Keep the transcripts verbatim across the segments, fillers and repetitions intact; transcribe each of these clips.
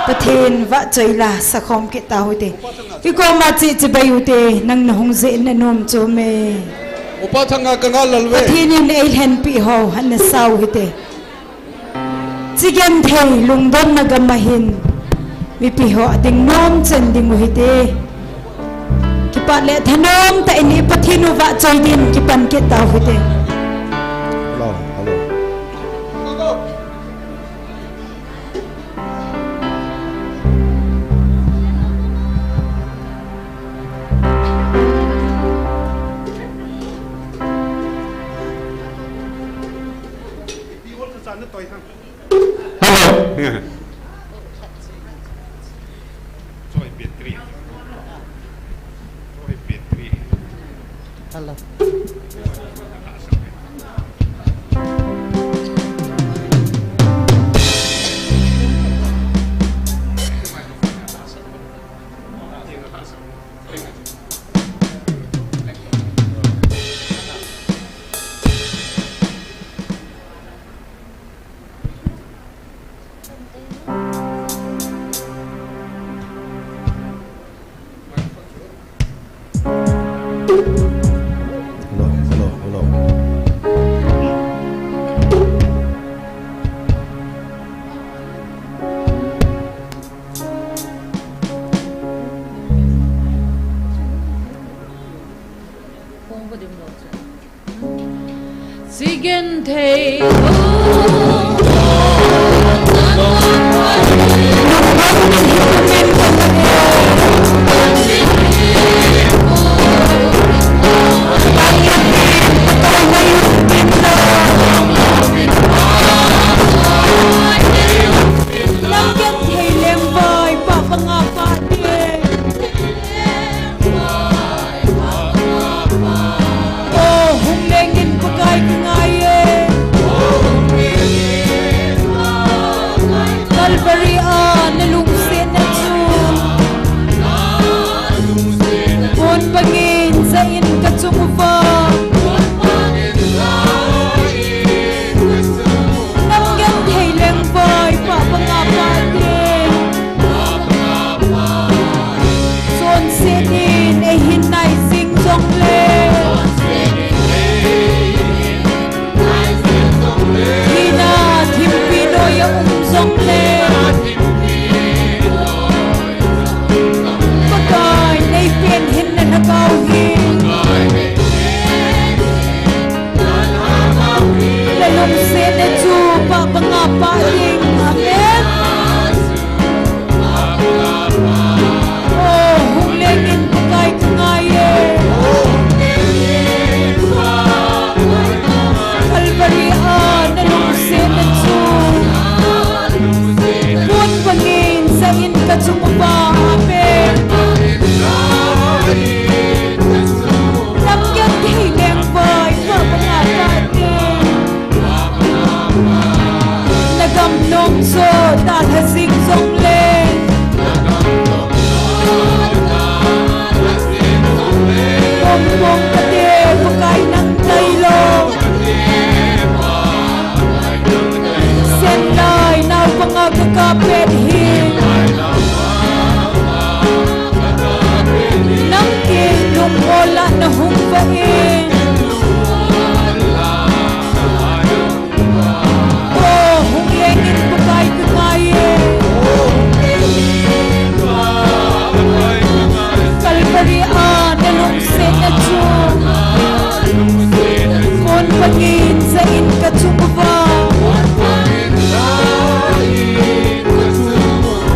Pathen vahchoi la sakhom kit tau hite. Kikoma chi chibai ute, nang nahung jeh in anom chom e. Upa Thanga ka ngal lal ve. Pathen in eilhenpi ho, ana sau hite. Chigenthei lungdonna gam a hin mipi ho ading nom chen ding u hite. Kipah le thanom tah in i Pathen u vahchoi din kipan kit tau hite. Hello, hello. Hello. Choi battery. Choi battery. Hello. Hello, hello, hello. Chigenthei. Nang genthei lengvai, pah panga pah ding. O, hung lengin Pakai ka ngai e. Calvary a na lungsetna chu pon bangin ja in ka chung uva. Nang genthei lengvai, pah panga pah ding. Chonset in eihin nai jing jongle, thina thimpi noi a um jongle, Pakai nei pen hinna lhagao hi. Na lungsetna chu pah banga pah ding. Amen. O, hung lengin Pakai ka ngai e. Calvary a na lungsetna chu pon bangin ja in ka chung uva. Amen. Nang genthei lengvai, pah banga pah ding. Na gam nom chu dalha jing jongle, pong pong kate Pakai nang tailou. Sen lai nau panga ka kap pet hi. Nang kilungmol a na hung vah in. O, hung lengin Pakai ka ngai e. Calvary a na lungsetna chu pon bangin ja in ka chung uva.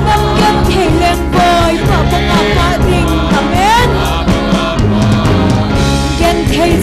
Nang genthei lengvai, pah banga pah ding. Amen. Genthei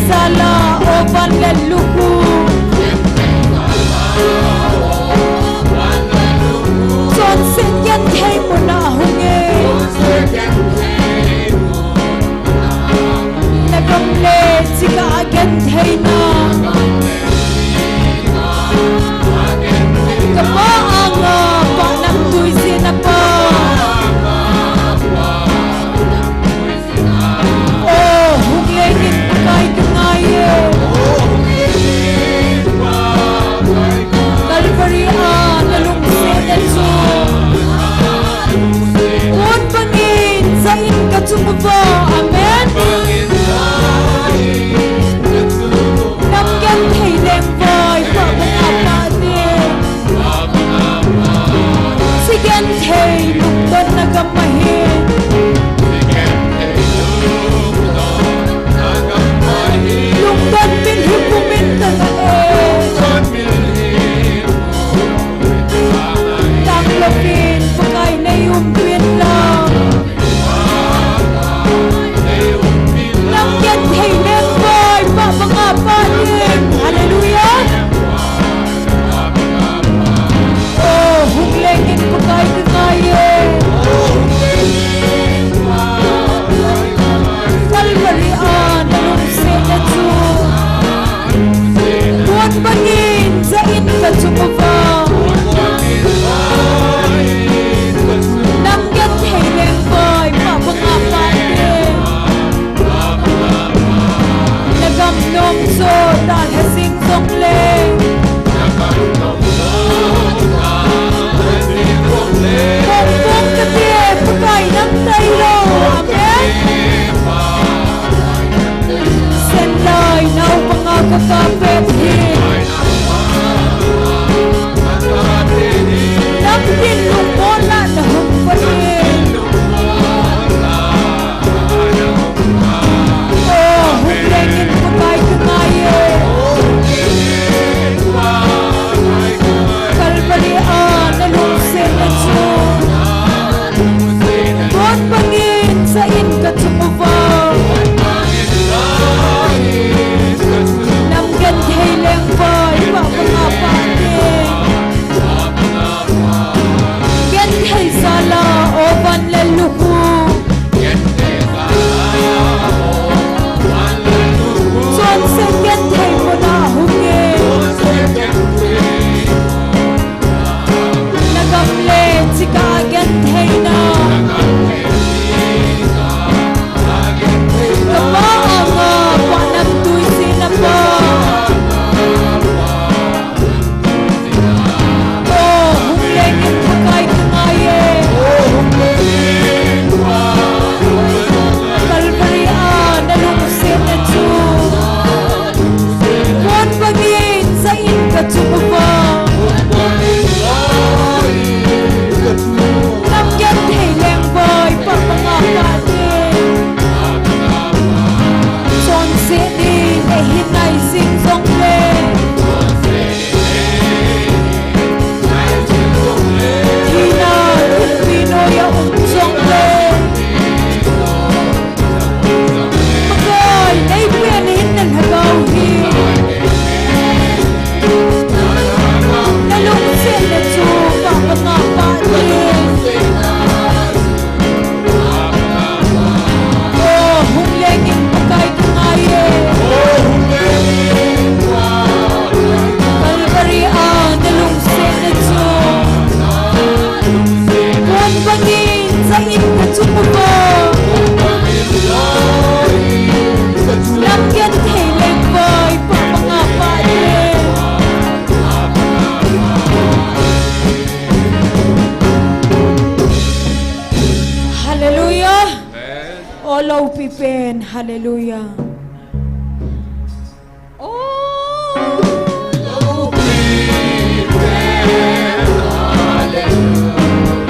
O loupi pen, hallelujah.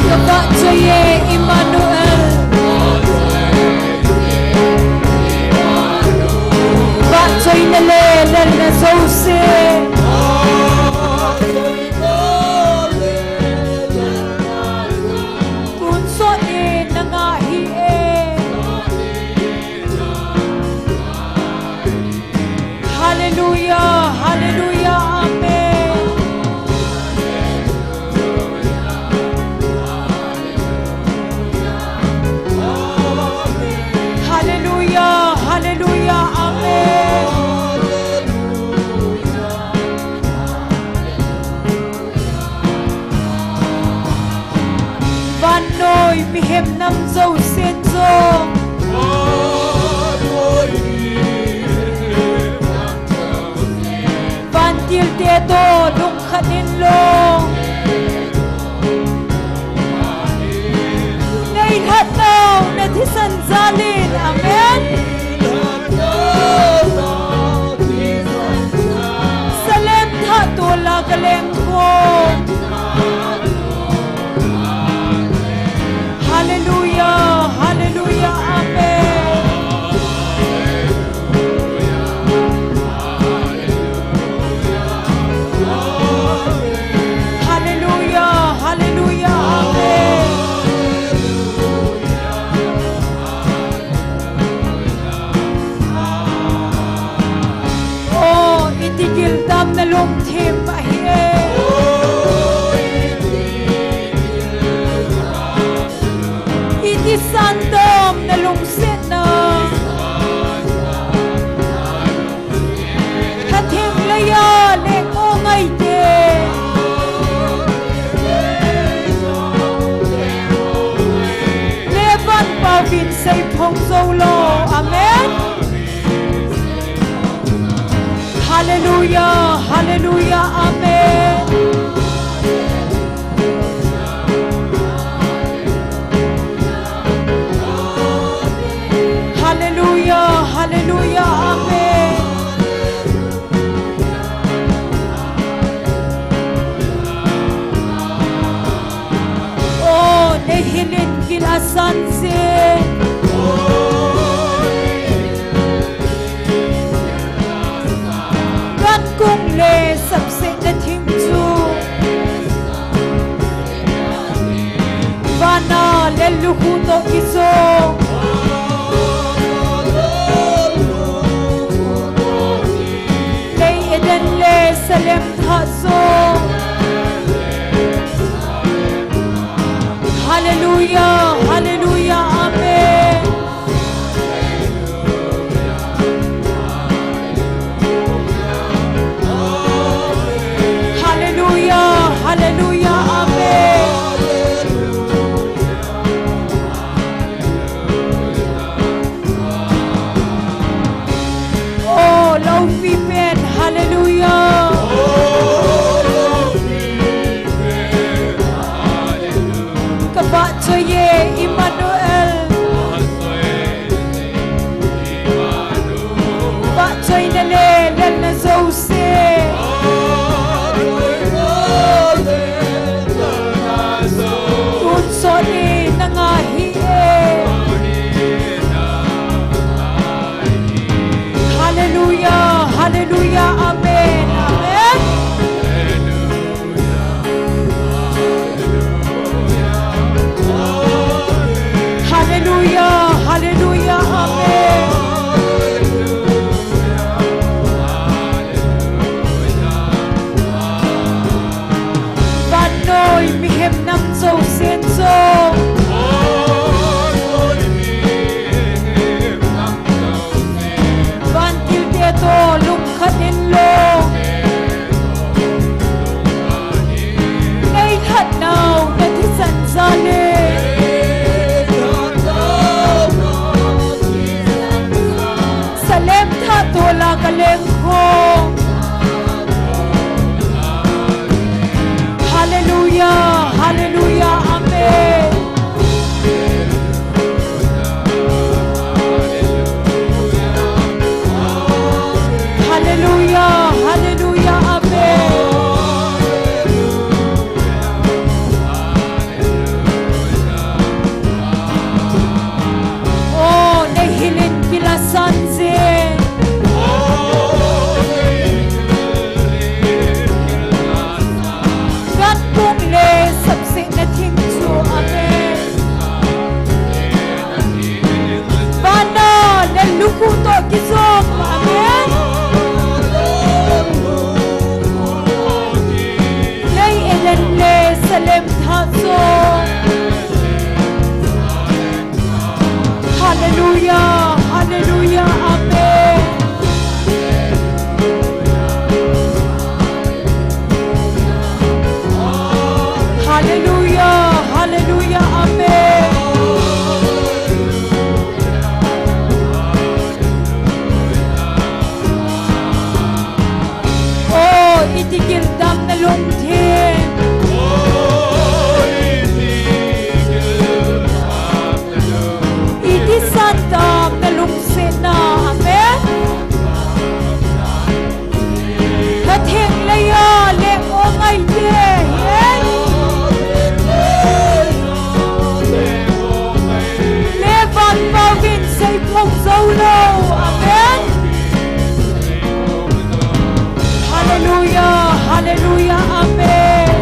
Ka vahchoi e Emmanuel. Vahchoina le lalna jouse. Tonsot in nanga ahi e. Hallelujah, hallelujah, amen. Hallelujah, hallelujah, amen. Vannoi mihem nam jousen jong. Vantilte toh lungkhat in lou. Nei lhatnau na thisan jal in. Amen. Salem thah toh la ka leng khom. Hallelujah, hallelujah, amen. Hallelujah, hallelujah, amen. Oh, iti gil tam na lungthim ahi e. Iti san tam na lungsetna. Khatheng leiya le ko ngai te. Le van pau vin sei phong zo lo. Amen. Hallelujah, hallelujah, amen. Hallelujah, hallelujah, amen. Oh, nei hil in gil asan se. Kan kung le sapsetna thing chu. Vana le lukhu toh kijong. Lei Eden le Salem thah jong. Hallelujah, hallelujah, amen. Hallelujah, hallelujah, amen. Oh, loupi pen, hallelujah. Ka vahchoi e Emmanuel. Vahchoina le lalna jouse. Tonsot in nanga ahi e. Hallelujah, hallelujah, amen, amen. Hallelujah, hallelujah, amen. Vannoi mihem nam jousen jong. Vantilte toh lungkhat in lou. Nei lhatnau na thisan jal in. Salem thah toh la ka leng khom. Hallelujah, hallelujah, amen. lungsetna thing chu, amen. Vana le lukhuh toh kijom, amen. Lei Eden le Salem thah chu. Hallelujah, hallelujah, amen. Hallelujah, hallelujah, amen. Oh, iti gil damna lungthim. Iti sandamna lungsetna, amen. Pathen leiya leng o ngaite, amen. Le van pauvin seiphong jou lou, amen. Hallelujah, hallelujah, amen.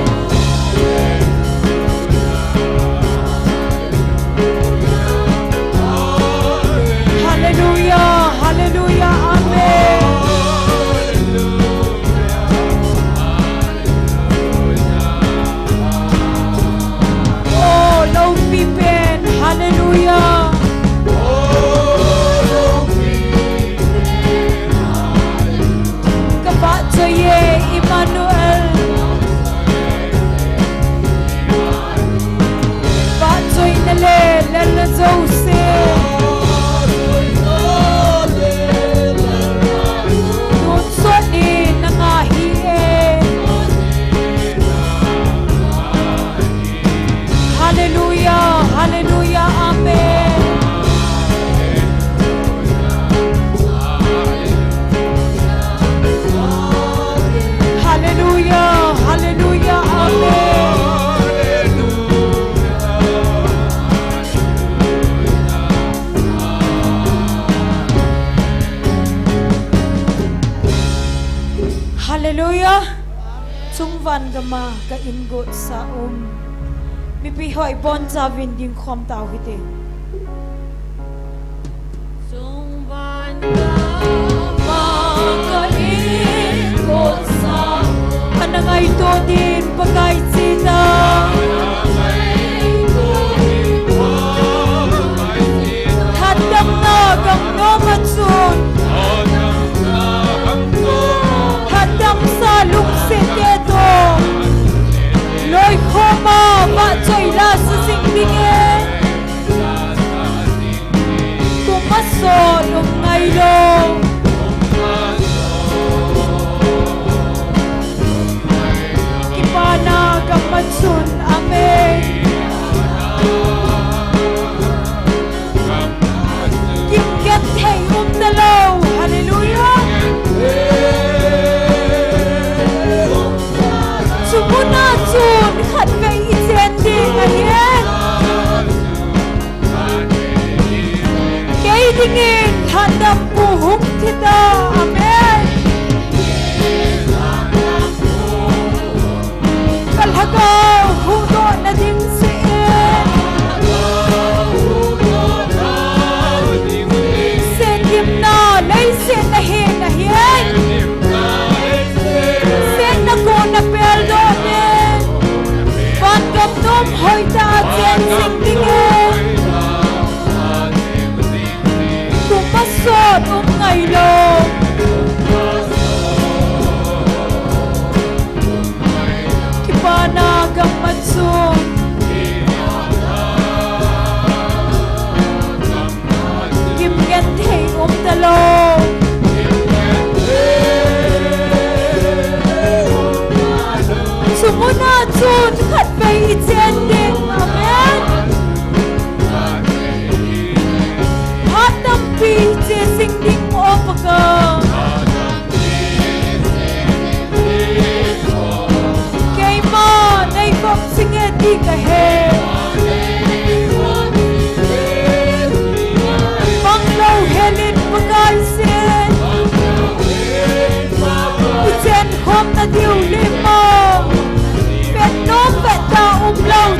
Hallelujah, hallelujah, amen. Oh, loupi pen, hallelujah. Ka vahchoi e, Emmanuel. Vahchoina le lelna jouse. Tonsot ni nanga hi e. Hallelujah, hallelujah, amen. Hallelujah, hallelujah, amen. Hallelujah. Chungvan gama ka ingot sa um. Mipi hoi boncha vin ding khom tau hite. Chungvan gama ka ingot sa um. Ana ngaito din Pakai chita. Lhatdamna gam nom a chun. Lhatdamsa lungset te toh. Loikhoma vahchoi la sa jing dingin. Kum a sot um ngailou. Kipana gam a chun, amen. Kimgenthei um talou, hallelujah. Chumuna chun khatvei i chen ding ahi. Kei dingin lhatdampu hung thi ta, amen. Ka lhagao huhdohna ding seh in. Sendimna leiset na hin ahi. Sendimna kona peldoh in. Vangam nom hoitah a chen jing dingin. Kum a sot um ngailou. Kipana gam a chun. Kimgenthei um talou. Chumuna chun khatvei i chen ding, amen. Phat tampi che jing ding o Pakai. Keima nei vop singe ti ka he. Manglou helin Pakai sin. I chen khomna diu limo. Vet nom vet ta umlou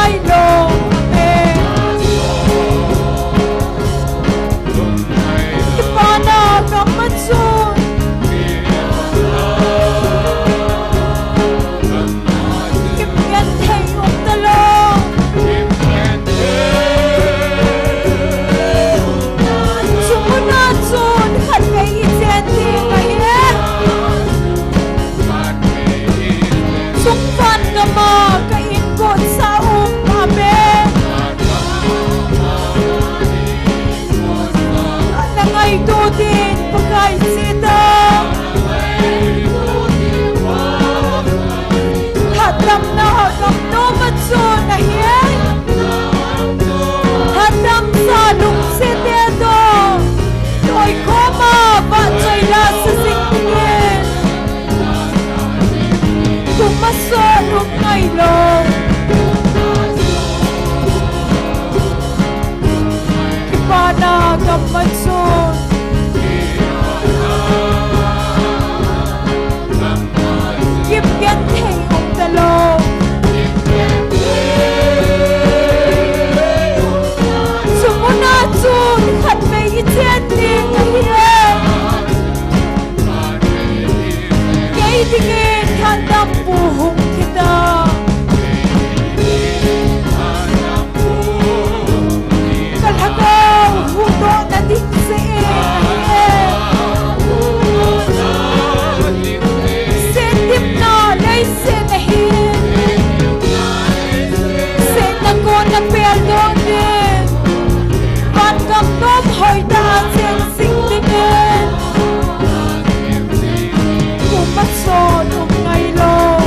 Ailo, amen. Kipana gam a chun kimgenthei um talou. Chumuna chun khatvei ichen ding ahi. Chungvan gam a ka inkocha um, amen. Na ngaito din Pakai cheta. Hatdamna gam nom a chun ahi. Hatdamsa lungset te toh loikhom a vahchoi lasa jing dingin. Kum a sot um ngailou. Kipana gam a chun kimgenthei um talou. Chumuna chun khatvei ichen ding ahi. Kei dingin hatdampu hung hita. Ka lhagao huhdohna ding jeh in ahi. Setdimna leiset ahi. Setna kona peldoh ding. Vangam nom hoitah a cheng jing dingin. Kum a sot um ngailou.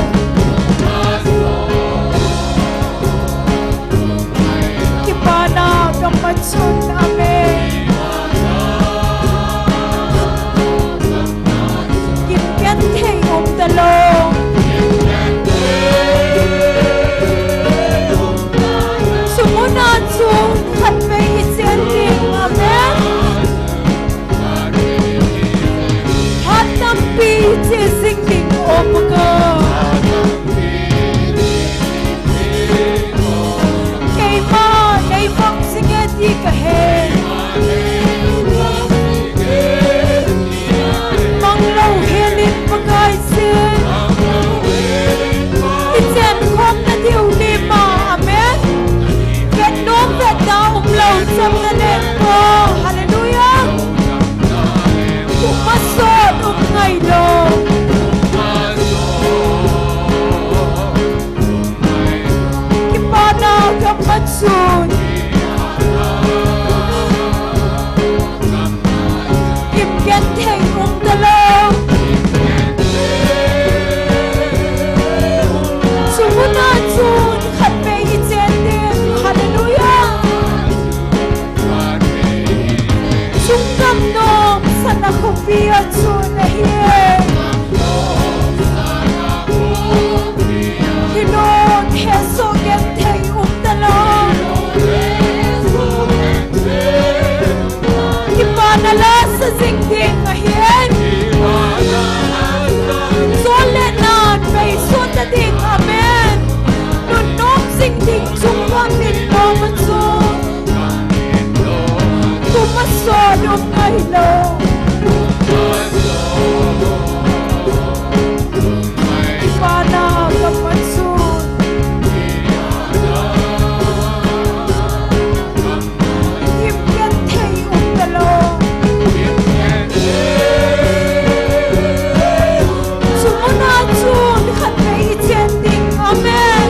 Kipana gam a chun, amen. Kimgenthei um talou. Chumuna chun khatvei ichen ding, amen. Hatdampi che jing ding, O Pakai. Keima neivop jinge ti kahe. Manglou helin Pakai sin. Ichenkhomna diu lim a, amen. Vetnom vetda umlou chamna len ko. Hallelujah. Kum a sot um ngailou. Kipana gam a chun kimgenthei um talou. Chumuna chun khatvei ichen ding. Hallelujah. Chungam nom sana khopi a chun ahi. Hilou hesoh genthei um talou. Kipana lasa jing ding ahi. Chule nan vei sot ta ding, amen. Nunnom jing ding chungam in nom a chun. Kum a sot um ngailou. Kipana gam a chun kimgenthei um talou. Chumuna chun khatvei ichen ding, amen.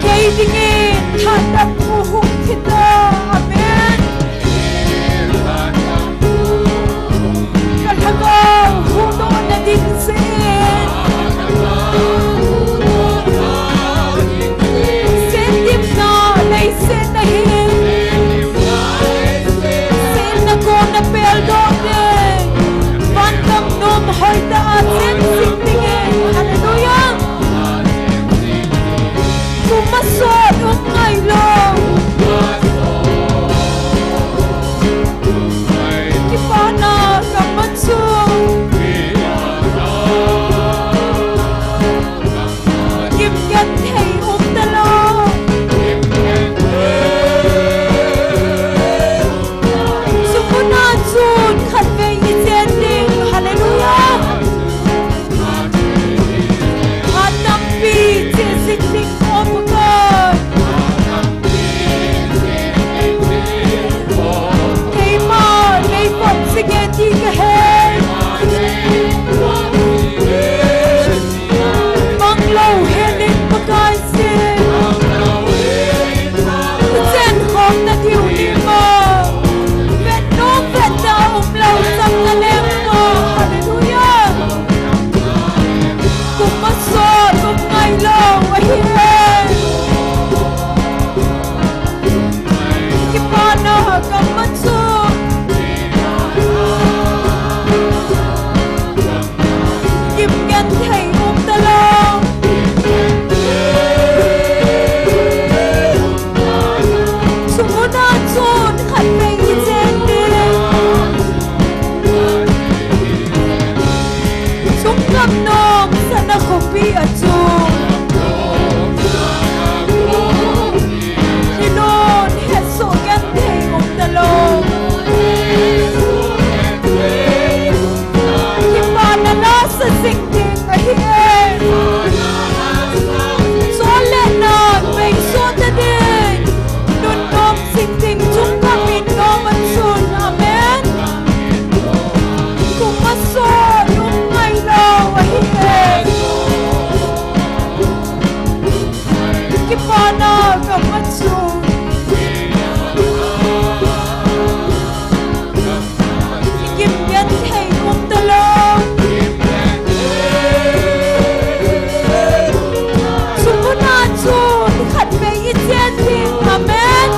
Kei dingin hatdampu hung hita, amen. Ka lhagao huhdohna ding jeh in. Setdimna leiset ahi. Setna kona peldoh ding. Vangam nom hoitah a cheng jing dingin. Hallelujah. Kum a sot um ngailou. Kipana gam a chun. Pi a chu. Hilun hesoh genthei um talou. Kipana la sa jing ding ahi e. Chule nang bei soh ta ding. Nunnom jing ding chunga min nom a chun. Amen. Kum a sot um ngailou ahi e. Kipana gam a chun. Gimgenthei um talou. Chumuna chun khatvei i chen ding. Amen.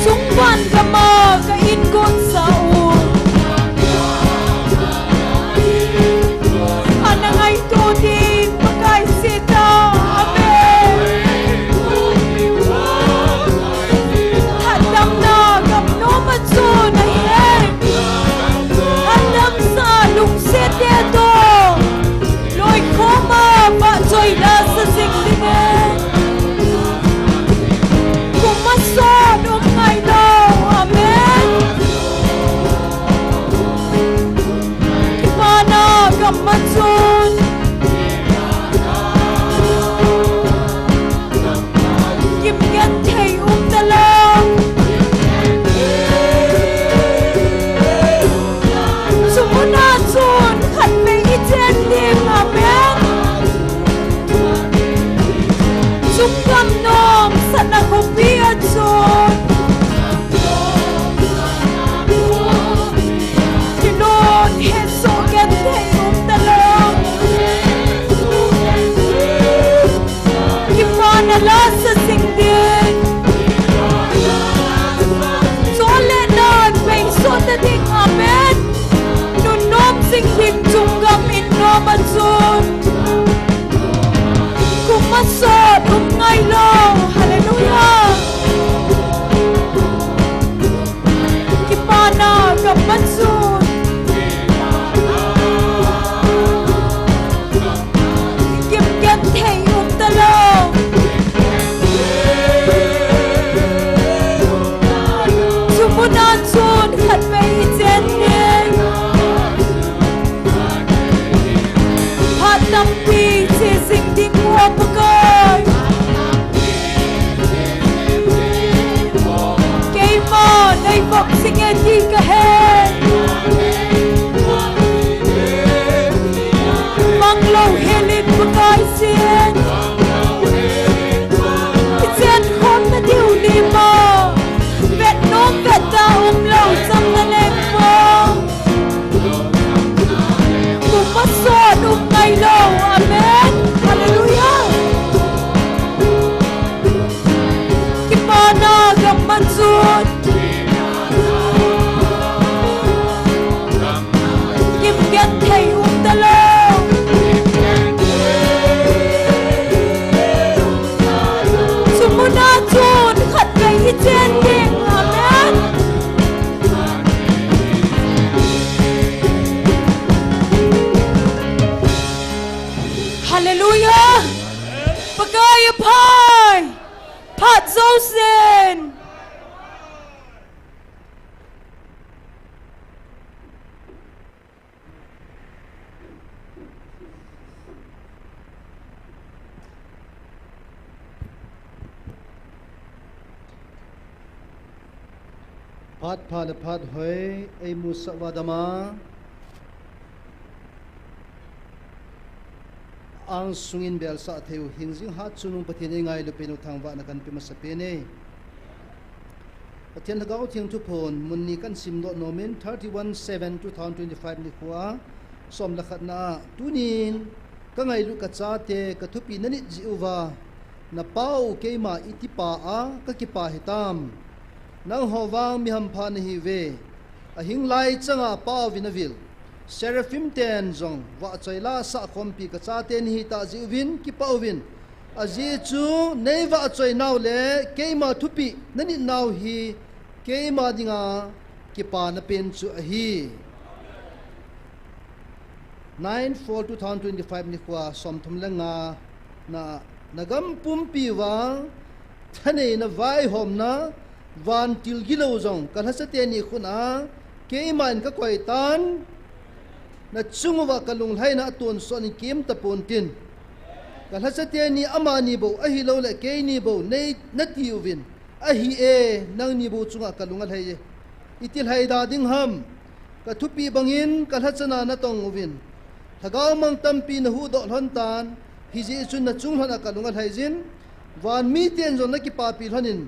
Chungvan gam a ka in got sa u. Ana ngaito ding Pakai seta. Amen. Hatdamna gam nom a chun ahi e. Hatdamsa lungset te toh. Loikhoma vahchoi la sa jing ding e. Kum a sot um ngailou. Amen. Kipana gam a chun. Gimgenthei um talou. Chumuna chun khatvei i chen ding. Amen. Chungam nom sana khopi a chun. Hilun hesoh genthei um talou. Kipana la sa jing ding. Chule nang bei soh ta ding. Amen. Nunnom jing ding chungam in nom a chun. Kum a sot um ngailou. Hallelujah. Kipana gam a chun. Gimgenthei um talou. Chumuna chun khatvei i chen ding. Phat tampi che jing ding mo Pakai. Keima nei vop jing e ti ka he. Manglou helin Pakai sin. I chen khom na diu ni mo. Vet nom vet ta umlou cham na leng mo. Kum a sot um ngailou. Amen. Hallelujah. Kipana gam a chun. Gimgenthei um talou. Chumuna chun khatvei i chen ding. Amen. Hallelujah. Pakai a phat. Phat jousen. Phat pha le phat hoi, eimusah uva dama. Angsung in belsah thei u hingjing hatchungnung Pathen eingailu pen u thangvahna kanpe masapen e. Pathen Lhagao Theng thuphon mun ni kahin simdoh nom in, thirty-one seven two thousand twenty-five nikho a som le khatna a, tunin kangailut kachate kathupina nit jeh uva, napao keima iti pa a kakipa hitam. Nangho vang mi hampha nahiuve. Ahing lai changa apaovin avil Seraphim ten jong vahchoi la sahkhompi kachate nahitah jeh uvin kipah uvin. Ajeh chu neivahchoi nau le keima thupeh nanit nau hi keima dinga kipana pen chu ahi. nine four two thousand twenty-five nikhoa somthum le nga na, nagam pumpi uva thaneina vaihomna vantil gilou jong kalhacha teni khut a keiman kakoi tan, nachung uva kalunglhaina atonsot in kimta pontin. Kalhacha teni amani bou ahilouleh keini bou nei nati uvin, ahi e, nangni bou chunga kalung alhai e. Iti lhaida ding ham? Kathupi bangin kalhachana natong uvin, lhagao mang tampi nahuhdoh lhon tan, hijeh chun nachung lhona kalung alhai jin. Van miten jong nakipapi lhonin,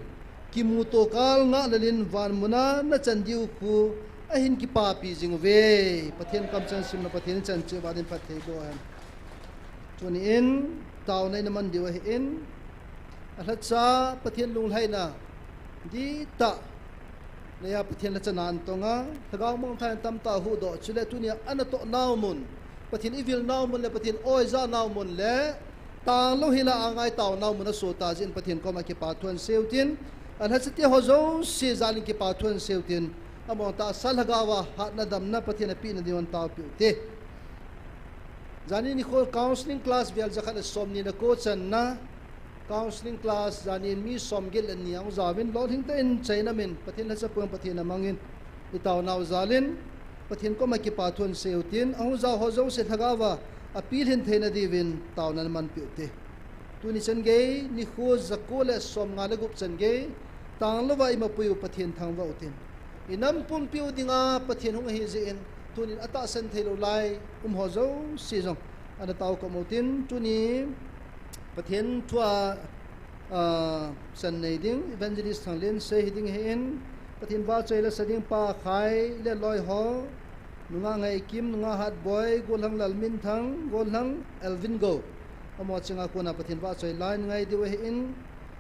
kimuto kal ngah lelin van muna nachan diu khu ahin kipapi jing uve. Pathen kamchang simna Pathen in chan cheh uva din phatthei boh hen. Tuni in taona ina man diu ahin, alhacha Pathen lunglhaina dihtah neiya Pathen lhachana antonga, lhagao mangthah in tamtah ahuhdoh, chule tunia anatoh nau mun, Pathen ivil nau mun le Pathen oija nau mun le tanglou hila angai tao nau mun asota jeh in Pathen koma kipathu ahin seiyu tin, alhachate ho jouse jalin kipathu ahin seiyu tin, amang tahsa lhagao a hatna damna Pathen apehna ding in taopeh ute. Jani nikho counseling class vel jakhat le somni le ko channa, counseling class jani in mi somget le ni ahung jaovin, lolhing tah in chaina min Pathen lhacha puang Pathen amangin, itaonau jalin Pathen koma kipathu ahin seiyu tin, ahung jao ho jouse lhagao a apilhin theina diuvin taona namanpeh ute. Tuni chan gei nikho jako le somnga le gup chan gei tanglouva imapui u Pathen thangvah utin, inam pumpiu dinga Pathen hung ahi jeh in, tunin atahsan theilou lai umho jouse jong ana taokam utin, tuni Pathen thua chan nei ding Evangelist Thanglensei hiding ahin, Pathen vahchoi lasa ding Pa Khai le loiho, nungah Ngaikim, nungah Hatboi, golhang Lalminthang, golhang Elvin Go, amaho chenga kona Pathen vahchoi la in ngai diu ahin,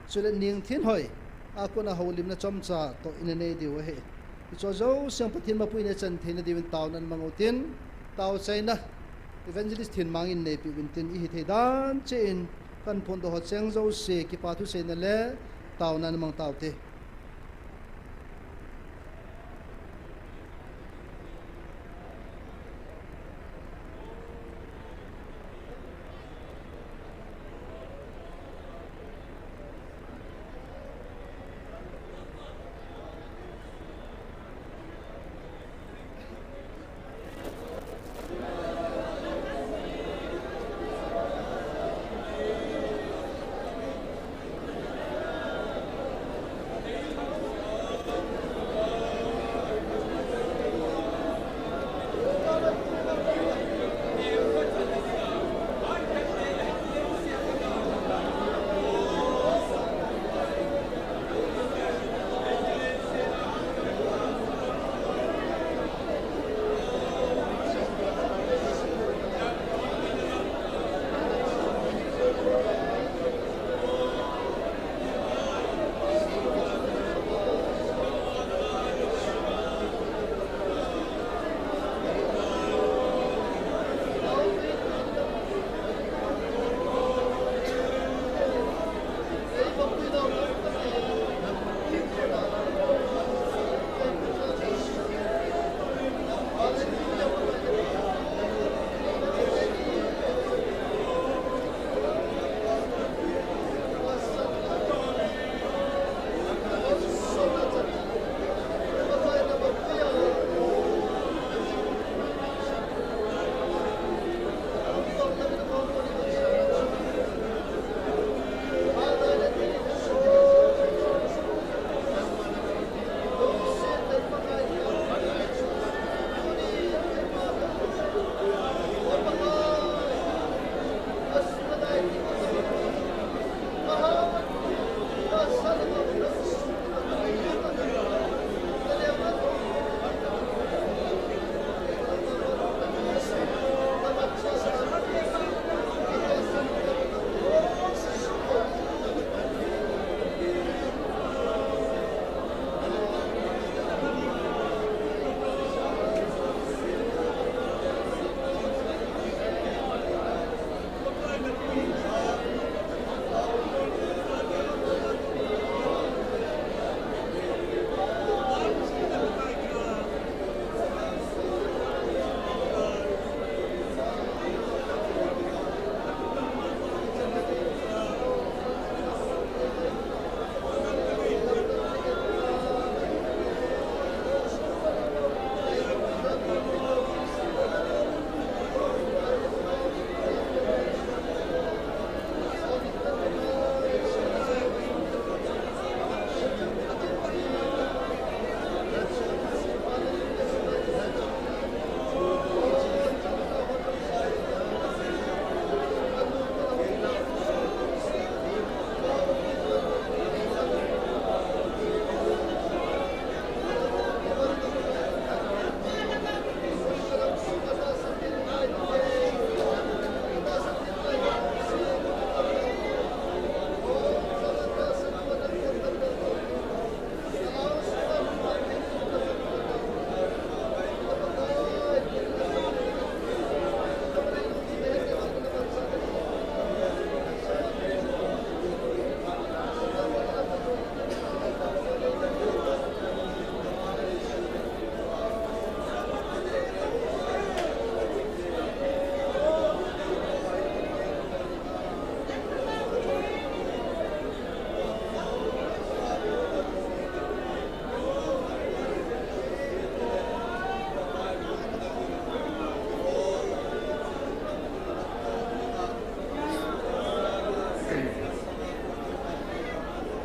chule Ningthinhoi a kona houlimna chomcha toh ina nei diu ahi. Hicheho jouse Pathen mapuina ichan theina diuvin taona namang utin, taochaina Evangelist Thinmang in neipeh uvin tin, ihithei dan cheh in kahin phondoh ho cheng jouse kipa thuseina le taona namang taute.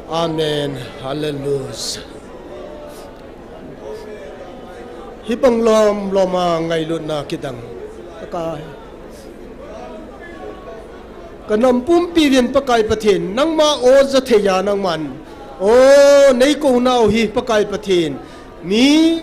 Amen. Hallelujah. Hibang lom lom a ngailutna kidang. Pakai. Ka nam pumpi uvin Pakai Pathen, nangma o ja thei a nangman. O, nei kou nau hi Pakai Pathen. Mi,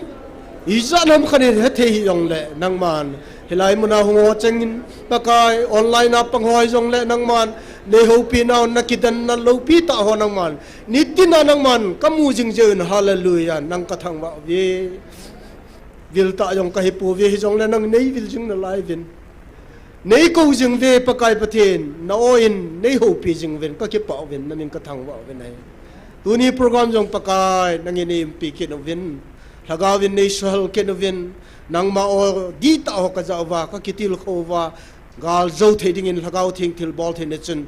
ijat ham khat in he thei hijongle nangman. Hilai muna hung ho chengin Pakai, online a pang ho hijongle nangman. Nei houpi nau, na kidanna loupi tah ho nangman. Nitin a nangman, ka mu jing jeh un, hallelujah, nang ka thangvah uve. Vil tah jong ka hi pouve, hijongle nang nei vil jing nalai uvin. Nei kou jing uve Pakai Pathen, na o in nei houpi jing uvin, ka kipah uvin, na min ka thangvah uvin ahi. Tuni program jong Pakai, nangin nei umpi kit uvin. Lhagao vin nei suhel kit uvin, nangma o dihtah ho ka ja uva, ka kitilkhou uva, gal jou thei dingin Lhagao Theng thilbol theina chun,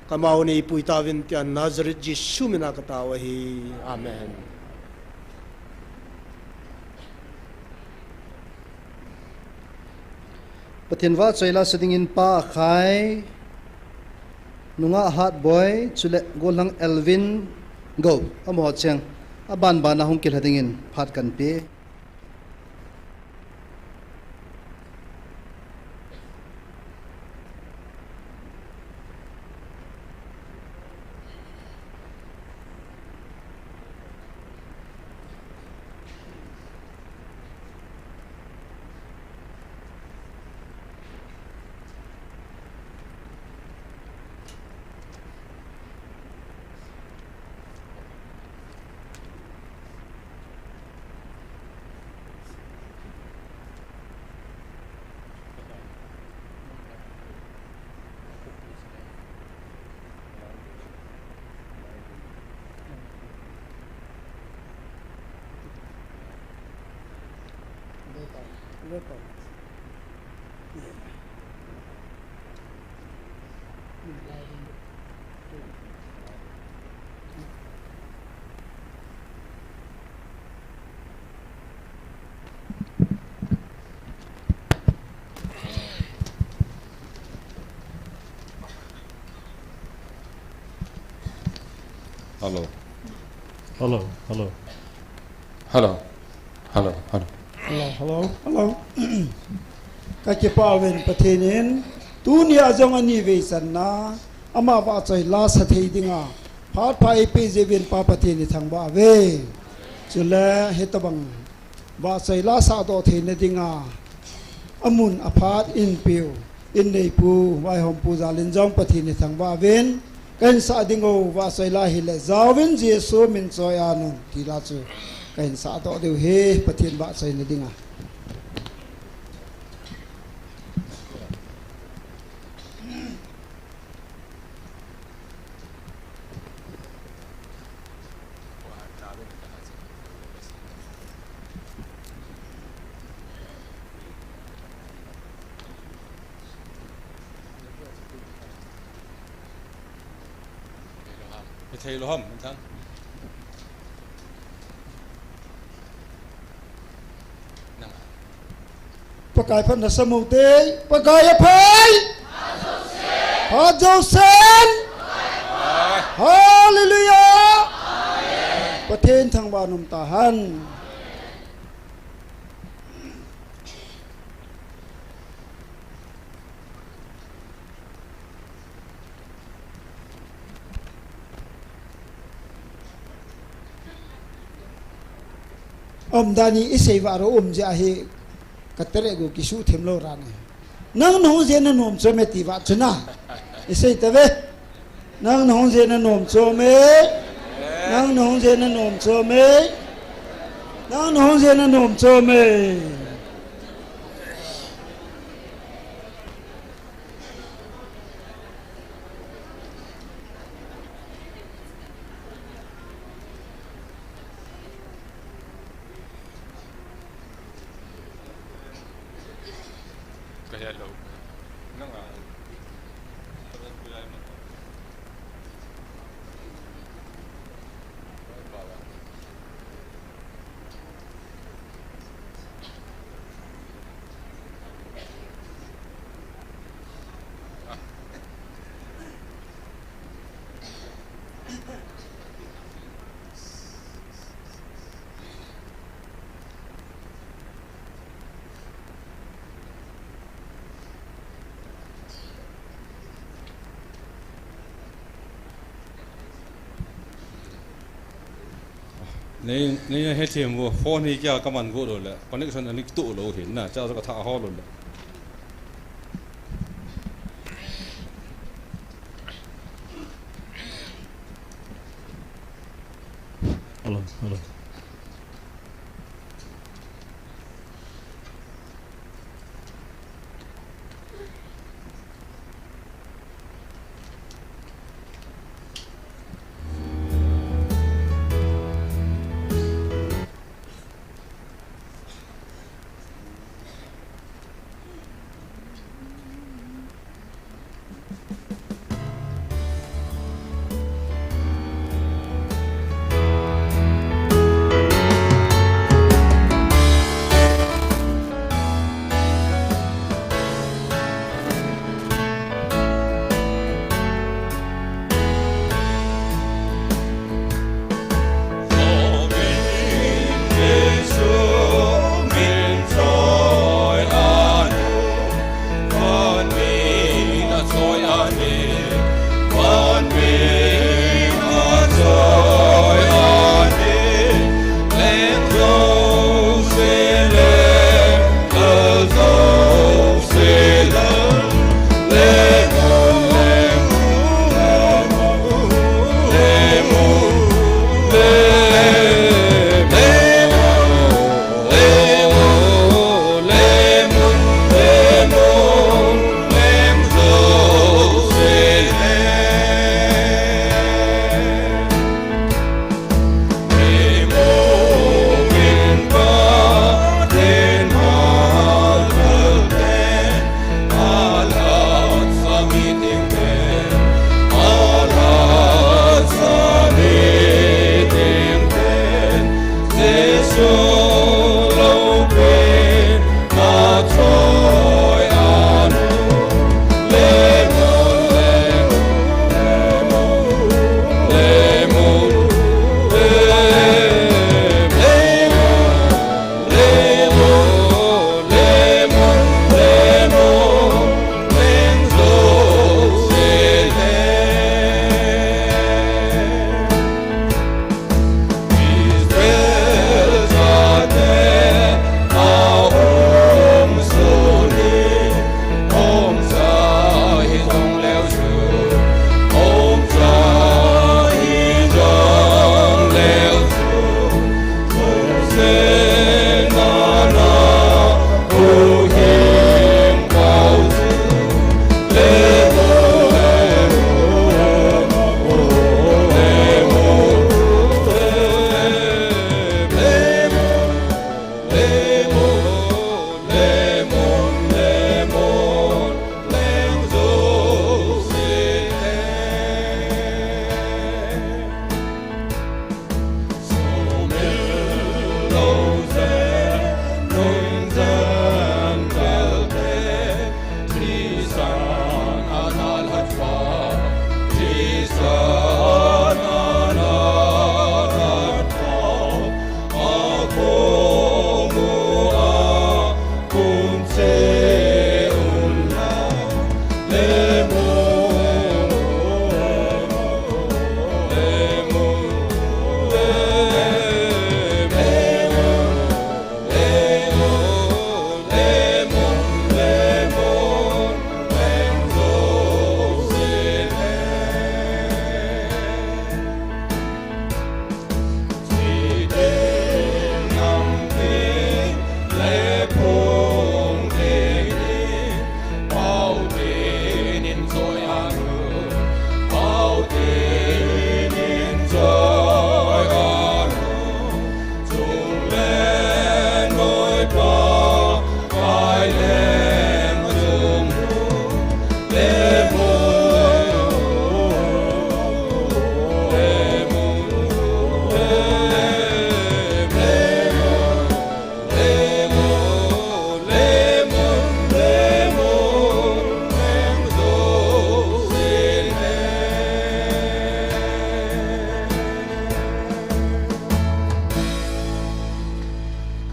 ka mau nei pui tauvin tia Nazareth Jesu mina ka tao ahi. Amen. Pathen vahchoi la sa dingin Pa Akhai, Nungah Hatboi, chule Golhang Elvin Go, amaho cheng, aban ban a hung kilha dingin phat kan pe. Hello. Hello, hello. Hello. Hello, hello. Hello, hello, hello. Ka kipah uvin Pathen in, tuni a jong ani vei channa, ama vahchoi la sa thei dinga, phat pha eipeh jeh uvin Pa Pathen i thangvah uve. Chule, hitobang vahchoi la sahdoh theina dinga, amun aphat in piu, in neipu, vaihompu jal in jong Pathen i thangvah uvin, ka hin sah ding u, vahchoi la hile, jaovin Jesu min choi a nung, ti la chu, ka hin sahdoh diu ahi, Pathen vahchoina dinga. Hithei lou ham, Minthang. Nang a. Pakai phatna sa mo te, Pakai aphai. Phat jousen. Hallelujah. Pathen thangvah in um tahen. Umdan hi isei vah ro um jeh ahi, ka tere gu kisuh thim lou ran e. Nang nahung jeh na nom chom e ti vah chu na. Isei tave. Nang nahung jeh na nom chom e. Nang nahung jeh na nom chom e. Nang nahung jeh na nom chom e. Ka hello. Nang a. Nei, nei hethem vo, phone hi kia kaman go lou le, connection ani kitu lou hin na, cha ka tha ho lou le. Hello, hello.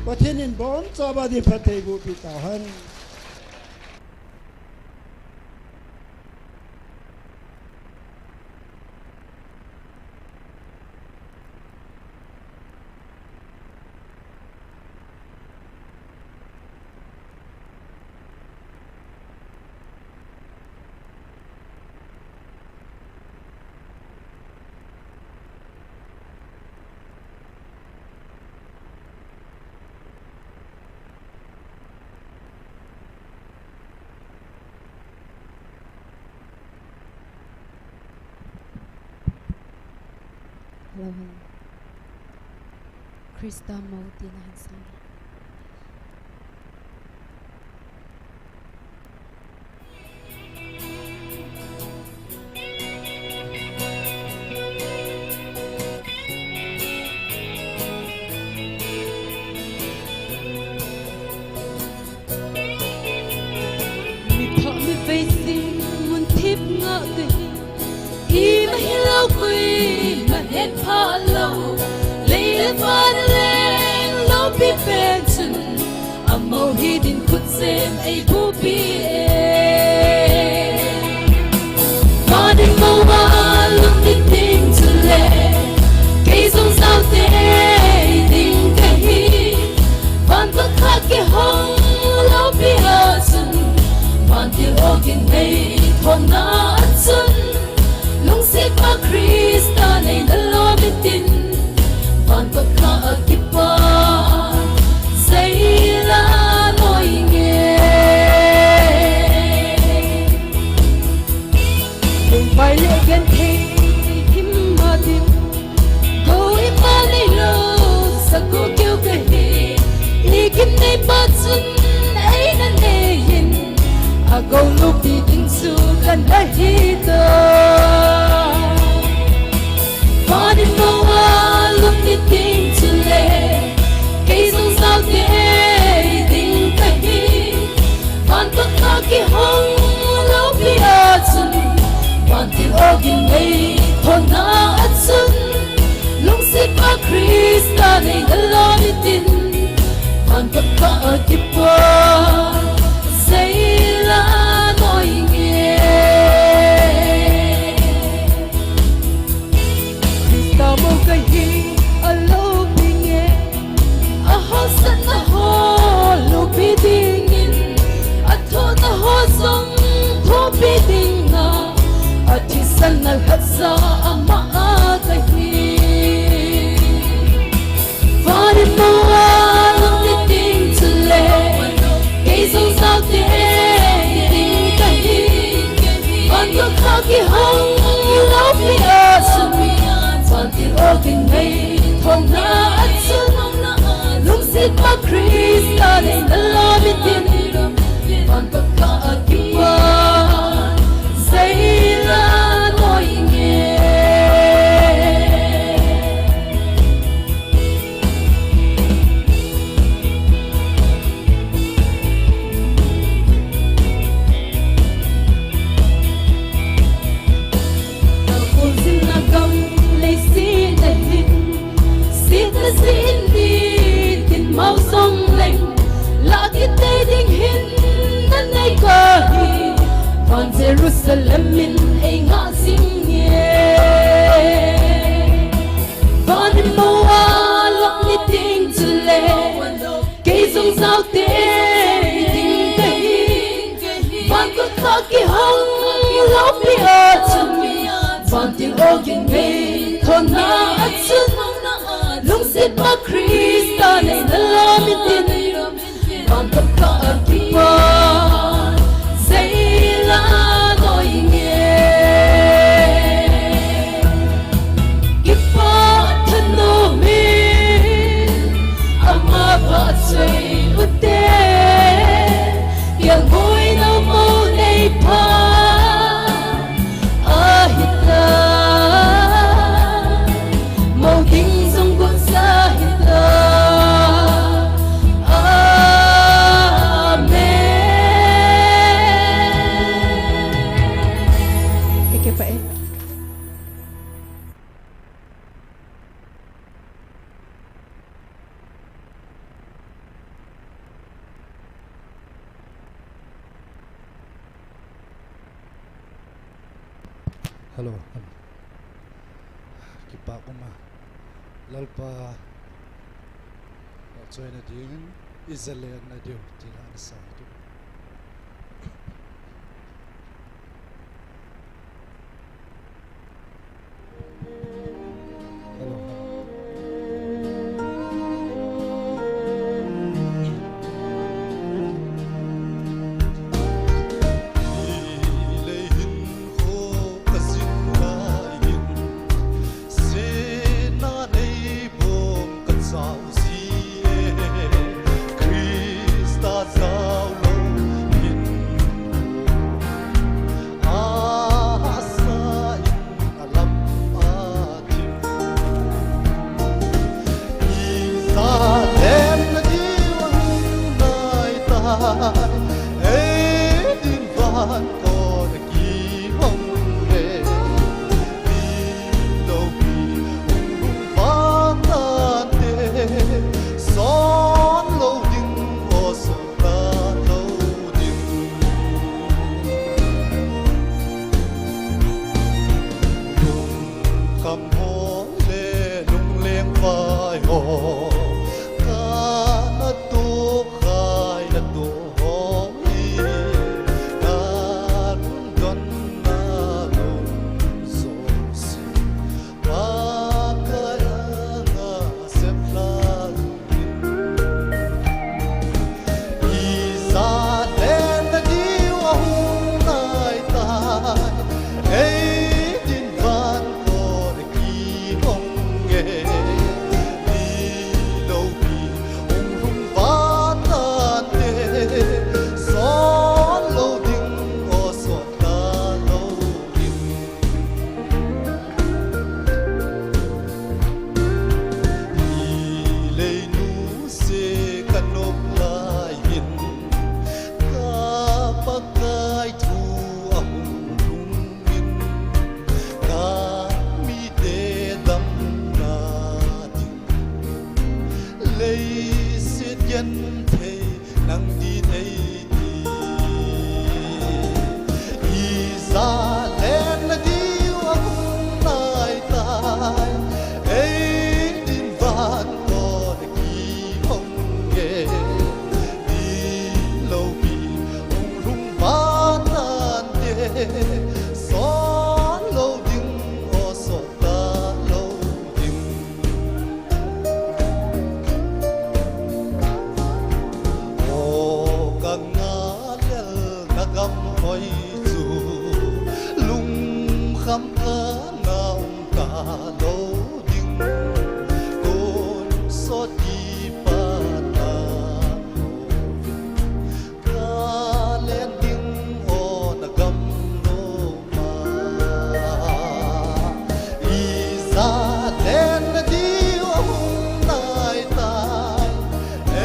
Pathen in bonchauva ding phatthei boh peh tauhen. Khrista mo tina hin sang. Mi pha mi vei sing mun thip ngah kahi. Ima hilou koima hetphah lou. Lei le van leng loupi pen chun, amo hi din khut sem eibupi e. Van in mo a lungdin ding chule, kei jong jao tei ding kahi. Van khat khat kihong loupi a chun, vantil ogin nei thona a chun, lungset pa Khrista nei nalom in tin, van khat khat a kipa, sei la noi nge. Lungvai le genthei himma din, koima neilou sakul keu kahi. Igin nei pa chun eina nei hin, agou loupi ding chu kana hi ta. Van in mo a lungdin ding chule, kei jong jao tei ding kahi. Van khat khat kihong loupi a chun, vantil ogin nei thona a chun, lungset pa Khrista nei nalom in tin, van khat khat a kipa, sei la noi nge. Khrista mo kahi, aloupi nge. Ahaosatna ho loupi dingin, athohna ho jong thohpi dinga, athisan nalhahsa ama a kahi. Van in mo a lungdin ding chule, kei jong jao tei ding kahi. Van khat khat kihong loupi a chun, vantil ogin nei thona a chun, lungset pa Khrista nei nalom in tin, van khat khat a kipa, sei la noi nge. Khuljin na gam leiset na hin, sietna jeh in nitin mao jong leng, lah kitei ding hinna nei kahi, van Jerusalem in eingah jing nge. Van in mo a lungdin ding chule, kei jong jao tei ding kahi. Van khat khat kihong loupi a chun, vantil ogin nei thona a chun, lungset pa Khrista nei nalom in tin, van khat khat a kipa, sei la noi nge. Kipa thanom in ama vahchoi ute, kianghoina mo nei pha ahi ta, mo ding jong got sa hi ta. Amen. Kei kei pa e. Hello, hello. Kipa uma. Lalpa, vahchoina ding, ijat le na diu, ti la na sa tu. Ei din van kon kihong e, ti loupi hung lhung vantante, son lou ding, o son talou ding. Lungkham ho le lungleng vai ho, kana toh khai na toh ho hi, na lungdon na lungdon jouse, Pakai anga seplha uvin. Ijat lenna diu ahung nai tai, ei din van kon kihong e, ti loupi hung lhung vantante, son lou ding, o son talou ding. Hi leinu se ka nop lai hin, ka Pakai thu ahung lhung in, ka mite damna ding, leiset genthei nang din eiti. Ijat lenna diu ahung nai tai, ei din van kon kihong e, ti loupi hung lhung vantante, son lou ding, o son talou ding. O ka ngalel na gam hoi chu, lungkham kana um talou ding, tonsot kipat na louvin, ka len ding, o na gam lou ma. Ijat lenna diu ahung nai tai,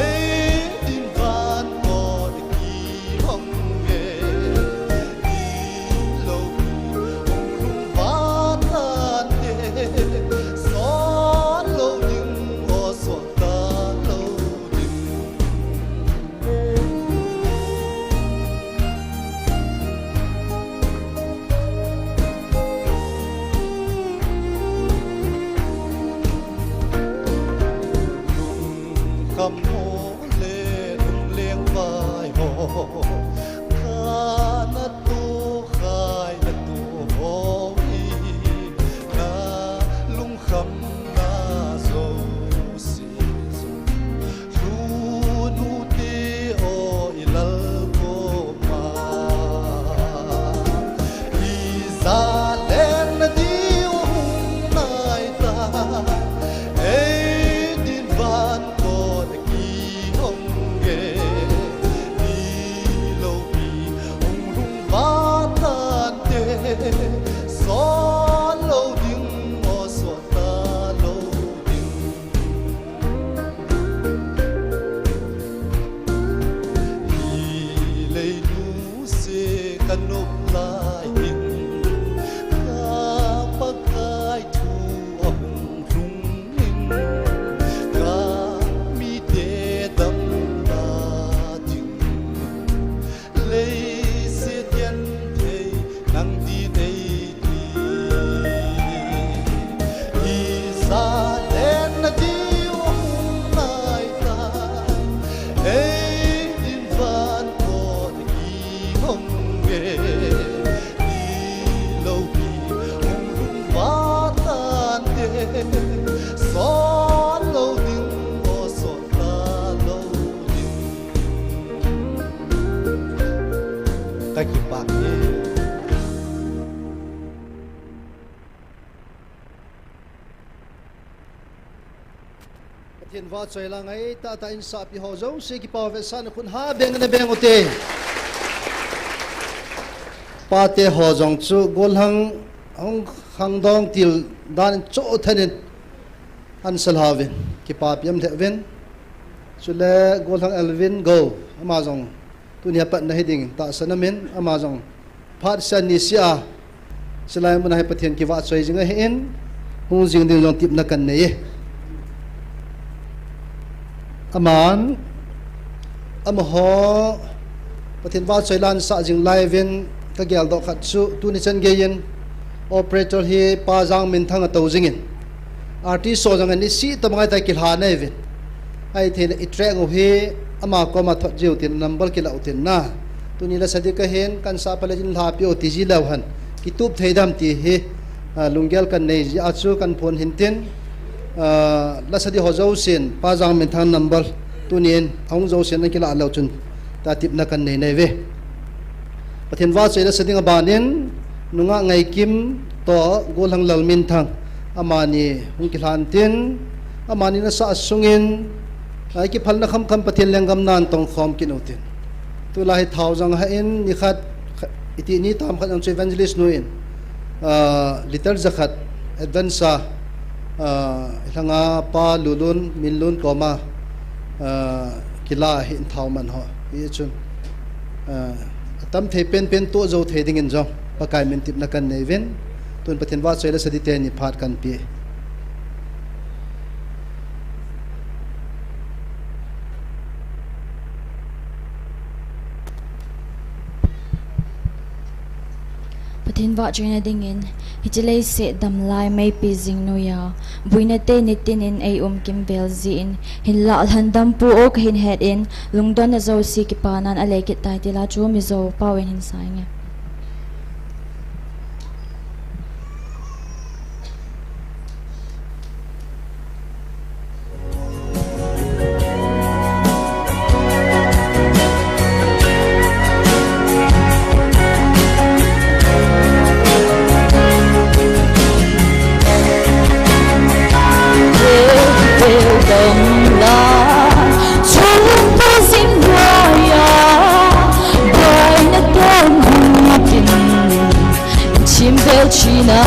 ei din van kon kihong e, ti loupi hung lhung vantante, son lou ding, o son talou ding. Lungkham ho le lungleng vai ho, kana toh khai na toh ho hi, na lungkhamna jouse jong, lhun u te o i Lal koma. Ijat lenna diu ahung nai tai, ei din van kon kihong e, ti loupi hung lhung vantante, son lou ding, o son talou ding. Hi leinu se ka nop lai hin, ka Pakai thu ahung lhung in, ka mite damna ding, leiset genthei nang din eiti. Ijat lenna diu ahung nai tai, ei din van kon kihong e, ti loupi hung lhung vantante, son lou ding, o son talou ding. Ka kipah e. Pathen vahchoi la ngai tahtah in sahpi ho jouse kipa vetsahna khut ha beng na beng ute. Pate ho jong chu golhang hung khangdong til dan in chu thanin an sal hauvin, kipapi um lheh uvin. Chule golhang Elvin Go, ama jong Tuni a patna hiding tahsan amin, ama jong phat sia ni sia, silai muna hi Pathen kivahchoi jing ahin, hung jing ding jong tipna kanei e. Aman, amaho, Pathen vahchoi lansah jing lai uvin, kageldoh khat chu, tuni chan geiyin, operator hi Pa Jangminthang atou jingin, artist ho jong ani si tabang ahitai kilha nei uvin. Ahi theile i track u hi ama koma thot jiu tin, number kilah u tin na. Tuni lasa di kahin, kansah pale jin lhapi u ti ji leu hen. Kitup thei dam ti hi, ah, lunggel kanei jia chu kaphon hin tin, ah, lasa di ho jousen, Pa Jangminthang number, tunin, ahung jousen akilah leu chun, tua tipna kanei nei uve. Pathen vahchoi lasa ding abanin, nungah Ngaikim toh Golhang Lalminthang, amani hung kilhan tin, amani nasah sungin, ah, kiphalna khamkham Pathen lenggam nan tongkhom kit u tin. Tulai hi thao jong ahin, nikhat, kha-, iti ni tam khat jong chu evangelist nu in, ah, liter jakhat advance a, ah, hilanga Pa Lulun, Minlun koma, ah, kila ahin thao man ho. Hichun, ah, atam thei penpen toh jou thei dingin jong, Pakai min tipna kanei uvin, tun Pathen vahchoi lasa di teni phat kanpe. Pathen vahchoina dingin, hiche leiset damlai meipi jing noiya, buina te nitinin eium kimvel jin, hinlah lhandampu o kahin het in, lungdonna jouse kipanan alei kit tai tila chu Mizo paovin hin sa inge. Chim bel china,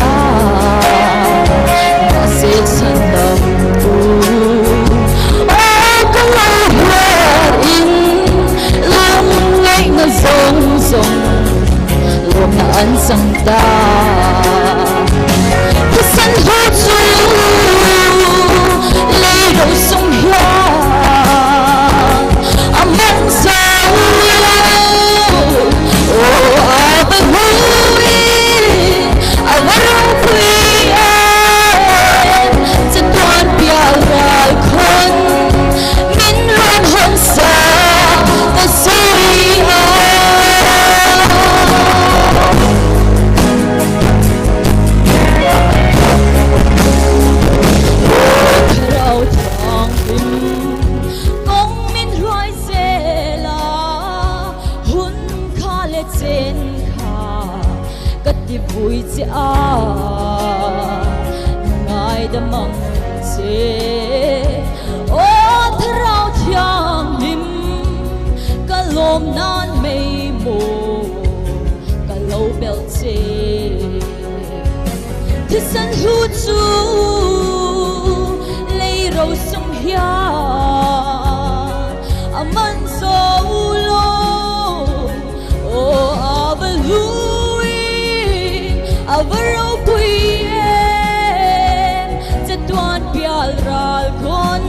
na se san dam tu. O ka lai her in, lam ngai na zong zong, lom na an sang ta. Ka san ho chu, lei ro sung hia. Kong min ruai sela, hun kha le chen kha, ka ti vui che a, ngai da mang che. O Thlarau Thianghlim, ka lom nan mei mo, ka lo bel che. Thisan lhu chu lei ro sung hia a man zo lo. O, a va lui, a va ropui em, chatuan pial ral kon,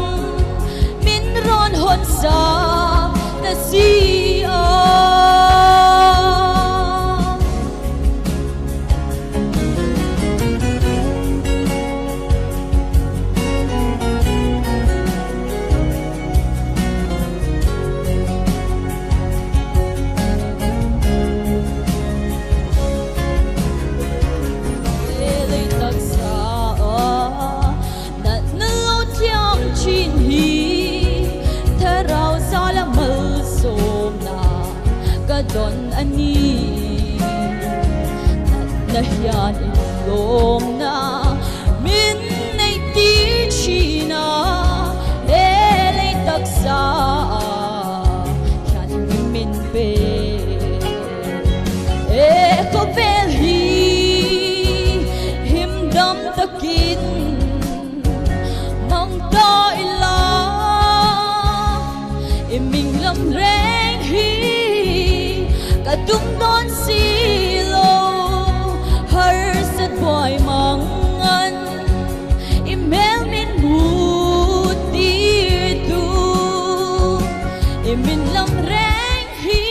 min ron hon sa ta si o. Lei taksa a, natna lo thiang chin hi, Thlarau jal a malsomna ka don a ni. Natna hian in lomna min nei ti china, he lei taksa a, hian min pe. E khawvel hi himdam takin mang ta ila, i min lam reng hi Tumdon silou, harsat boi mangan, imel min mu titu, imin lam reng hi,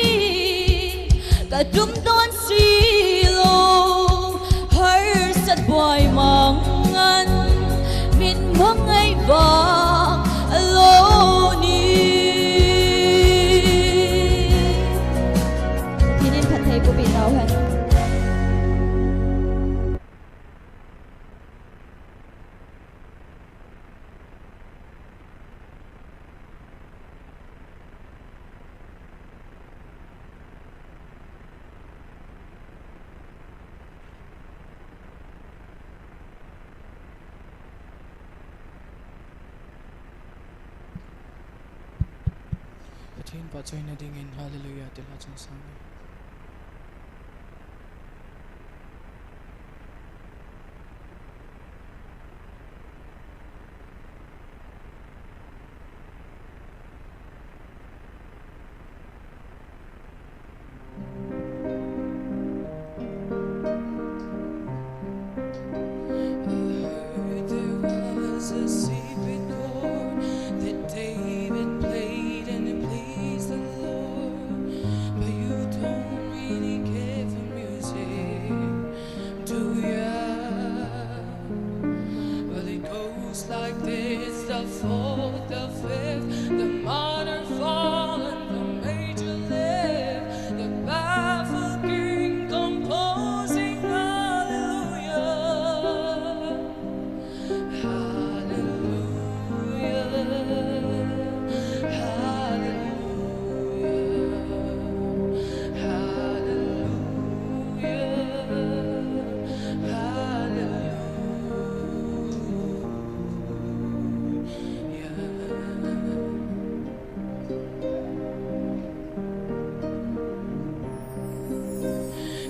katumdon silou, harsat boi mangan, min mangai vang alou ni. Pathen in phatthei boh peh tauhen. Pathen phatchoi na dingin Hallelujah ti lha chun sang. I heard there was a secret chord that David played and it pleased the Lord. But you don't really care for music, do ya? Well, it goes like this, the fourth, the fifth, the minor fall, and the major lift, the powerful king composing hallelujah. Hallelujah, hallelujah, hallelujah.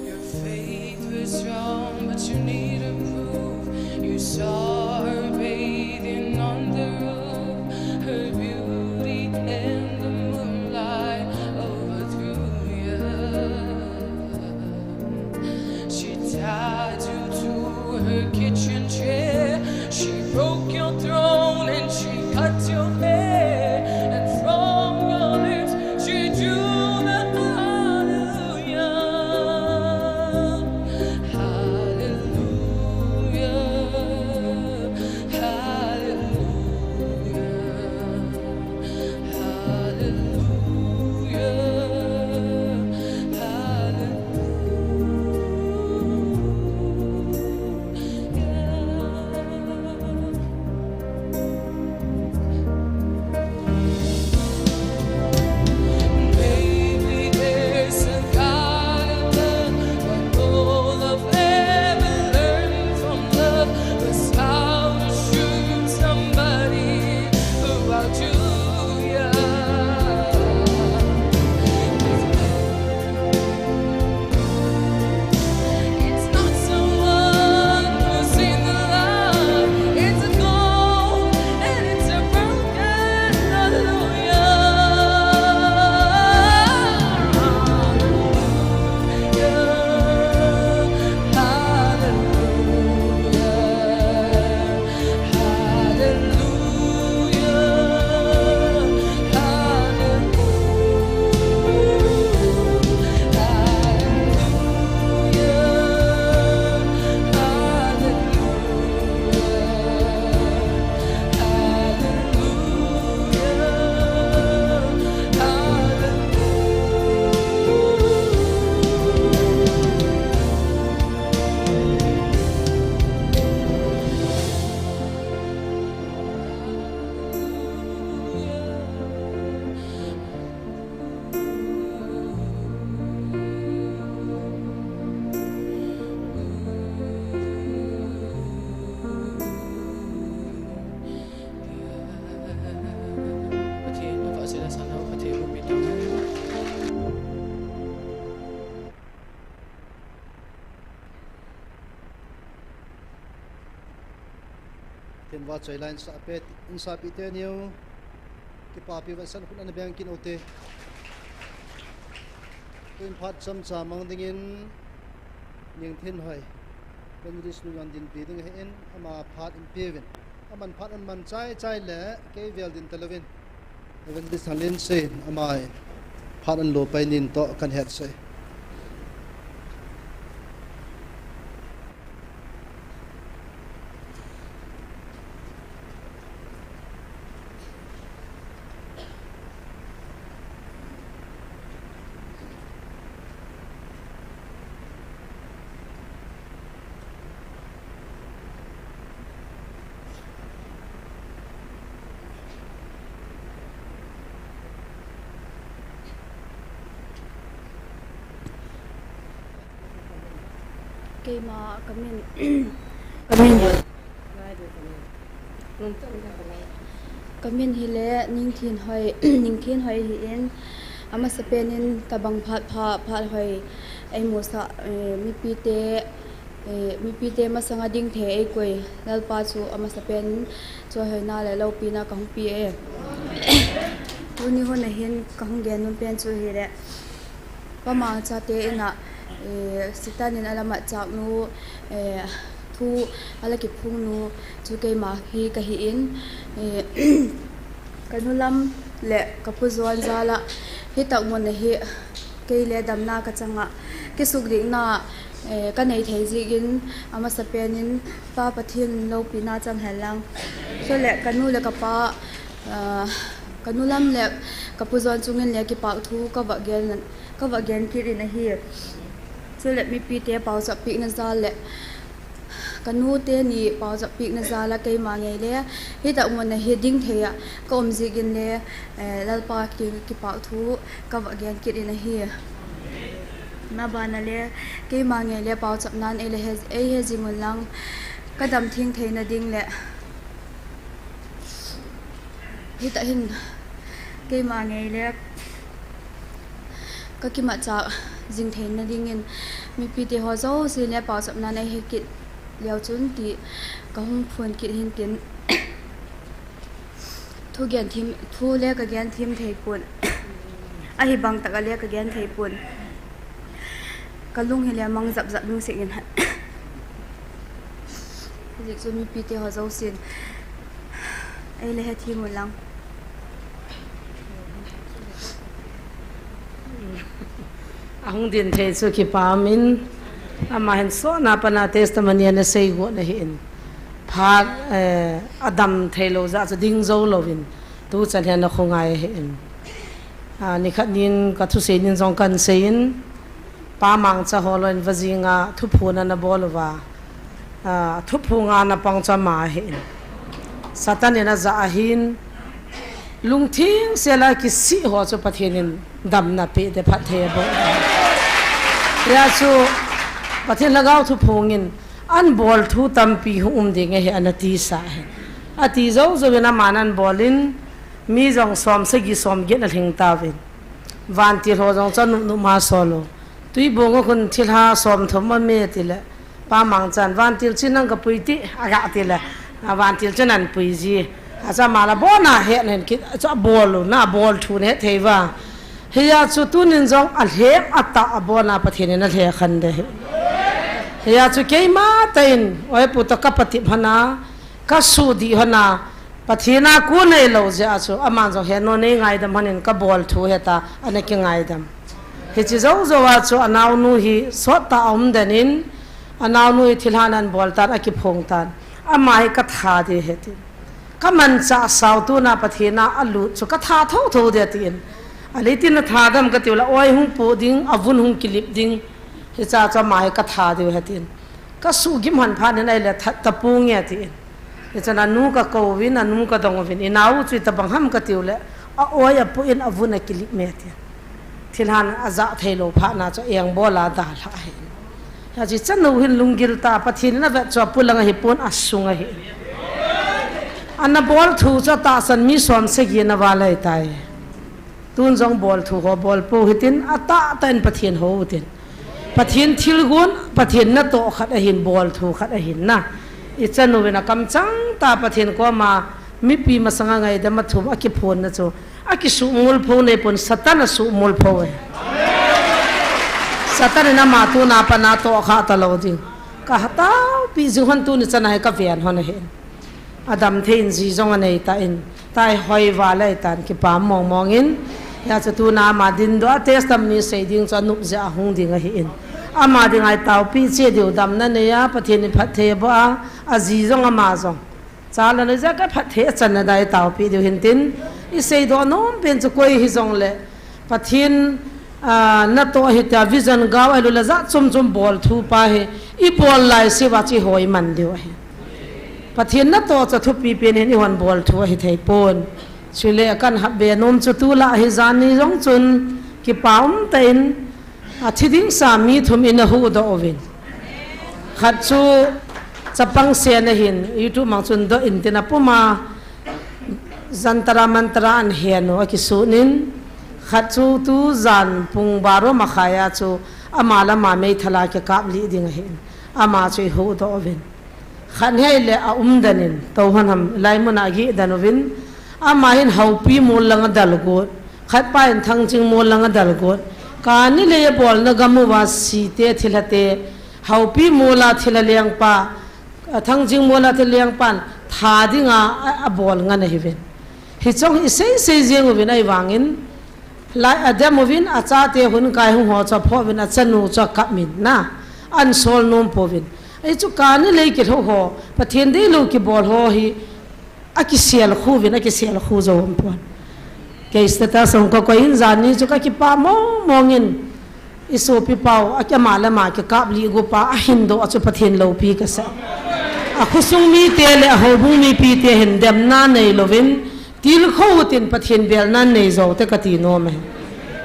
Your faith was strong, but you need a proof. You saw her bathing on the roof. Her beauty in the moonlight overthrew you. She tied you to her kitchen chair. She broke your throne and she cut your hair. And from your lips she drew the hallelujah. Hallelujah. Hallelujah. Hallelujah. Hallelujah. Maybe there's a God above, but all I've ever learned from love was how to shoot somebody who outdrew you. It's not someone who's in the light. It's a goal and it's a broken hallelujah. Hallelujah. Hallelujah. Pathen in phatchoi na dingin Hallelujah ti lha chun sang. Pathen vahchoi lai in sapeh, in sapeh teniu. Kipapi vetsahna khut ana beng kit u hite. Phat chomcha mang dingin Ningthinhoi, Evangelist nu jong dinpi ding ahin, ama phat in peuvin. Aman phat aman chai chai le kei vel din talouvin, Evangelist Thanglinsei, ama phat anlo pai nin toh kahin hetsah e. Keima kamin, kamin, kamin hile Ningthinhoi, Ningthinhoi ahin, amasapen in tabang phat pha, phat hoi eimusah, eh, mipite, eh, mipite masanga dingthei eikoi Lalpa chu amasapen in choihoina le loupina kahung pe e. Tuni hun ahin kahung gen nom pen chu hile, Pa Mangcha te in a, eh, Satan in alamatchah nu, eh, thu ala kiphong nu chu keima hi kahin, eh, kanu lam le kapu John jal a hitah mun a hi kei le damna kachang a, kisukdihna, eh, kanei thei jeh in amasapen in Pa Pathen loupina chang hen lang. Chule kanu le kapa, ah, kanu lam le kapu John chungin le kipahthu kava gen, kava gen kit in ahi. Chule mipite paochap pehna jal le kanu teni paochap pehna jal a keima ngei le hitah mun a hi dingthei a kaum jeh in le, eh, Lalpa ki, kipahthu kava gen kit in ahi. Nabana le keima ngei le paochapnan ei le he, eihe jing un lang kadam theng theina ding le hitah hin keima ngei le kakimatchah jing theina dingin mipite ho jousen le paochapnan eihe kit leu chun ti kahung phon kit hin tin. Thu gen them, thu le kagen them thei pon. Ahibang tah a le kagen thei pon. Kalung hile mang jap jap lungset in. Hijeh chun mipite ho jousen ei le hethem un lang. Ahung ding thei chu kipah in, ama hin sotna pana testimony ana sei got ahin. Phat, eh, adam theilou jeh chu ding jou louvin, tuchan hin ana khongai ahin. Ah, nikhat nin kathusei nin jong kahin sei in, Pa Mangcha holou in vajing a thuphon ana bol uva, ah, thuphon a ana pang chu ama ahin. Satan in ajah ahin, lungthim sel a kisih ho chu Pathen in damna pe te phatthei abol. Hijeh chun Pathen Lhagao thuphon in, ahin bol thu tampi hung um ding ahi ana tisa ahi. Ati jou jouvin aman ahin bol in, mi jong som sagi som get alhing tauvin. Vantil ho jong chu anop nop ma sol u. Tuibong a khun thilha som thum ame tile, Pa Mangchan, vantil chin nang kapui ti, aga tile, a vantil chin ahin pui ji. Acha mala bona he nen kit, acha bol u, na bol thu ne thei va. Hijeh chun tunin jong alhem atah a bona Pathen in alhe khan de hi. Hijeh chun keima tah in, oi pu ta ka pati phana, ka su di hona, Pathen a kon neilou jeh a chu, aman jong he no nei ngaidam hanin ka bol thu heta, ana kingaidam. Hiche jou jou a chu, anaonu hi sot tah a um den in, anaonu hi thilha nan bol tan, akiphong tan. Ama hi ka tha di hetin. Ka manchah sao tuna Pathen a alut chu ka tha tho tho di tin. Aletin na tha dam ka tiu la, oi hung pu ding, avun hung kilip ding. Hicha chu ama hi ka tha di hetin. Ka su gim han phan in ahile that ta pu nge tin. Hichan anu ka kou vin, anu ka dong vin, inau chu itabang ham ka tiu le, a oi a pu in avun akilip me tin. Thilhan aja thei lou phat na chu eng bol a dalha ahi. Hijeh chun nu hin lunggil tah, Pathen in avet chu apulang ahi pon asung ahi. Ana bol thu chu tahsan mi som sagi ana val ahi tai. Tun jong bol thu ho bol pou hitin, atah tah in Pathen hou tin. Pathen thilgon, Pathen natoh khat ahin, bol thu khat ahin na. Ichanu vin akamchang tah Pathen koma, mipi masanga ngaidam a thum akiphon na chu. Akisuh mul pou nei pon Satan asuh mul pou e. Satan in ama tuna pana toh kha talou ding. Ka ha taopi jing hon tuni chana hi ka ven hon ahi. Adam thei in ji jong anei tan. Tahi hoi val ahi tan, kipah mong mong in. Hijeh chun tuna ama dindoh a testimony sei ding chu anop jeh a hung ding ahin. Ama dinga i taopi cheh diu damna nei a, Pathen in phatthei aboh a, aji jong ama jong. Cha le nao jeh a ka phatthei achanna dia i taopi diu hin tin. I seidoh nom pen chu koi hijongle. Pathen, ah, natoh hitia vision gao ahilouleh jat chom chom bol thu pa hi. I bol laiseuva chu i hoi man diu ahi. Pathen natoh chu thupi pen hin i hon bol thu ahi thei pon. Chule kan hap be nom chu tulai hi janhi jong chun kipah umtah in, a thi ding sa mi thum in ahuhdoh uvin. Khat chu chapang sen ahin, YouTube mang chun doh in tin apum a, Jantar Mantar a ahin hen u akisunin. Khat chu tujan pung baro makhai a chu ama le ama meithal a kikap lih ding ahin. Ama chu i huhdoh uvin. Khat hi ahile a umdan in, tou hon ham, lai mun a agih dan uvin. Ama hin Haupi mol lang adel got. Khat pa hin Thangjing mol lang adel got. Kani lei abolna gam uva site thilhate, Haupi mol a thilha lengpa, a Thangjing mol a thilha lengpan, tha dinga, a, abol ngen ahiuvin. Hiche hi i sei sei jeng uvin ahivangin, lai adem uvin, achate hun kai hung ho chu aphoh uvin, achanu chu akap min na, ahin sol nom pouvin. Ahi chu kani lei kilhou ho, Pathen deilou kibol ho hi, akisel khu uvin, akisel khu jou um pon. Kei status hung ka koi in janhi chu ka kipah mong mong in, i sopi pau, a ki ama le ama kikap lih got pa, ahin doh a chu Pathen loupi ka sa. A khosung mite le a houbung mipite hin demna neilouvin, tilkhou tin Pathen belna nei jou te kati nom e.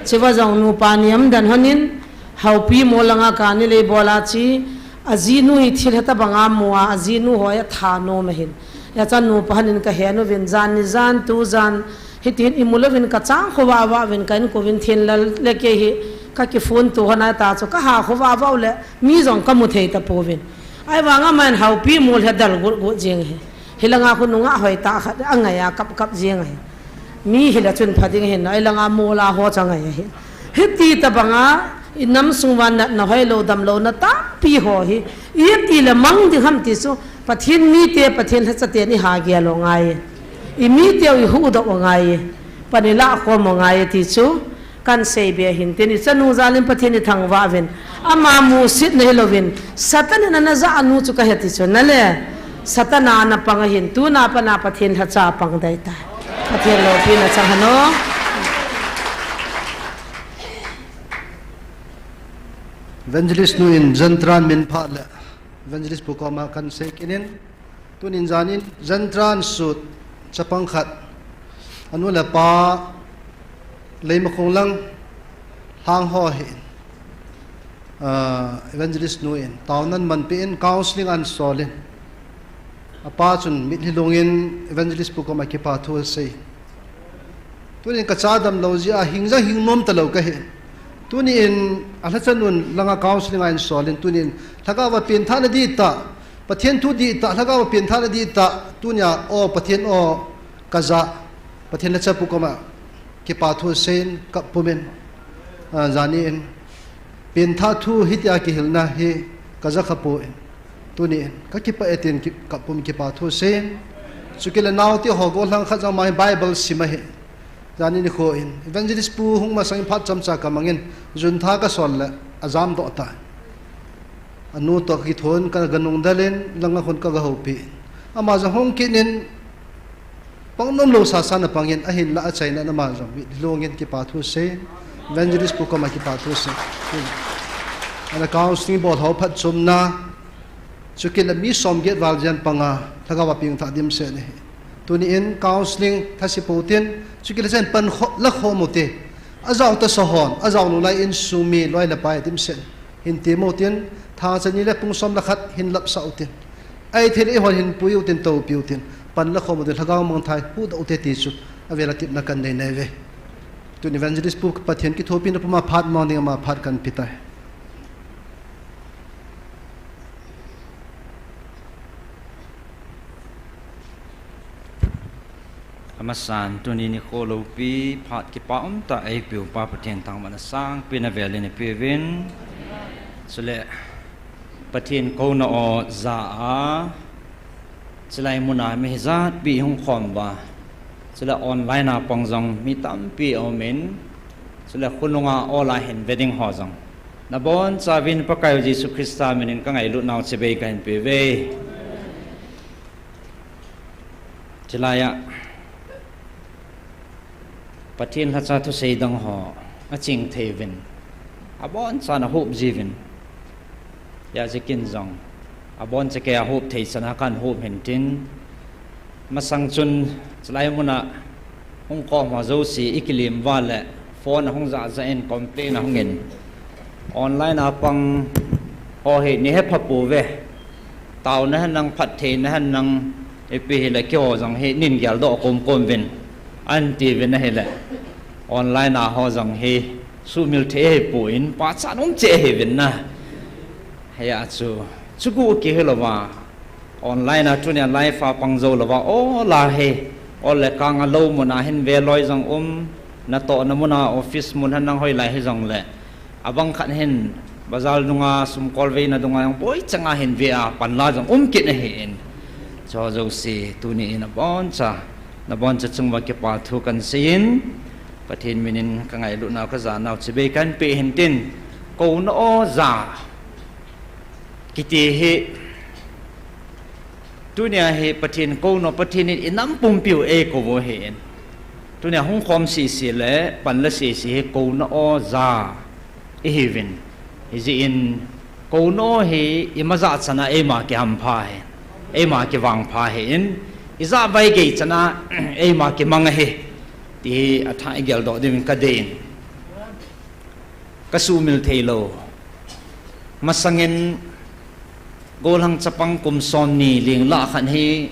Chuva jong nupa ni umdan hon in, Haupi mol langa kani lei bol a chu, ajinu hi thilha tabang a mu a, ajinu ho hi atha nom ahin. Hijeh chun nupa hon in ka hen uvin, janhi jan, tujan, hitin i mu louvin ka chang khovah vah uvin ka inkouvin Thinlal le kei hi ka kiphone to hon a ta chu ka ha khovah vah u le mi jong ka mu thei tapouvin. Ahivanga aman Haupi mol hi adel got got jeng ahi. Hilanga khu nungah hoitah khat angai a kap kap jeng ahi. Mi hile chun pha ding ahin, ahilanga mol a ho chu angai ahi. Hiti tabanga, i nam sung uva natna hoilou damlouna tampi ho hi, iti le mang ding ham ti chu, Pathen mite, Pathen lhacha ten i ha gel u angai. I mite u i huhdoh u angai. Pan i lah khom u angai ti chu, kan sei be hin tin, i chanu jal in Pathen i thangvah uvin. Ama musit na hilouvin, Satan in ana jah nu chu ka he ti chu, na le, Satan a ana pang ahin, tuna pana Pathen lhacha pang dei tai. Pathen loupina chang hen o. Evangelist nu in Jantar a min phah le Evangelist pu koma kan sei kit in, tunin janin Jantar a sut chapang khat, anu le apa Leimakhong lang lhang ho ahin, ah, Evangelist nu in taona ahin manpeh in counseling ahin sol in, apa chun mitlhi lungin Evangelist pu koma kipa thu asei. Tunin ka cha damlou jeh a hing jong hing nom talou ka hi. Tunin a lhacha nun langa counseling ahin sol in, tunin lhagao a pengthahna dihtah, Pathen thu dihtah, lhagao a pengthahna dihtah, tunia o Pathen o ka ja, Pathen lhacha pu koma kipa thu asei in kap pum in, ah, janin pengthah thu hitia kihilna hi ka ja kha poi. Tunin ka kipah e tin ki-, kap pum kipa thu asei. Chukit le naote ho gollhang khat jong ama hi Bible sim ahi. Janin nikho in Evangelist pu hung masang in phat chomcha ka mang in, June tha ka sol le ajam doh tai. Anu toh ka kithon ka ga nungdal in, langa khun ka ga houpi. Ama jong hung kit in, pang nomlou sasa ana pang in, ahinlah achaina in ama jong mitlhi lungin kipa thu asei. Evangelist pu koma kipa thu asei. Ana counseling bol ho phatchomna, chukit le mi somget val jen panga, lhagao a pengthah dimset ahi. Tunin counseling thase pou tin, chukit le chen pan kho, la khom u te. Ajao tasa hon, ajao lou lai insung mi loi le pai dimset. Hin tem u tin, thangcha ni le pung som le khat hin lapsah u tin. Ahi thei le eihon hin pui u tin, toupi u tin. Pan la khom u tin, lhagao mangthah huhdoh u te ti chu, avel a tepna kan nei nei uve. Tun Evangelist pu Pathen kithopina puma phat mang ding ama phat kan pe tai. Amasan, tuni nikho loupi, phat kipa umtah eipeupa Pathen thangvahna sangpen avel in ipeuvin. Chule Pathen kouna o ja a, chulai muna mi hijat pi hung khom uva, chule online a pang jong mi tampi aumin, chule khonunga ola hin ve ding ho jong, nabonchauvin Pakaiu Jesu Christa minin kangailut nau chibai kahin peuve. Chulai a Pathen lhacha thusei dang ho aching thei uvin, abonchan ahup jiuvin. Hijeh chun kin jong aboncha kei a hup thei chan a kahin hup hintin, masang chun chulai muna hung khom ho jouse ikilim uva le phone ahung jah jah in complain ahung in, online a pang ho hi nei hepha pouve. Taona hen lang, phattheina hen lang, ipi hile keiho jong hi nei geldoh komkom uvin, ahin tiuvin ahile, online a ho jong hi sumil thei ahipon, pachat um cheh ahiuvin na. Hijeh chun, chuguh kei hilouva, online a tunia live a pang jou louva, ola hi, ol le kang a lou muna hin ve loi jong um, natohna muna office mun hen lang hoilai hijongle, abang khat hin bazar dunga sumkol veina dunga jong boichanga hin ve a panla jong um kit ahin. Chujouse tuni in aboncha, naboncha chung uva kipa thu kahin seiyin, Pathen minin kangailut nau kaja nau chibai kahin peh hintin, kouna o ja kiti hi, tunia hi Pathen kouna, Pathen in inam pumpiu eikou u ahin, tunia hung khom sese le panla sese hi kouna o ja ihiuvin. Hijeh in kouna o hi imacha chan a eima kihampha ahi, eima kivangpha ahin, ijah vaigei chan a eima kimang ahi, ti hi athah igeldoh diuvin kadeiyin. Kasumil theilou, masangin gollhang chapang kum somni linglah khat hi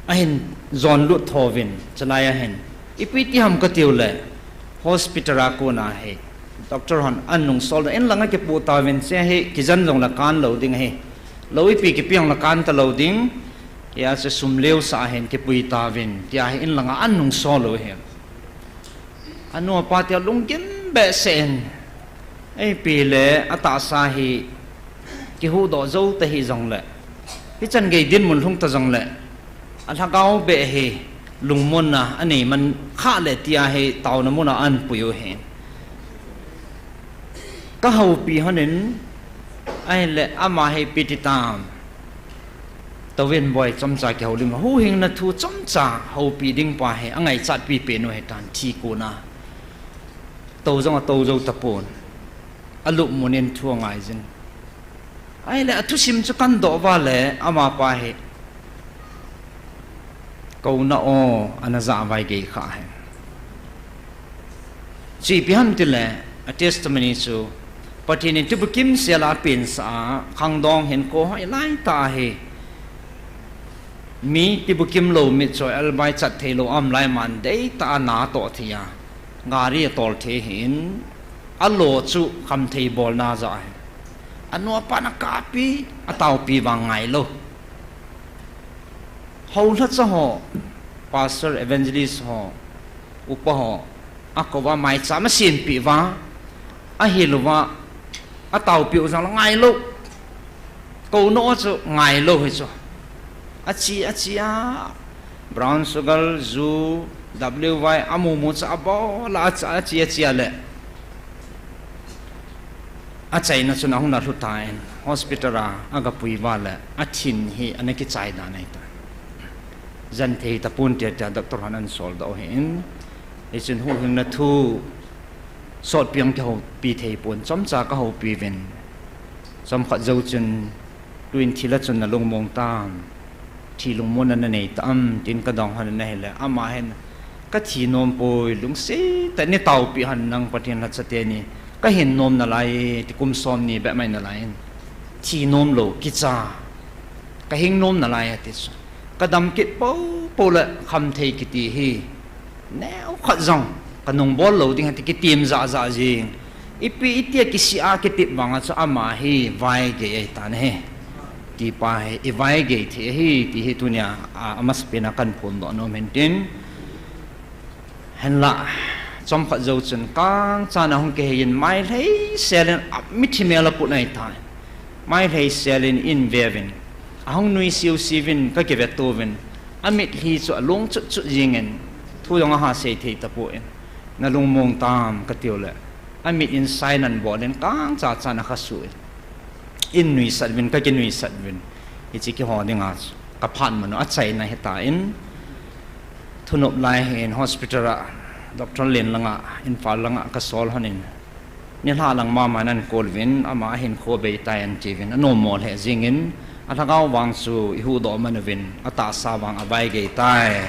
ahin jonlut thouvin, chulai ahin ipi ti ham katiule, hospital a kona hi doctor hon ahin nungsol in, inlanga kipoh tauvin, hiche hi kijen jongle kan lou ding ahi, lou ipi kipi jongle kan talou ding, hijeh chun sum leusah hin kipui tauvin, tia hi inlanga ahin nungsol u ahi. Anu apa tia lunggim behseh in, ipi le atahsa hi kihuhdoh jou ta hijongle, hichan gei dinmun lhung ta jongle, alhagao beh hi lungmonna anei man khah le tia hi taona muna ahin pui u ahi. Kahoupi honin, ahile ama hi ipi ti tam, touvin boi, chomcha kihoulim, huhhingna thu chomcha houpi ding pa hi angaichat pipen u ahitan, thi kona. Tou jong atou jou tapon, alupmun in thu angaijin. Ahile athusim chu kahin doh uva le, amapa hi kouna o ana ja vaigei kha ahi. Chu ipi ham tile, a testimony chu, Pathen in tibukim sela apensah a, khangdong hinkho hoilai tah ahi. Mi tibukim lou, mitcho elbai chat theilou aum lai man deitah a natoh thei a, gari atol thei ahin, alo chu khamthei bolna aja ahi. Anu apan akappi, ataopi vang ngailou. Houlhacha ho, pastor, evangelist ho, upa ho, akouva maicham asempeh uva, ahil uva, ataopiu jongle ngailou. Kouna o chu ngailou hichu. Ache, ache a, brown sugar, ju, W Y, amumu chu abol a, ache, ache, ache a le, achaina chun ahung nalhu tan, hospital a agapui uva le, athin hi ana kichai dan ahitan. Jen thei tapon tia, tia doctor hon ahin soldoh u ahin. Hichun huhhingna thu sotpi jong kihoupi theipon, chomcha kahoupi uvin. Chomkhat jou chun, tuin thil a chun nalungmong tam, thi lungmonna nanei tam, tin kadong hon ahile, ama hin, kathi nompoi, lungset tah in nei taopi hen lang Pathen lhacha teni, kahin nom nalai, ti kum somni beh mai nalai in, thi nomlou, kicha, kahing nom nalai ati chu. Kadam kit poupou le khamthei kiti hi neokhat jong kanung bol lou ding ahi ti kitem jahjah jeng. Ipi itia kisih a kitep vanga chu ama hi vaigei ahitan ahi, ti pa hi ivaigei thei ahi ti hi tunia, a, amasapen a kahin phondoh nom ahin tin. Hinla, Chomkhat jou chun kangchan a hung kihei in mailhei sel in a mithi mel a put ahitai. Mailhei sel in in veuvin, ahung nui siusiu vin ka kive touvin, a mitlhi chu a long chutchut jingin, thu jong aha sei thei tapon, na lungmong tam ka tiu le, a mit in sign an bol in kangcha chan a kha su in, in nuisat vin, ka kinuisat vin, hichi kiho dinga chu ka phat manu a chaina hitan, thunop lai hin hospital a Doctor Len langa, Imphal langa ka sol hon in, nilhah lang mama nan kol vin, ama ahin kho bei tai an ti vin, a nom mo lheh jingin, a lhagao vang chu i huhdoh man uvin, a tahsa vang a vaigei tai.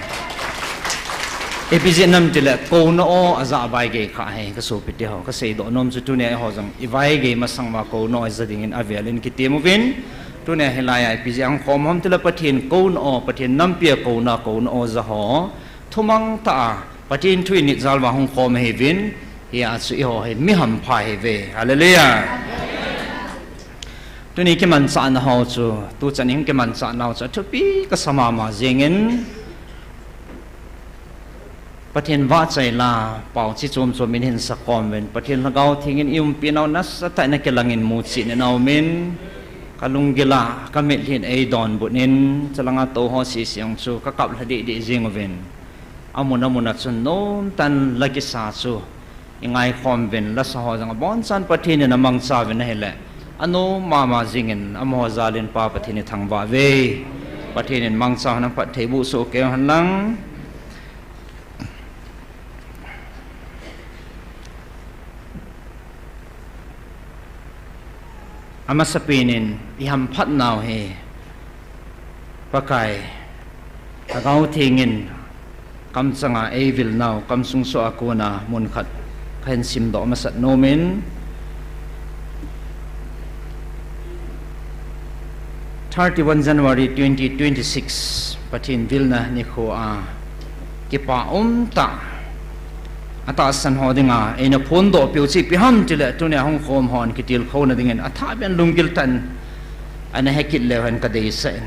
Ipi jeh ham tile, kouna aw a ja a vaigei kha hi, ka sopite ho, ka seidoh nom chu tunia eiho jong i vaigei masang uva kouna aw i ja dingin avel in kitem uvin, tunia hilai a ipi jeh a hung khom ham tile, Pathen kouna aw, Pathen nampi a kouna, kouna aw ja ho, thumang tah a, Pathen thu i nit jal uva hung khom ahi vin, hia chu eiho hi mi hampha ihi uve. Hallelujah. Tuni kimanchahna ho chu, tuchan in kimanchah nau chu, athupi ka sa mama jingin, Pathen vahchoi la, pao chi chom chom in hin sa khom uvin, Pathen Lhagao Theng in i umpi nau nasatah in a kilang in muchi in a um in, ka lunggil a, ka mitlhi in ei donbut in, chalanga tou ho sisi jong chu, ka kap lha deh deh jing uvin. Amun amun a chun nomtah in la kisa chu i ngaikhom uvin, lasa ho jong abonchan Pathen in amangcha uvin ahile, anom mama jingin amaho jal in Pa Pathen i thangvah uve. Pathen in mangcha hon, phatthei boh soh kei hen lang. Amasapen in i hamphat nau hi Pakai Lhagao Theng in kamchang a ei vil nau, kamsung soh a kona mun khat ka hin simdoh masat nom in, thirty-one January twenty twenty-six, Pathen vilna nikho a, kipa umtah a tahsan ho dinga eina phondoh piu chu ipi ham tile, tunia hung khom hon kitilkhouna dingin athah beh in lunggil tah in ana hekit leu hen ka deisah in.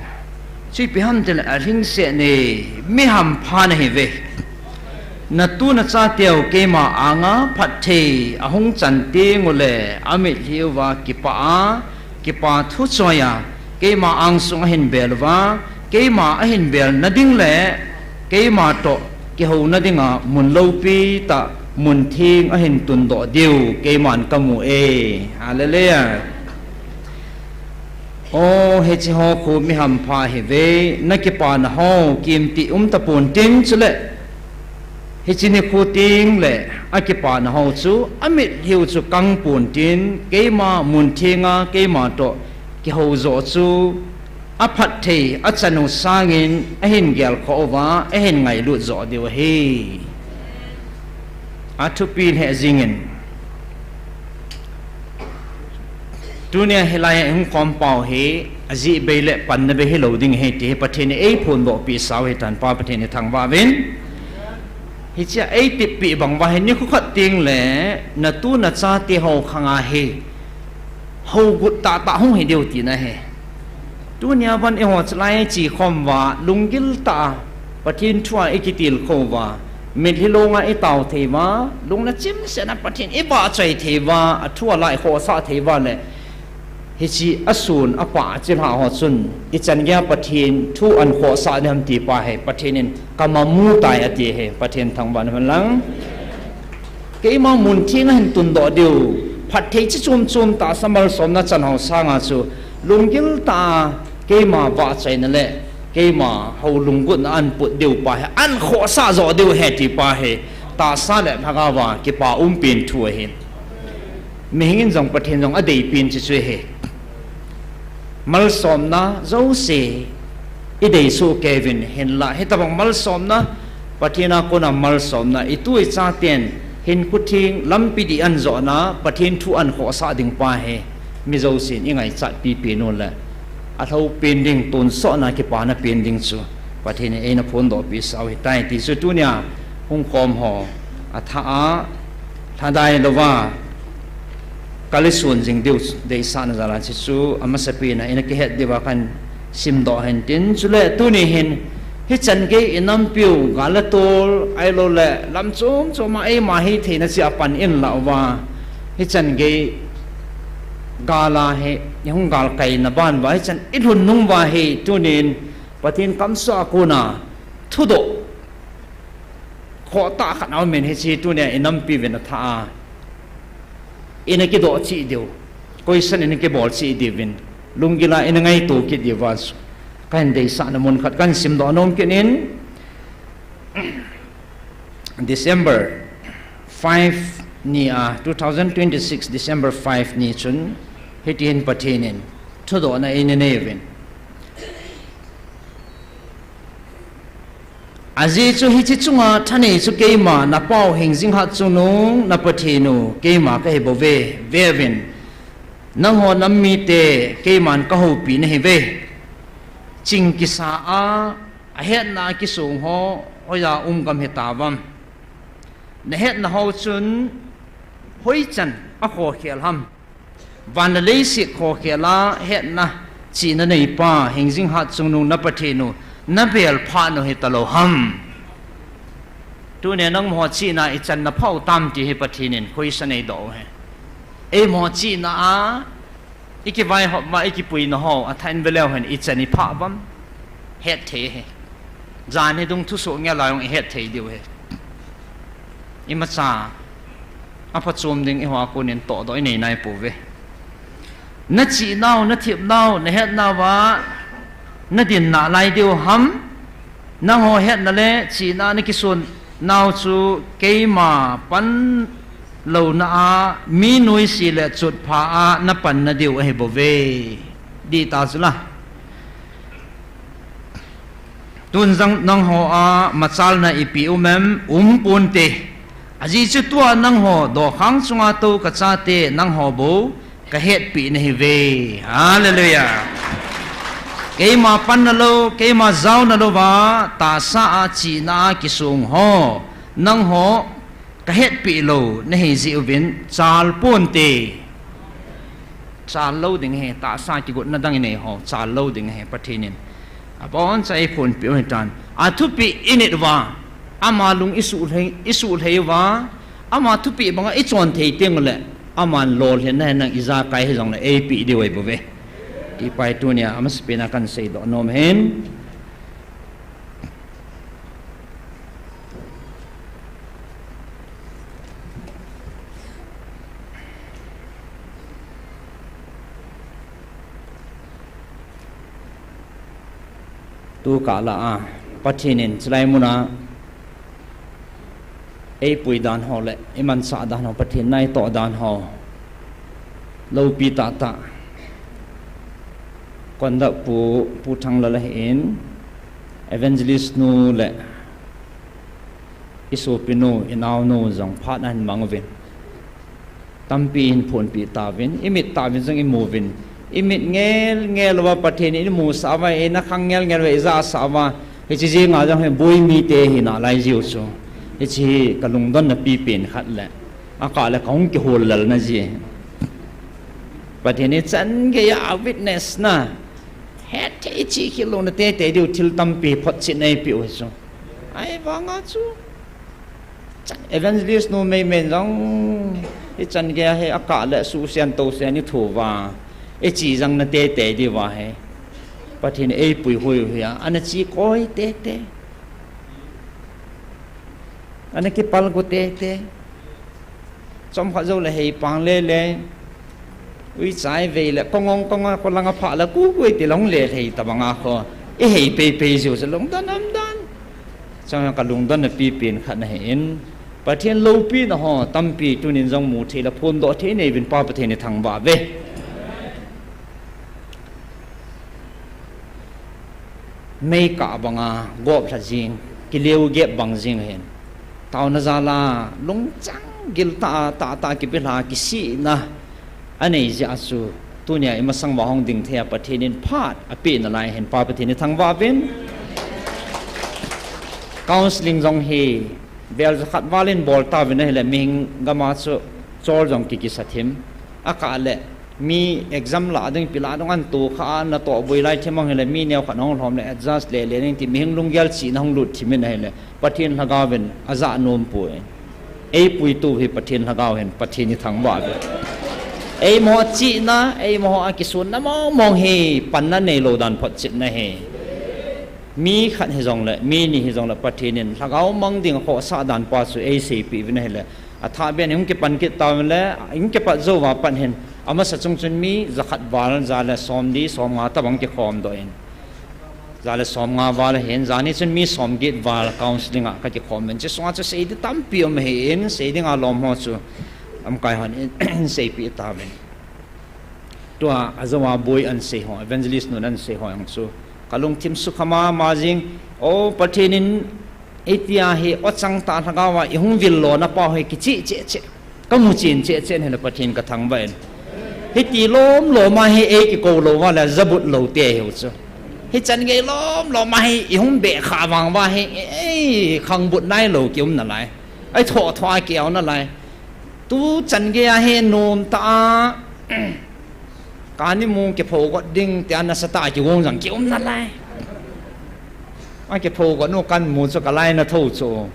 Chu ipi ham tile, alhingset in, mi hampha nahi uve. Natu nachate u keima anga phatthei ahung chan teng ule, amitlhi uva kipah a, kipa thu choi a, keima angsung ahin bel uva, keima ahin belna ding le keima toh kihouna dinga mun loupi tah, mun theng ahin tundoh diu keiman ka mu e. Hallelujah. O, hiche ho khu mi hampha ihi uve, na kipana ho kimtih um tapon tin, chule hiche nikho teng le akipana ho chu amitlhi u chu kang pon tin, keima mun theng a keima toh kihou joh chu aphatthei achan u sangin ahin gelkhoh uva, ahin ngailut joh diu ahi. Athupi lheh jingin, tunia hilai a i hung khom pau hi ajeh bei le panna bei hilou ding ahi ti hi Pathen in ei phondohpeh sau ahitan, Pa Pathen i thangvah uvin. Hichea ei tippeh bang uva hi nikho khat teng le natu nachate ho khang a hi hougut tahtah hung hi diu tina ahi. Tunia vang eiho chalai a i che khom uva, lunggil tah a Pathen thu a i kitilkhou uva, mitlhi long a i tao thei uva, lungna chimset a Pathen i vahchoi thei uva, athu a la i khohsah thei uva le, hiche asun apah achilhah ho chun ichan geiya Pathen thu ahin khohsah ding ham ti pa hi Pathen in ka mamu tai ati ahi. Pathen thangvah in umhen lang. Keima mun theng ahin tundoh diu, phatthei chi chom chom tahsa malsomna chan ho sanga chu, lunggil tah a keima vahchoina le keima houlunggutna ahin put diu pa hi, ahin khohsah joh diu ahi ti pa hi, tahsa le lhagao a kipa umpen thu ahi. Mihing in jong Pathen jong adeipen chu chu ahi. Malsomna jouse i dei soh kei uvin, hinlah hitobang malsomna, Pathen a kona malsomna, i tu i chaten hinkho theng lampi dih ahin johna, Pathen thu ahin khohsah ding pa hi mi jousen i ngaichat pipen u le, alhou pen ding, tonsotna kipana pen ding chu Pathen in eina phondohpeh sau ahitai ti chu tunia hung khom ho athah a lhadai louva kal i son jing diu deisahna jal a hiche chu amasapen a ina kihet diuva kahin simdoh ahin tin, chule tuni hin Hichan gei inampiu gal le tol, ahilouleh lam chom chom a eima hitheina chia pan inlah uva, hichan gei gal a hi, ihung galkaina ban uva, hichan ilhun nung uva hi, tunin Pathen kamsah a kona thudoh khohtah khat aumin, hiche tunia inampiuvin athah a ina kidoh cheh diu, question ina kibol cheh diuvin, lunggil a ina ngaito kit diuva chu kahin deisahna mun khat kahin simdoh nom kit in, December five ni a, two thousand twenty-six December five ni chun, hitin Pathen in thudohna eina neiuvin. Ajeh chu hiche chunga thanei chu keima napau Hingjing Hatchungnung na Pathen u keima kahi bouve, veuvin. Nangho nam mite keiman kahoupi nahiuve. Ching kisa a, ahetna kisong ho, hoiya um gam hitauvem? Nahetna ho chun hoichan akhokhel ham? Van le leiset khokhel a hetna, chihna neipa Hingjing Hatchungnung na Pathen u nabel phat u hitalou ham? Tunia nangho chihna ichan naphah tam ti hi Pathen in question eidoh u ahi. Eiho chihna a ikivaihop uva ikipuina ho athah in veleu hen ichan iphah uvam? Hetthei ahi. Jan hi dung thusoh ngel a jong ihetthei diu ahi. Imacha aphachom ding eiho a konin tohdoh inei naipouve. Nachihnau, nathepnau, nahetnauva nadin nalai diu ham? Nangho hetna le chihna nakisonnau chu keima panlouna a mi noise le chotpha a napanna diu ahibouve. Dih ta chula. Tun jong nangho a machalna ipi um em? Umponte. Ajeh chu tua nangho dokhang chunga tou kachate nangho bou kahetpeh nahiuve. Hallelujah. Keima panna lou, keima jaona louva tahsa a chihna a kisong ho, nangho kahetpeh lou nahi jeh uvin chalponte. Chal lou ding ahi, tahsa kigotna dang inei ho chal lou ding ahi, Pathen in aboncha eiphonpeh u ahitan. Athupeh init uva, ama lung isuh lhei, isuh lhei uva, ama thupeh banga ichon thei teng uleh, aman lolhinna henlang ijakai hijongle eipeh diu ahibouve. Tipa hi tunia amasapen a kahin seidoh nom ahin. Tukah lah a Pathen in chulai muna eipui dan ho le imansah dan ho, Pathen na itoh dan ho loupi tahtah conduct pu, Pu Thanglal ahin, evangelist nu le isopinu, inaonu jong phat ahin mang uvin, tampi ahin phonpeh tauvin, imit tauvin jong imuvin, imit ngel ngel uva Pathen in imusah uva, inakhang ngel ngel uva ijahsah uva, hiche jenga jong hi boi mite hi nalai jiu chu, hiche hi kalungdonna pipen khat le akah le kahung kihol lelna ji. Pathen in chan geiya witness na, hetthei chih khel louna teitei diu thil tampi photchetna eipeh u hichu. Ahivanga chu evangelist nu meimen jong hichan geiya hi akah le suhsen tousen itho uva, iche jangna teitei diuva hi Pathen in eipuihoi u hi a, ana che koi teitei, ana kipalgo teitei. Chomkhat joule heipang lele, uicha ivei le kongong kongong, kolanga phah le kukui tile hung le lhei tobanga kho, ihei peipei jiu chu lungdon umdan. Chang kalungdonna pipen khat ahin, Pathen loupina ho tampi tunin jong mu thei le phondoh thei nei uvin Pa Pathen ithangvah uve. Meikah banga goplha jing, kileu gep bang jing ahin, taona jal a lungchang giltah a tahtah kipelha kisihna anei jeh a chu tunia imasang uva hung ding thei a Pathen in phat apeh nalai ahin Pa Pathen ithangvah uvin. Counselling jong hi vel jakhat val in bol tauvin ahile mihing gam a chu chol jong kikisa thim, akah le Mi exam lah ding, ipi lah ding, an to kha a, natoh boi lai thim ahile, mi neo khat hung lhom le adjust le le ning ti, mihing lunggel chihna hung lut thim in ahile, Pathen lhagao vin ajah nom poi. Ei puitu hi Pathen lhagao hin, Pathen hi thangvah ve. Eimaho chihna, eimaho a kisonna mong mong hi panna neilou dan photchetna hi. Mi khat hijongle, mi ni hijongle, Pathen in lhagao mang ding khohsah dan pa chu eiseipeh uvin ahile, athah beh in hung kipan kit tauvin le, hung kipat jou uva pat hin, amasa chung chun mi jakhat val, ja le somli, somnga tobang kikhom doh in. Ja le somnga val ahin, jani chun mi somget val counselling a kakikhom in. Chuche sunga chu seidi tampi um ahin, seiding a lom ho chu lamkai hon in, seipeh tauvin. Tua, ajou a boi an sei ho, evangelist nun an sei ho jong chu, kalungthim sukha mama jing, o Pathen in, itia hi, o changtah lhagao a, ihung vil lona pau hi, kicheh cheh cheh. Kamu chen cheh cheh in ahile Pathen kathangvah in. Hiti lom lom a hi, ei kikou lou uva le, jabut lou te hiu chu. Hichan gei lom lom a hi, ihung beh kha vang uva hi, ei, khangbut nailou kium nalai. Ei thoh thoh a kiau nalai. Tuchan gei a hi nomtah a, kani mu kipho got ding tia nasatah a kigong jong kium nalai. Akipho got nu kanmu chu kalaina thou chu.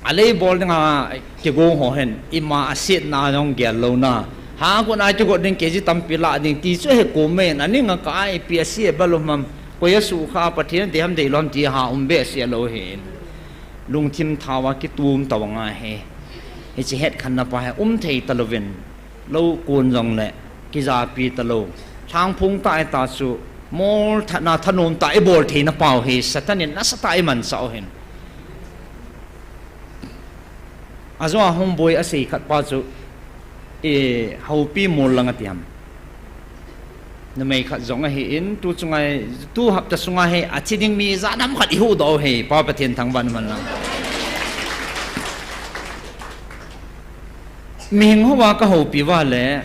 Alei bol dinga kigong ho hin, ima asetna jong gel louna. Ha got a kigot ding kg tampi lah ding ti chu he kum in, aning akah a ipi ase balou ham, koi asukha, Pathen dei ham deilou ham ti ha um behseh lou hin. Lungthim thao a kitum tobang ahi. Hiche hetkhenna pa hi um thei talouvin. Lou kon jongle, kijapi talou. Lhangphong tah a ta chu, molthatna thanom tah a ibol theina pau hi, Satan in nasatah a imanchah u hin. Ajou a hung boi asei khat pa chu, e, Haopi mol lang ati ham. Numei khat jong ahin, tu chunga, tu hapta sunga hi, athi ding mi ijat ham khat ihuhdoh u hi, Pa Pathen thangvah in umhen lang. Mihing houva kahoupi uva le,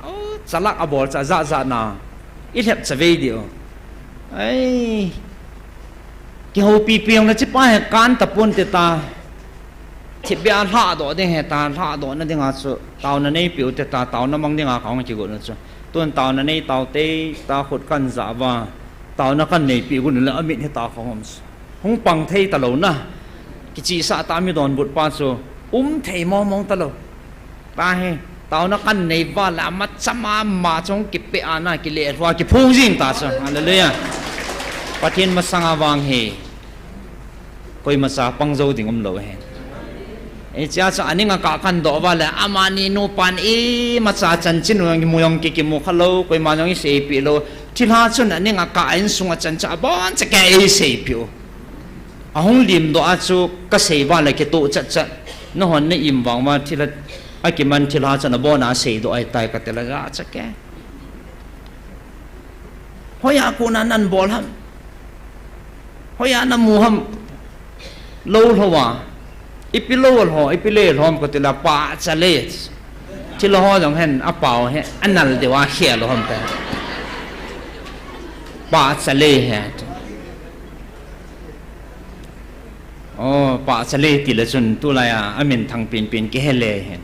o, chalak abol cha jat jat na, ilhep chavei diu. Ai, kihoupi pi jongle hichepa hi kan tapon te ta. Thipbeh a lhahdoh ding hita, lhahdohna dinga chu taona neipeh u te ta, taona mang dinga kahung kigot u chu. Tun taona nei tau te ta, khut kanjah uva, taona kaneipeh got u le amit hita kahung um chu. Hung pang thei talou na. Kichihsah tah a mi donbut pa chu um thei mong mong talou. Tahi, taona kanei uva le amachama ma chu hung kipeh a na, kilelhua kiphong jing ta chu. Hallelujah. Pathen masanga vang hi. Koimacha pang jou ding umlou ahi. Hichea chu aning akah kandoh uva le, amani nupan imacha chanchin u jong kimu jong kikimu khalou, koima jong iseipeh lou. Thilha chun aning akah a insunga chan chu aboncha kei eiseipeh u. Ahung limdoh a chu kasei uva le kitoh chat chat. Nahon na im vang uva thilha, akiman thilha chun abona seidoh ahitai katile jachat kei. Hoiya kona nabol ham? Hoiya namu ham? Lou lhou a. Ipi lou lhou, ipi le lhou ham katile pahcha le. Thilha ho jong hin apao hi, anal deuva khel lou ham ta. Pahcha le hi. O, pahcha le tile chun tulai a, amin thang penpen kihele hin.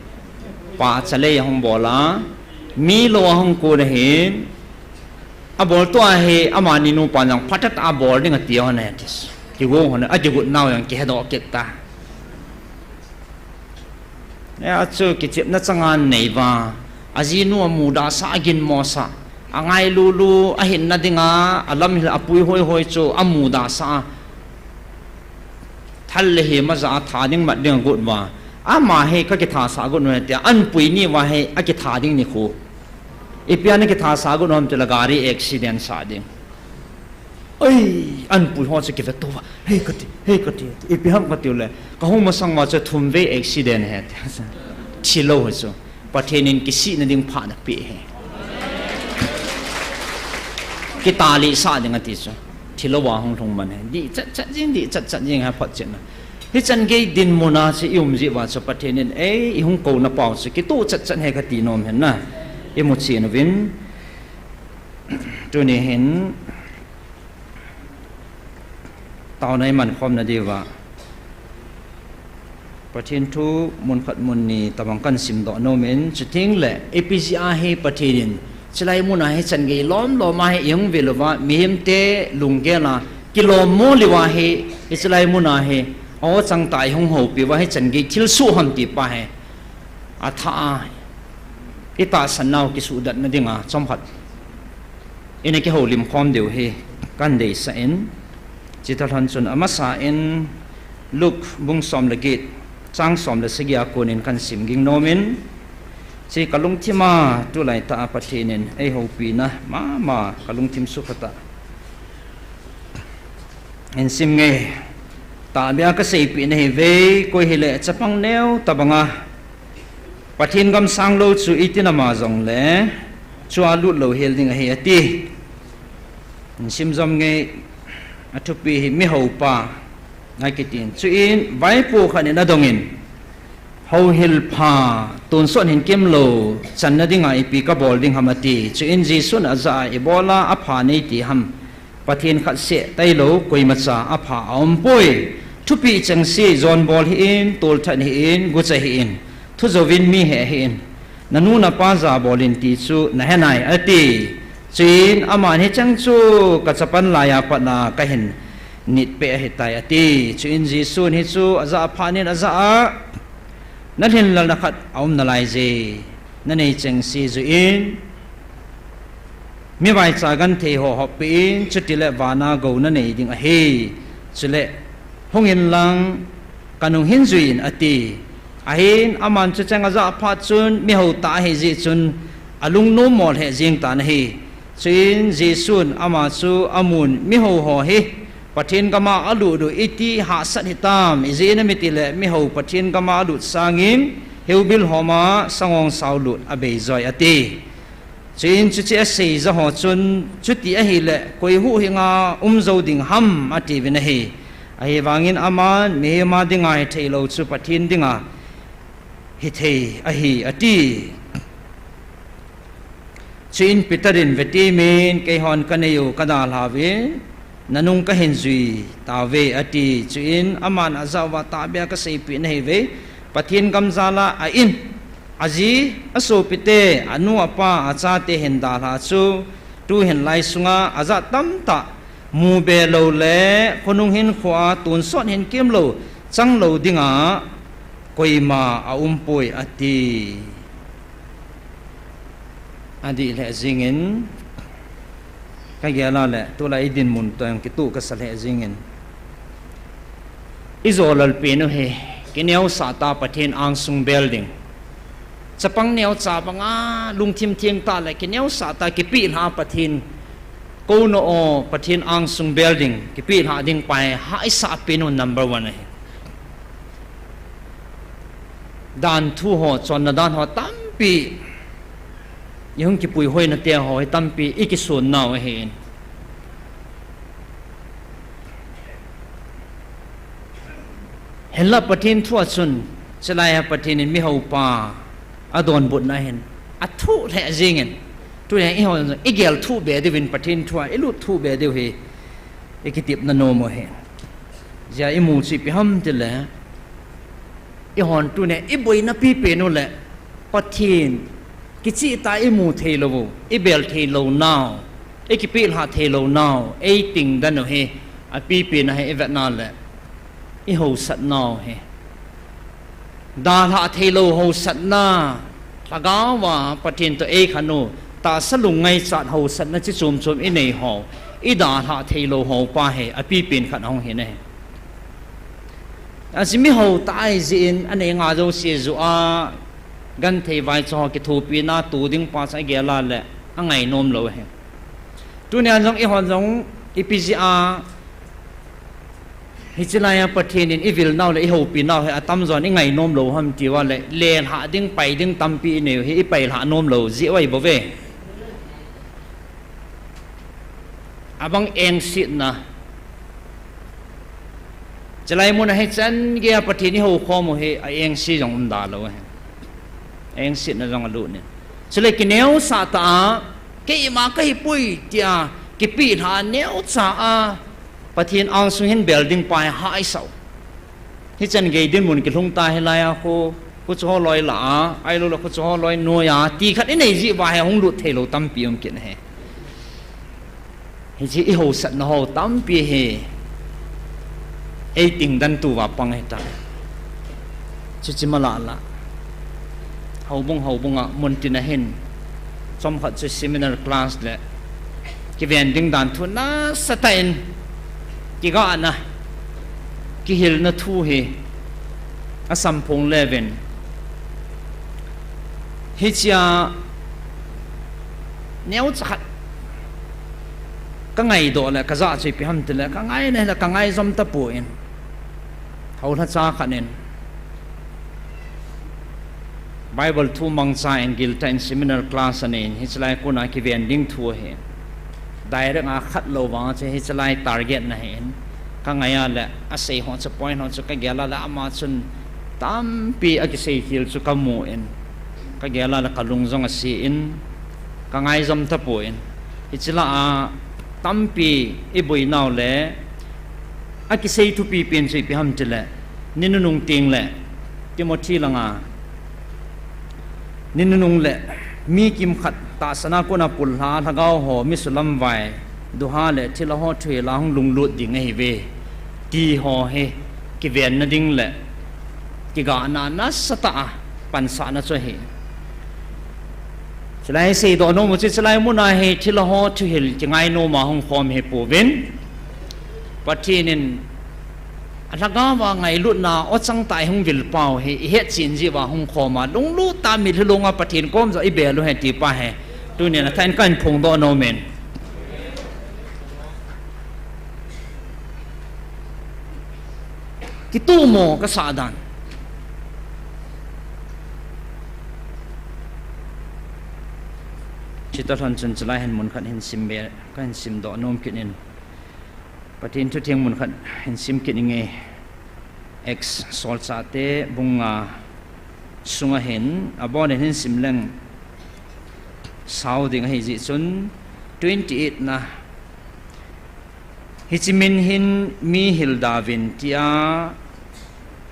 Pahcha le ahung bol a, mi lou ahung kon ahin. Aboltu ahi, amani nupan jong phatah a bol ding ati hon ahi ati. Kigong hon, akigot nau jong kihedoh kit ta. Hia chu kichepna changa nei uva, ajinu amudasah, aginmosah, angailulu, ahinna dinga, alamhil apui hoihoi chu amudasah a. Thal le him ajah a tha ding mat ding agot uva. Ama hi kakithasah got u ahi tia, anpui ni uva hi akitha ding nikho. Ipi a nakithasah got u ham tile gari accident sah ding. Oi, anpui ho chu kivetou uva. Hei kati, hei kati, ipi ham katiu le. Kahung masang uva chu thum vei accident ahi tia. Thilou hi chu. Pathen in kisihna ding phat anapeh ahi. Kitalih sah ding ati chu. Thilou a hung lhung man ahi. Dih chat chat jing, dih chat chat jing ahi photchetna. Hichan gei dinmun a chu ium jeh uva chu Pathen in ei, ihung kouna pau chu kitoh chat chat ahi kati nom ahi na. Imu chen uvin. Tuni hin taona iman khomna diuva. Pathen thu mun khat mun ni tabang kahin simdoh nomin, chuteng le ipi jeh a hi Pathen in chulai mun a hi chan gei lom lom a hi ihung vil uva, mihemte lunggel a kilom mo liu a hi, hiche lai mun a hi aw chang tah a ihung houpi uva hi chan gei thilsoh ham ti pa hi athah a itahsan nau kisuhdatna dinga chomkhat ina kihoulim khom diu hi kahin deisah in, chuteng lhon chun amasa in Luke bung som le get chang som le sagi a konin kahin sim ging nomin, hiche kalungthim a tulai tah a Pathen in eihoupina mama kalungthim sukha tah in sim nge. Tahbeh a kaseipeh nahiuve, koi hile chapang neo tabanga Pathen gam sang lou chu iti nama jongle chua lut lou hel ding ahi ati. In sim jom nge, athupi hi mihoupa akitin. Chuin vaipo khat in adongin, Houhil pha, tonsot hinkemlou channa dinga ipi kabol ding ham ati. Chuin Jesun ajah a, Ibola apha neiti ham? Pathen khat seh tailou koimacha apha aumpoi. Thupeh chengse, jon bol hih in, tolthat hih in, gucha hih in, thu jouvin mi heh hih in, nanu napa ja bol in ti chu nahe nai ati. Chuin aman hicheng chu kachapan laiya patna kahin nitpeh ahitai ati. Chuin Jesun hichu ajah phat in ajah a, Nalhinlelna khat aum nalaije, nanei chengse juiyin, mivaicha genthei ho hoppeh in, chutile vana gou nanei ding ahi. Chule hungin lang kanung hin juiyin ati. Ahin aman chucheng ajah phat chun mihou tah ahijeh chun alungnom mo lheh jeng tan ahi. Chuin Jesun ama chu amun, Mihouho hi Pathen gama alut u iti hahsat hitam, ijeh inem itile mihou Pathen gama alut sangin heubil homa sangongsao lut abeijoi ati. Chuin chuche aseijaho chun, Chuti ahile koi huhhinga umjou ding ham? atiuvin ahi. Ahivangin aman, Mihema dinga hitheilou chu Pathen dinga hithei ahi, ati. Chuin Peter in, Vetemin, keihon kaneiyu kadalhauve, nanung kahin jui tauve, ati. Chuin aman ajah uva, Tahbeh a kaseipeh nahiuve, Pathen gam jal a a-in, aji, asopite, anu apa, achate hin dalha chu tuhin lai sunga ajat tamtah mu be loule khonung hinkhoa tonsot hinkemlou changlou dinga koima aumpoi, ati. Adih lheh jengin, kagel a le tulai idinmun toh jong kitoh kasa lheh jengin, ijo lalpen u hi kineosah tah a Pathen angsung bel ding, chapang neocha banga lungthim thengtah le kineosah tah a kipehlhah a Pathen kouna o Pathen angsung bel ding, kipehlhah ding pa hi hahsatpen u number one ahi. Danthu ho, chonna dan ho tampi, ihung kipuihoina teho hi tampi ikisonnau ahin, hinla Pathen thu a chun, chulai a Pathen in mihoupa adonbutna hin athuh lheh jengin, tunia eiho igel thuh be diuvin Pathen thu a ilut thuh be diu hi ikitepna nom u ahi. Hijeh a imu chu ipi ham tile, eihon tunia iboina pipen u le Pathen kichehtah a imu theilou u, ibel theilou nau, ikipehlhah theilou nau eiting den u hi, apipen a hi ivetna le ihaosatnau hi, dalhah theilou haosatna, lhagao a Pathen toh eikhen u, tahsa lung ngaichat haosatna chi chom chom ineiho, idalhah theilou ho pa hi apipen khat ahung hin ahi. Aji, mihou tah ahijeh in anei nga jouse joh a, genthei vaicha ho kithopina to ding pa chu agel a le angainom lou ahi. Tunia jong eihon jong ipi jeh a hiche laiya Pathen in ivilnau le ihoupinau hi atamjon ingainom lou ham tiu a le, lelhah ding pai ding tampi inei u hi ipailhah nom lou jeh u ahi bouve. Abang engsetna, chulai mun a hichan geiya Pathen ihoukhom u hi a engse jong umda lou ahi. Engsetna jong alut in, chule kineosah tah a, keima kahipoi tia kipehlhah neocha a Pathen angsung hin bel ding pa hi hahsat u. Hichan gei dinmun kilhung ta hilai a khu, khuchu ho loi la a, ailou le khuchu ho loi noi a, ti khat inei jeh uva hi hung lut thei lou tampi um kit ahi. Hiche i hausatna ho tampi hi, ei tingdan tu va pang hita. Chuche ma la la. Houbung, houbung a mun tin a hin. Chomkhat chu seminar class le. Kiven ding dan thu nasatah in. Kigahna. Kihilna thu hi. Asam phong le ven. Hichea neocha khat ka ngaidoh le, ka jachat chu ipi ham tile, ka ngai le, ka ngai jom tapon. Houlhacha khat in. Bible thu mangcha in giltah in seminar class anei in, hichelai kona kiven ding thu ahi. Direct a khat lou vang chu hichelai target na ahin. Ka ngai a le, asei ho chu point ho chu ka gel a le, ama chun tampi akisei khel chu ka mu in. Ka gel a le ka lung jong ase in, ka ngai jom tapon. Hiche la a tampi i boinau le, akisei thupi pen chu ipi ham tile, ni nunung teng le, Timothy langa, ni nunung le, mi kimkhat tahsan a kona pullha, lhagao ho, mi sulamvai, duha le, thilha ho thuhil a hung lunglut ding ahiuve. Ti ho hi, kivenna ding le, kigahna nasatah a, pansahna chu ahi. Chulai seidoh nom u chu, chulai mun a hi thilha ho thuhil kingai nom a hung khom hi pouvin. Pathen in alhagao a ngailutna ochang tah a hung vil pau hi ihet chen jeh uva hung khom a, lunglut tah a mitlhi long a Pathen kom jong ibel u ahi ti pa hi. Tunin athah in kahin phongdoh nom in. Kitomo kasah dan. Chuti lhon chun chulai hin mun khat hin sim be, kahin simdoh nom kit in. Pathen thutheng mun khat hin sim kit inge. Acts Solchahte bung nga sunga hin, abon in hin sim leng sao ding ahi jeh chun, twenty eight na, Hiche min hin mi hilda uvin tia,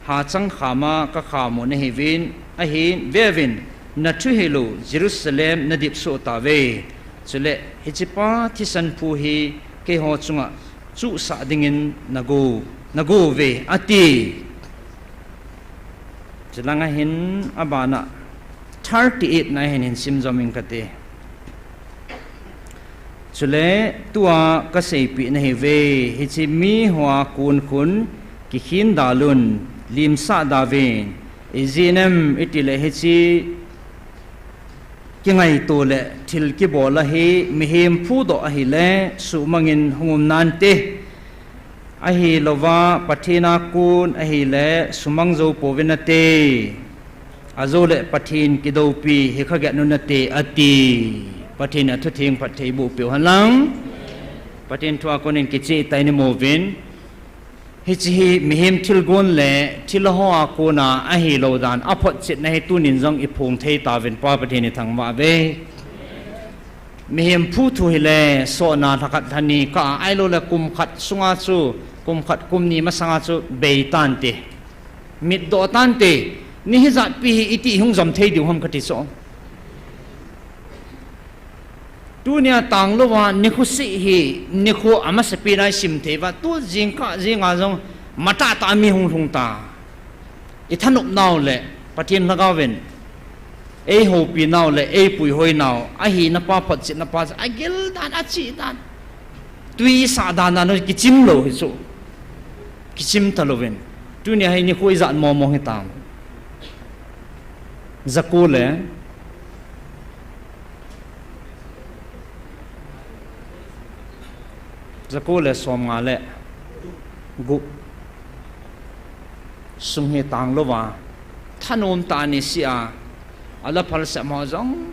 hachang kham a kakham u nahiuvin, ahin, veuvin, nathuhil u Jerusalem nadip soh tauve. Chule, hichepa thisan phu hi keiho chunga chuhsah dingin nago, nago uve, ati. Chulanga hin abana thirty eight na hin, hin sim jom ing kate. Chule tua kaseipeh nahiuve, hiche miho a kon khun kikhen dalun, limsah dauvin, ijeh inem itile hiche kingaito le thil kibol a hi mihem phudoh ahile suhmangin hung um nante. Ahilouva Pathen a kon ahile sumang jou pouvin nate. Ajoule Pathen kidoupi hi kaget un nate ati. Pathen in athutheng phatthei boh peh u henlang. Pathen thu a konin kicheh tah in imu uvin. Hiche hi mihem thilgon le thilha ho a kona ahilou dan aphotchetna hi tunin jong iphong thei tauvin, Pa Pathen ithangvah uve. Mihem phu thu hile sohna lhakhat lhani kah a, ahiloule kum khat sunga chu, kum khat kum ni masanga chu bei tante. Mitdoh tante. Ni hijatpi hi iti hung jom thei diu ham kati chu. Tunia tanglouva nikho seh hi, nikho amasapen a isim thei uva, tu jingkah jinga jong matahtah mi hung lhung ta. Ithanop nau le Pathen lhagaovin eihoupi nau le eipuihoi nau, ahinapa photchetnapa chu agil dan, achih dan. Twi isah dan dan kichim lou hi chu. Kichim talouvin. Tunia hi nikho ijat mong mong hitam. Jako le Jako le somnga le gup sung hi tanglouva, thanom tah a niseh a, alaphal sep ho jong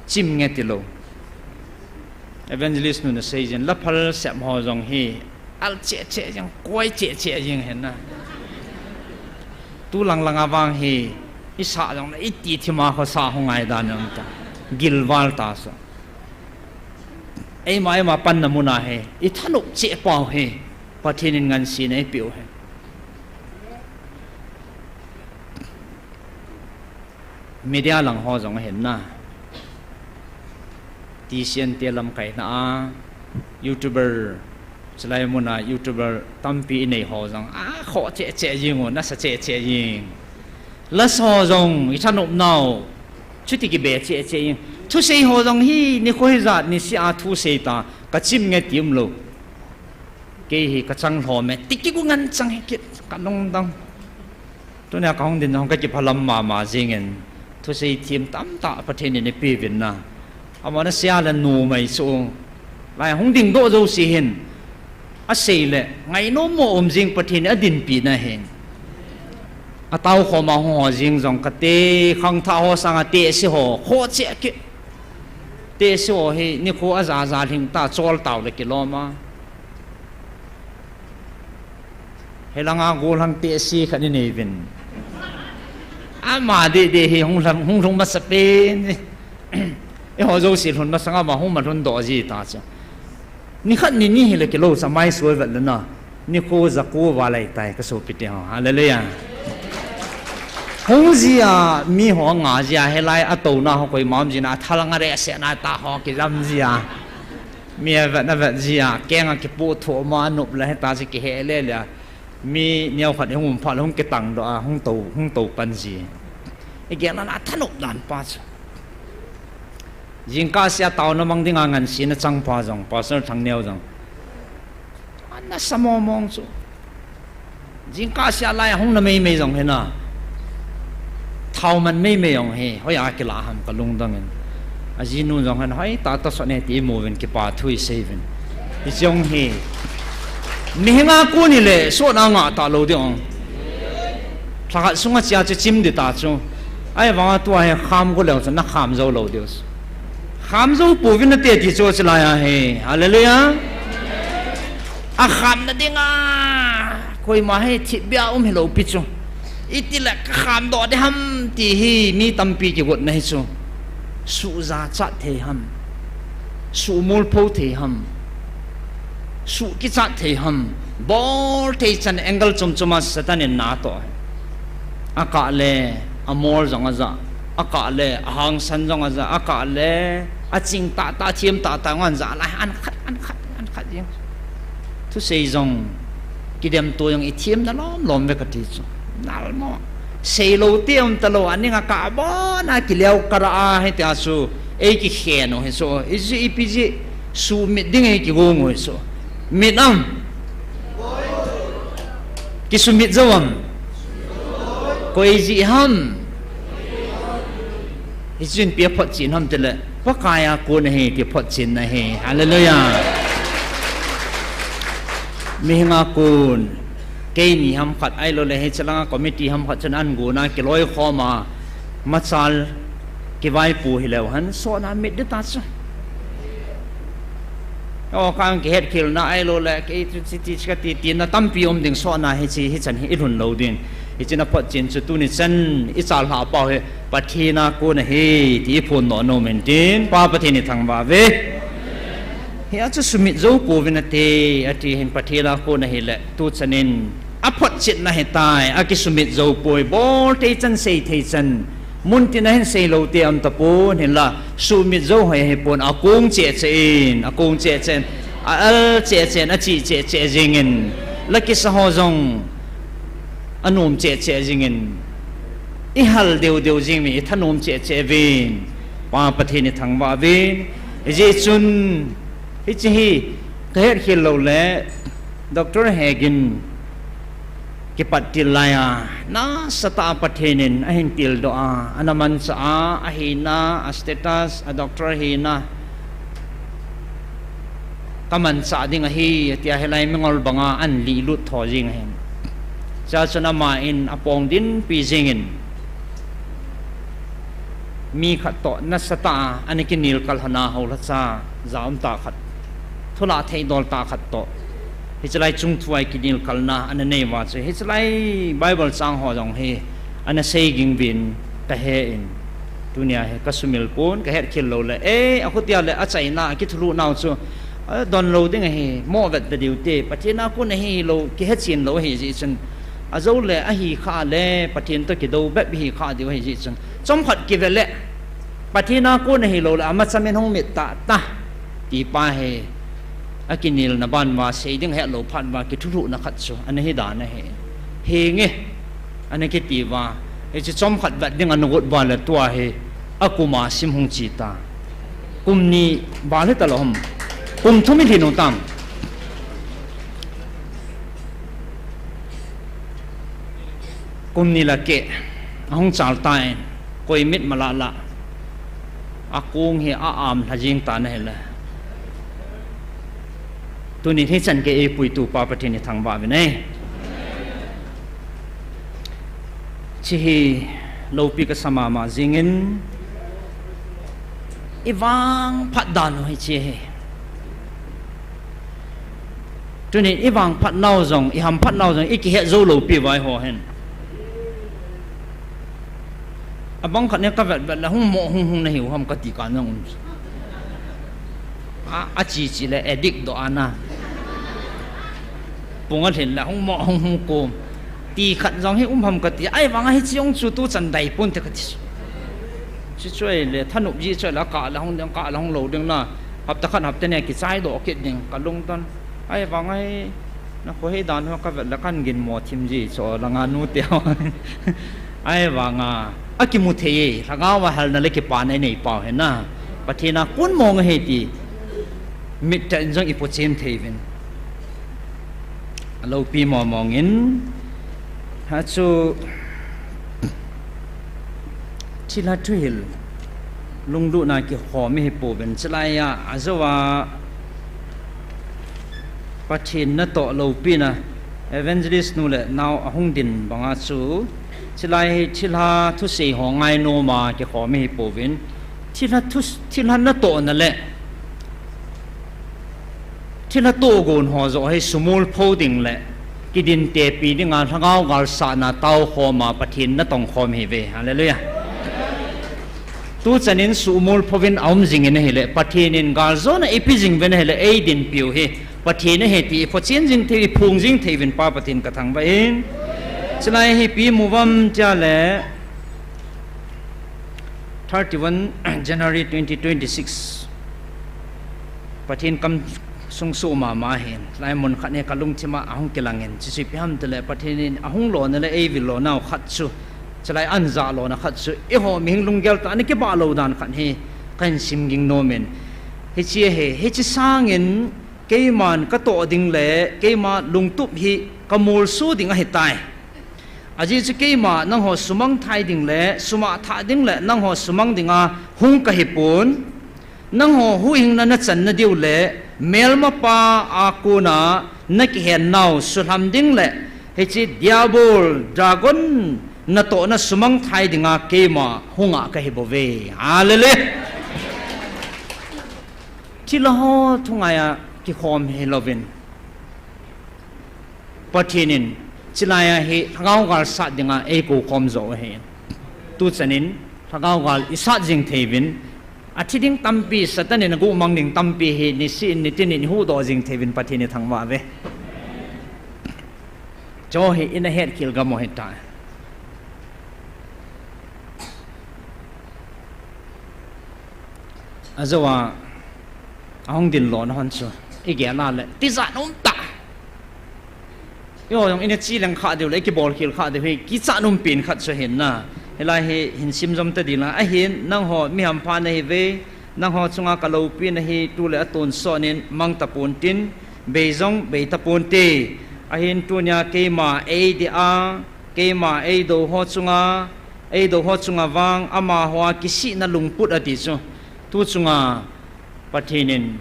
chim nge tilou. Evangelist nun asei jin, laphal sep ho jong hi, al cheh cheh jing, koi cheh cheh jing ahi na. Tu lang langa vang hi, isah jongle iti thima khosa ho ngai dan um ta. Gilval ta so. Eima, eima panna muna hi, ithanop cheh pau hi, Pathen in ngansena eipeh u hi. Media lang ho jong ahin na. T C N te lamkaina a, YouTuber, chulai muna YouTuber tampi inei ho jong, a khoh cheh cheh jing u, nasa cheh cheh jing. Lasa ho jong, ithanop nau, chuti kibe cheh cheh jing. Thusei ho jong hi, nikho hijat, nisih a thusei ta, kachim nge ti umlou. Kei hi kachang lhom e, ti kigu ngan chang hi kit, kalungdong. Tunia kahung din jong kakiphalam mama jingin, thusei thim tamtah Pathen in eipeuvin na. Amana sia le numei chu. Lai hung dingdoh jouse hin. Asei le, ngainom mo um jing Pathen in adinpi na hin. Atao khoma hung ho jing jong kate, khangthah ho sanga tehse ho, khoh cheh kit. Tehse ho hi, nikho aja ja lhing ta, chol tau le kilom a. Helanga golhang tehse khat inei uvin. Ama deh deh hi hung lhung, hung lhung masapen. Eiho jouse lhun masanga ama hung malhun doh ji ta chu. Nikhat nini hile kilou cha maisoi vet le na. Nikho jako val ahitai kasopite ho. Hallelujah. Hung jia, miho anga jia, helai atouna ho koima um jin a, thalanga rehsetna tah ho kijam jia. Mi avet, avet jia, kenga kipoh thoma, anop le hita ji kihe le le. Mi neokhat hung um phat le hung kitangdoh a, hung tou, hung tou pan ji. Igel a na thanop dan pa chu. Jingkah sea taona mang dinga ngansena chang pa jong, Pastor Thangneo jong. Ana sa mong mong chu. Jingkah sea lai a hung na meimei jong hi na. Thao man meimei jong hi, hoiya kilah ham kalungdong in. Ajinu jong hin, hoi, tata sot ne ti imu uvin kipa thu isei uvin. Hiche jong hi. Mihinga kon hile, sotna ngah talou ding ong. Lhakhat sunga chia chu chim ding ta chu. Ahivanga tua hi kham go leu chu, nakham jou lou diu chu. Kham jou pouvin nate ti chu chulai a hi. Hallelujah. Akhamna dinga. Koima hi thipbeh a um hilou pi chu. Itile kakhamdoh ding ham ti hi mi tampi kigotna hi chu. Suhjachat thei ham. Suhmolpho thei ham. Suhkichat thei ham. Bol thei chan angle chom choma Satan in natoh. Akah le, amol jong ajah. Akah le, ahangsan jong ajah. Akah le, aching tahtah, athem tahtah jong ajah. Lai, ankhat, ankhat, ankhat jeng. Thusei jong, kidemto jong ithemna lom lom ve kati chu. Nalmo. Seilou ti um talou, aning akah bon a kileo kara a hitia chu. Eikikhen u hi chu. Iji ipi ji, sumit ding eikigong u hi chu. Mit am? Kisumit jou am? Koi jeh ham? Hichun ipi aphotchen ham tile, Pakai a kon ahi ti photchenna ahi. Hallelujah. Mihinga kon. Keini ham khat ahiloule hiche langa committee ham khat chun an gona kiloikhoma, machal kivaipo hileu hen, sotna mit ding ta chu. O, kang kihetkhelna ahiloule, kei chu chiti chu kati tina tampi um ding sotna hiche, hichan hi ilhun lou ding. Hichun aphotchen chu tuni chan ichalhah pau hi Pathen a kon ahi ti iphondoh nom in tin, Pa Pathen ithangvah uve. Hia chu sumit jou pouvin nate, ati hin Pathen a kon ahile, tuchan in aphotchetna ahitai, akisumit jou poi, bol thei chan, sei thei chan. Muntin a hin seilou te aum tapon, hinla sumit jou hoi ahipon, akong cheh cheh in, akong cheh cheh in, a-al cheh cheh in, achih cheh cheh jengin, la kisa ho jong anom cheh cheh jengin, ihal deu deu jeng uvin, ithanom cheh cheh uvin, Pa Pathen ithangvah uvin. Hijeh chun, hiche hi kahetkhel loule, Doctor Hegin kipat til laiya, nasatah a Pathen in ahin tildoh a, ana manchah a, ahina, a status, a doctor hina, kamanchah ding ahi, tia hilai mingol banga ahin lihlut tho jeng ahin. Chua chun aman apong dinpi jengin, mi khat toh nasatah a ana kinelkal lhona houlhacha, jaum tah khat, thulah theidol tah khat toh, hiche lai chungthu a kinelkalna ana nei uva chu, hiche lai Bible chang ho jong hi ana sei ging uvin kahen, tunia hi kasumil pon, kahetkhel loule, e, akhutia le achaina, akithulhuh nau chu, adon lou ding ahi, movet ta diu te, Pathen a kon ahi lou, kihechen lou ahijeh chun, Ajou le ahi kha le, Pathen toh kidou bep hi kha diu ahi jeh chun. Chomkhat kive le, Pathen a kon ahilou le, amacha min hung mit tah ta, ti pa hi, akinelna ban uva, sei ding hetlou phat uva, kithulhuhna khat chu, ana hi dan ahi. Henge, ana kiti uva, hiche chomkhat vet ding ana got uva le tua hi, akum a sim hung chi ta. Kum ni val hita lou ham. Kum thum i lhin u tam. Kum ni la keh, ahung chal tan, koi mit ma lah lah, akong hi a am lha jing tan ahile. Tuni hichan gei eipuitu pa Pathen i thangvah uvin ahi. Hiche hi loupi kasa mama jing in, i vangphat dan u hiche hi. Tuni i vangphat nau jong, i hamphat nau jong, i kihet jou lou pi vai ho hin. Abang khat ne ka vet vet le hung mo hung hung na hiu ham kati ka nang um. A, a chi chi le addict doh ana. Pung a lhin le hung mo hung hung kum. Ti khat jong hi um ham kati. Ahivang a hiche jong chu tu chan dai pon te kati. Hiche chu ahile thanop ji chu la ka la hung ding ka la hung lou ding na. Hapta khat hapta ni kichai doh kit ding ka lungdon. Ahivang a hi, na kho hi dan ho ka vet le kan ginmo thim ji chu langa nu te ho. Ahivang a, akimu thei e, lhagao a halna le kipana i nei pau hi na. Pathen a kon mong ahi ti, mit tah in jong i pochen thei uvin. A loupi mong mong in, ha chu, Thilha thuhil, lunglutna kikhom i hi pouvin, chulai a, ajou a, Pathen natoh loupina, evangelist nu le nao ahung din banga chu, chulai hi thilha thusei ho ngainom a kikhom i hi pouvin, thilha thu, thilha natohna le, thilha tohgon ho joh hi sumol pho ding le, kidin tepi dinga lhagao galsatna taokhom a Pathen natong khom hi ve. Hallelujah. Tu chanin sumol pho vin aum jing in ahile, Pathen in galjona ipi jing vin ahile, ei dinpiu hi Pathen ahi ti i phochen jing thei, i phong jing thei vin pa Pathen ka thangvah in. Chulai hi ipi mu vam tia le, thirty-one January twenty twenty-six. Pathen kam sung suh mama hin, lai mun khat hi ka lungthim a ahung kilang in, chuche ipi ham tile, Pathen in ahung lona le ei vil lonau khat chu, chulai anjah lona khat chu, eiho mihing lunggel tah a ana kibah lou dan khat hi, kahin sim ging nom in. Hiche hi, hiche sangin, keiman ka toh ding le, keima lungtup hi ka molso ding ahitai. Ajeh chu keima nangho sumang thei ding le, sumang thei ding le, nangho sumang dinga hung ka hi pon. Nangho huhhingna na channa diu le, melmapa a kona na kihen nau sulham ding le, hiche Diabol, Dragon, natohna sumang thei dinga keima hunga ka hi bouve. Hallelujah. Thilha ho thungai a kikhom hi louvin. Pathen in, chulai a hi, lhagao gal sat dinga ei kou khom jo ahi. Tu chanin, lhagao gal i sat jing thei uvin, athi ding tampi, Satan in aguh mang ding tampi hi, nisih in, nitin in i huhdoh jing thei uvin Pathen i thangvah uve. Chu hi, i na het khel gam u ahitai. Ajou a, ahung din lona hon chu, i gel a le, tijat um tah. Eiho jong i na chi leng kha diu le, i kibol khel kha diu hi, kichat um pen khat chu ahin na. Hilai hi, hin sim jom ta ding lang, ahin, nangho, mi hampha na hi uve, nangho chunga ka loupina hi, tu le a tonsot in, mang ta pon tin, bei jong, bei ta pon te, ahin tunia keima, ei dei a, keima, ei dou ho chunga, ei dou ho chunga vang, amaho a kisihna lungput ati chu. Tu chunga Pathen in,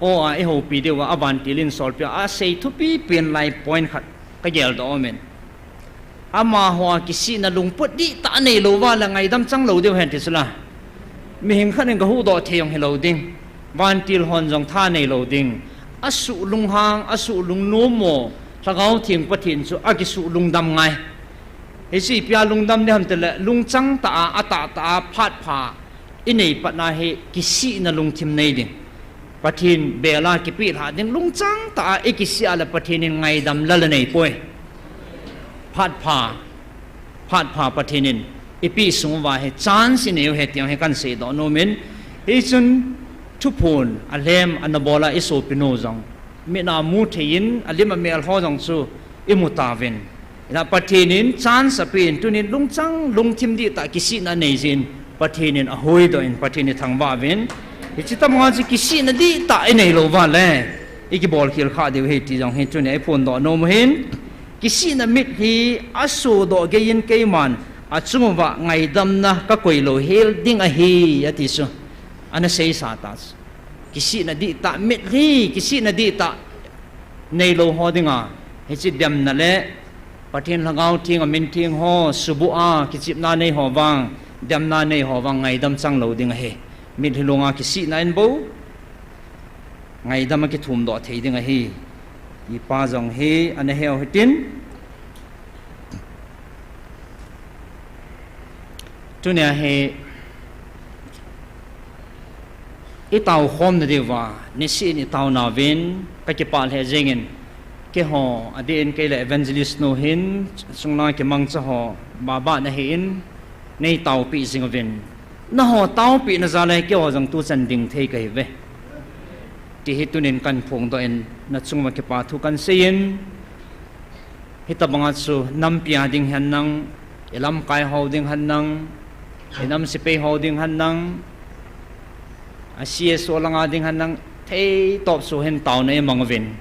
o a i houpi diu a, a vantil in solpi a, a sei thupi pen lai point khat ka geldoh aum in. Amaho a kisihna lungput dihtah a nei lou va le ngaidam chang lou diu hen ti chu la. Mihing khat in ka huhdoh thei jong hi lou ding. Vantil hon jong tha nei lou ding. A suh lunghang, a suh lungnom mo, Lhagao Theng Pathen chu a kisuh lungdam ngai. Hiche ipi a lungdam ding ham tile, lungchang tah a, a tah tah a, phat pha, i nei patna hi kisihna lungthim nei ding. Pathen bel a kipelhah ding, lungchang tah a, i kisih a le Pathen in ngaidam lal a nei poi. Phat pha, phat pha Pathen in ipi sung uva hi chance inei u ahi ti hi kan seidoh nom in, hichun thuphon alhem ana bol a isopinu jong, mit a mu thei in, alim amel ho jong chu imu tauvin. Ina Pathen in chance apen, tunin lungchang, lungthim dihtah kisihna nei jin, Pathen in ahuhdoh in, Pathen in ithangvah uvin. Hiche tobang a chu kisihna dihtah inei lou uva le, ikibol khel kha diu ahi ti jong hi tunia iphondoh nom u ahin. Kisihna mitlhi asodoh gei in keiman achung uva ngaidamna kakoi louhel ding ahi, ati chu. Ana seisa ta chu. Kisihna dihtah mitlhi, kisihna dihtah neilou ho dinga, hiche demna le Pathen Lhagao Theng a min theng ho, subuh a kichepna nei ho vang, demna nei ho vang ngaidam chang lou ding ahi. Mitlhi lunga kisihna in bou ngaidam a kithumdoh thei ding ahi. Ipa jong hi ana heu hitin. Tunia hi itao khomna diuva, nisih in itao nauvin, kakipah lheh jengin, keiho, adeh in kei le evangelist nu hin, chunglang kimangcha ho, baba nahin, neitaopi jing uvin. Nangho taopina jal a keiho jong tuchan ding thei kahiuve. Ti hi tunin kan phongdoh in, nachung uva kipa thu kan seiyin, hitobanga chu nampi a ding hen lang, ilamkai ho ding hen lang, inam sepai ho ding hen lang, a C S O langa ding hen lang, theitop chu hin taona imang uvin.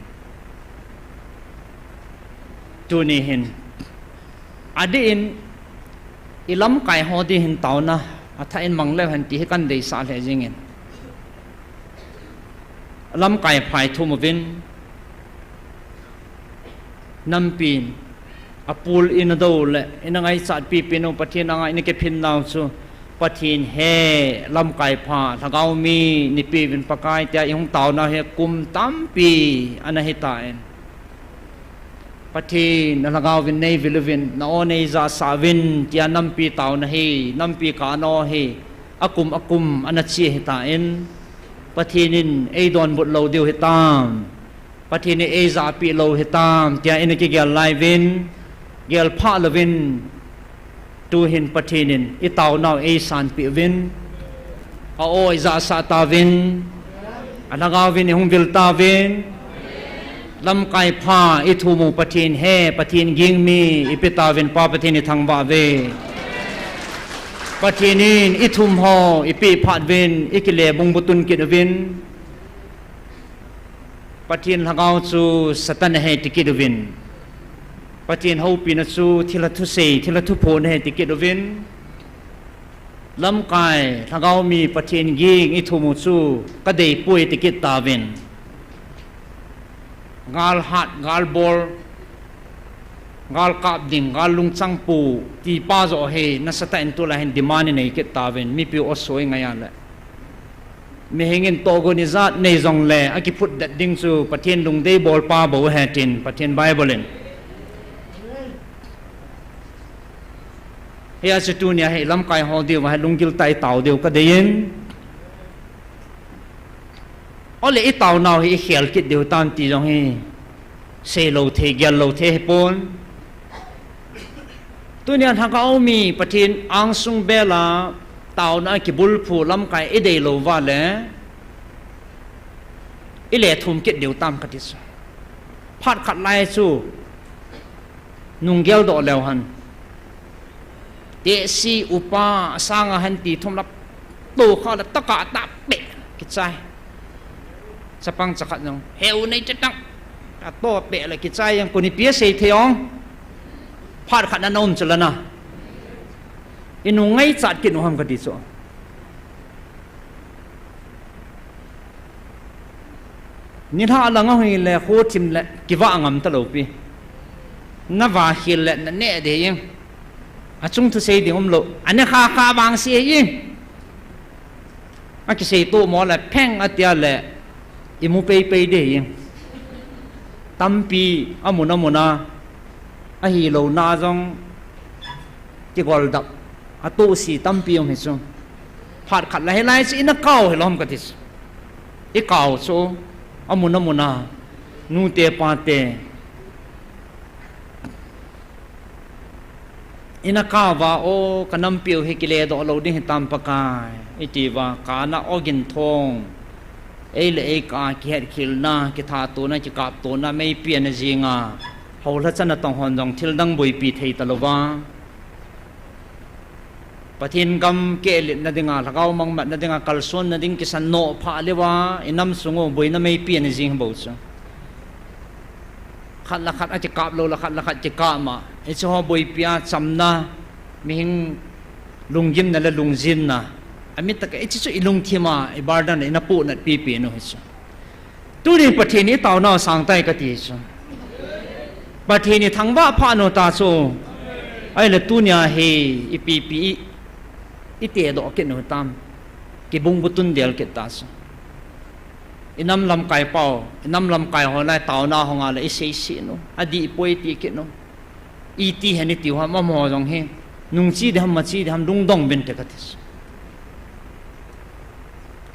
Tuni hin, adeh in, ilamkai ho ding hin taona, athah in mang leu hen ti hi kan deisah lheh jengin. Lamkai pha ithum uvin, nampin, apul ina dou le, ina ngaichat pipi nau Pathen anga ina kiphin nau chu, Pathen he lamkai pha, lhagao mi, nipi uvin Pakai tia ihung taonau hi kum tampi ana hitan. Pathen, na lhagao vin neivil uvin, na aw neijahsah uvin, tia nampi taona hi, nampi kana aw hi, akum akum ana che hitan, Pathen in eidonbut lou diu hitam, Pathen in eijahpeh lou hitam, tia ina kigel lai uvin, gelphah louvin, tuhin Pathen in itaonau eisanpeh uvin, a aw ijahsah tauvin, alhagao vin ihung vil tauvin, lamkai pha ithum u Pathen he, Pathen ging mi ipe tauvin, Pa Pathen ithangvah uve. Pathen in ithum ho ipeh phat uvin, ikile bungbu tun kit uvin, Pathen lhagao chu Satan ahi tikit uvin, Pathen houpina chu thilha thusei, thilha thuphon ahi tikit uvin, lamkai, lhagao mi, Pathen ging ithum u chu kadeipoi tikit tauvin, galhat, galbol, galkap ding, gal lungchang pu, tipa joh hi nasatah in tulai hin demand inei kit tauvin, mipi u aso ingai a le, mihing in tohgon ijat nei jongle akiphutdet ding chu Pathen lungdei bolpa bou ahi tin Pathen Bible in. Hijeh chun tunia hi lamkai ho diuva hi lunggil tah a itao diu kadeiyin. Ole itaonau hi ikhel kit diu tam ti jong hi seilou thei, gellou thei hipon. Tunia lhagao mi Pathen angsung bela taona kibulphu lamkai ideilou uva le, ile thum kit diu tam kati chu. Phat khat lai chu nunggel doh leu hen, tehse upa asanga hen ti thum la, tohkha la taka tahpeh kichai. Chapang chakhat jong heu nei chetang, atohpeh le kichai jeng, koni pi asei thei ong. Phat khat na um chu lana, inu ngaichat kit u ham kati chu. Nilhah lang ahile khothim le kivah ngam talou pi. Navah khel le naneh ding. Achung thusei ding umlou, aneh khakha vangse in. Akisei tomo le pheng atia le imu peipei ding. Tampi amun amun a, ahilouna jong kigoldap, atohse tampi um hichu. Phat khat la hilai chu ina kau hilou ham kati chu. Ikau chu amun amun a, nute pate, Ina kah uva, o, kanampiu hi kiledoh lou ding hitam Pakai, iti uva, kana ogin thong, ei le ei kah a kihetkhelna, kithatona, kikaptona, meipi ana jinga, houlhachan a tong hon jong thildang boipi thei talouva, Pathen gam kehlitna dinga, lhagao mangmatna dinga, kalsonna ding kisan noh phah leuva, inam sung u boina meipi ana jing bou chu. Khat le khat akikap lou le khat le khat kikap ma. Hiche ho boipi a chamna, mihem lunggimna le lungjinna. Amitah a hiche chu ilungthim a, ibardan le ina pohnat pipen u hichu. Tunin Pathen itaonau sangtai kati chu. Pathen ithangvah phat u ta chu. Ahile tunia hi ipipi i, itedoh kit u tam. Kibungbu tun del kit ta chu. Inam lamkai pau, inam lamkai ho lai taona hung a le isei sih u. Adih poi ti kit u. Iti hen itiu ham, amaho jong hi. Nungche ding ham, mache ding ham, lungdong uvinte kati.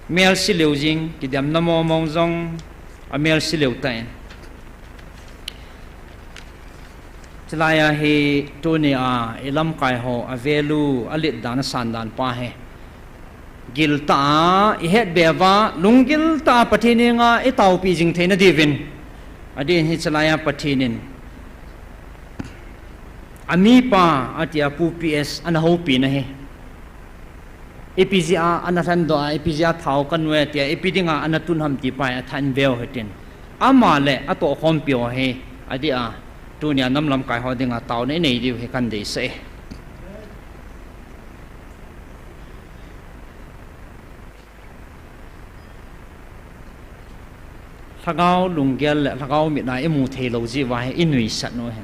Melse leu jing, kidemna momong jong, amelse leu tan. Chulai a hi tunia ilamkai ho, avel u, alet dan, asan dan pa hi. Giltah a, ihet beh uva, lunggil tah a Pathen henga itaopi jing theina diuvin. Adin hi chulai a Pathen in. Amipa atia Pu P S ana houpi na hi. Ipi jeh a ana lhandoh a, ipi jeh a thao kanui a tia, ipi dinga ana tun ham ti pa hi athan veu hitin. Ama le atohkhompi ho hi, adeh a, tunia nam lamkai ho dinga taona inei diu hi kadeisah e. Lhagao lunggel le lhagao mit a imu thei lou jeh uva hi inuisat u ahi.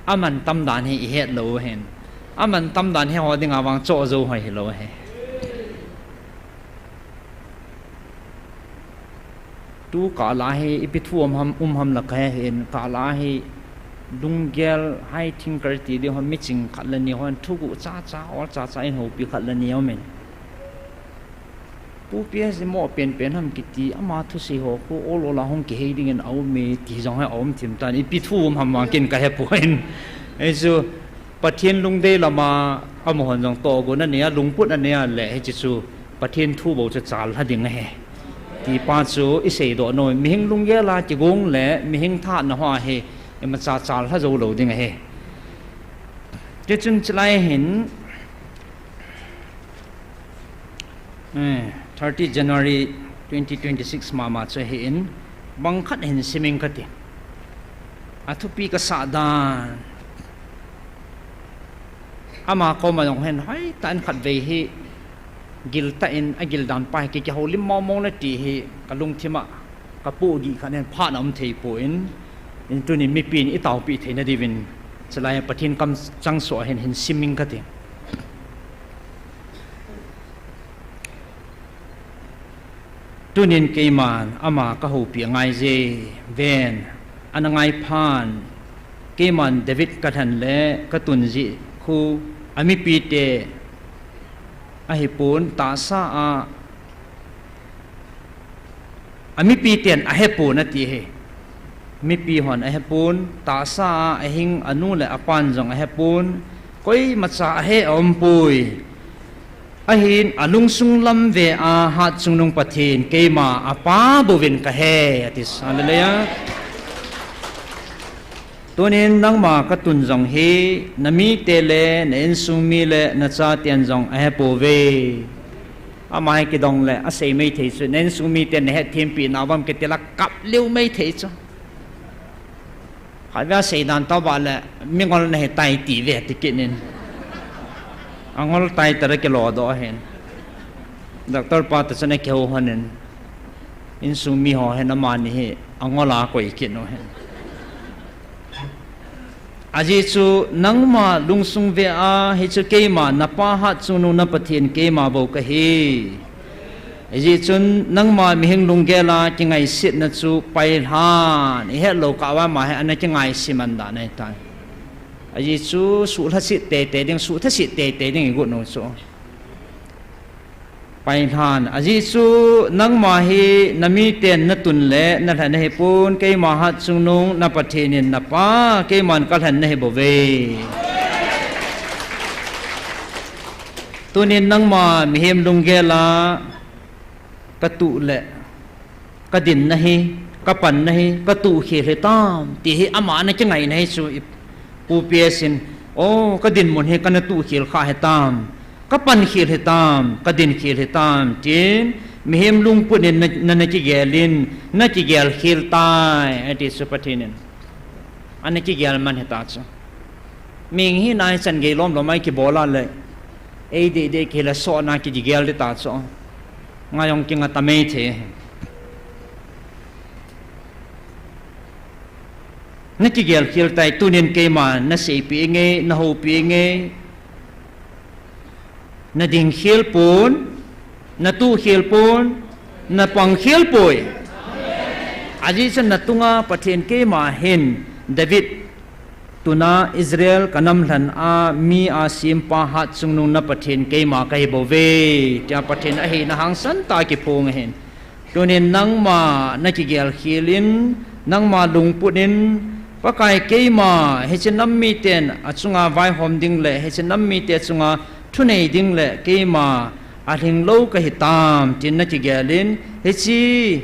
Amantam dan hi ihet lou u ahi. Amantam dan hi eiho dinga vang choh jou hoi hilou ahi. Tu kah a hi ipi thu um ham, um ham la kahe hih in, kah a hi lunggel high thinker ti ding ho miching khat le ni hon thuguh chacha, ol chacha in houpi khat le ni aumin. Pu P S imoh penpen ham kiti, ama thusei ho khu ol ol a hung kihei dingin aume ti jong hi aum thim tan, ipi thu um ham vang ken kahepoi. Hichu Pathen lungdei lama amahon jong tohgon anei a, lungput anei a le hiche chu Pathen thu bou chu challha ding ahi. Ti pa chu iseidoh nom, mihing lunggel a kigong le mihing thahatna hoa hi imacha challha jou lou ding ahi. Tichun chulai hin, eh, thirty January twenty twenty-six mama chu ahin, bang khat hin sim ing kati. Athupi kasah dan. Ama koma jong hin hoitah in khatvei hi giltah in agil dan pa hi ki, kihoulim mong mong le ti hi kalungthim a kapohgih khat in phat aum thei poi, tunin mipin itaopi theina diuvin chulai Pathen kamchang soh a hin, hin sim ing kati. Tunin keiman ama kahoupi angaije, ven, ana ngai phan, keiman David kalhen le katun jeh khu amipite ahipon, tahsa a, amipiten ahepon ati ahi. Mipi hon ahepon, tahsa a ahing anu le apan jong ahepon, koimacha ahe aumpoi. Ahin alungsung lam ve a Hatchungnung Pathen keima apa bouvin kahe, ati. Hallelujah. Tunin nangma katun jong hi, namite le, na insung mi le, nachaten jong ahepouve. Ama hi kidong le asei maithei chu, na insung miten nahetthem pi nau vang kiti le kap leu maithei chu. Khatvei a seidan tobang le, mingol nahitai tiuve tikit in. Angol tai tah a kilodoh ahin. Doctor pa toh chun akihou lhonin, insung mi ho hin amani hi angol a akoi kit u ahin. Ajeh chu nangma lungsung ve a, hichu keima napa Hatchungnung na Pathen keima bou kahi. Hijeh chun nangma mihing lunggel a kingaisetna chu pailhan, ihet lou kah uva ama hi ana kingaisim dan ahitai. Ajeh chu suhlhaset teitei ding, suhthaset teitei ding igot u chu. Pailhan, ajeh chu nangma hi namiten natun le nalhen ahipon, keima Hatchungnung na Pathen in napa, keiman kalhen nahibouve. Tunin nangma mihem lunggel a katuh le kadin nahi, kapan nahi, katuh khel hitam, ti hi ama nakingai nahi chu i Pu P S in, o, kadinmun hi kana tuh khel kha hitam, kapan khel hitam, kadin khel hitam, tin mihem lungput in na, na, nakigelin, nakigel khel tai, ati chu Pathen in. Ana kigel man hita chu. Mihing hina hi chan gei lom lom a kibol a le, ei dei dei kile sohna kigel dita chu. Ngai jong kinga ta mai thei. Nakigel khel tai, tunin keima naseipeh inge, nahoupeh inge. Nading khel pon, natuh khel pon, napang khel poi. Ajeh chu natunga Pathen keima hin David tuna Israel kanam lhana mi a sempa Hatchungnung na Pathen keima kahi bouve, tia Pathen ahina hangsan tah a kiphong ahin. Tunin nangma nakigel khelin, nangma lungput in, Pakai keima, hiche nam miten achunga vaihom ding le, hiche nam mite chunga thunei ding le, keima alhinglou kahitam, tin nakigelin, hiche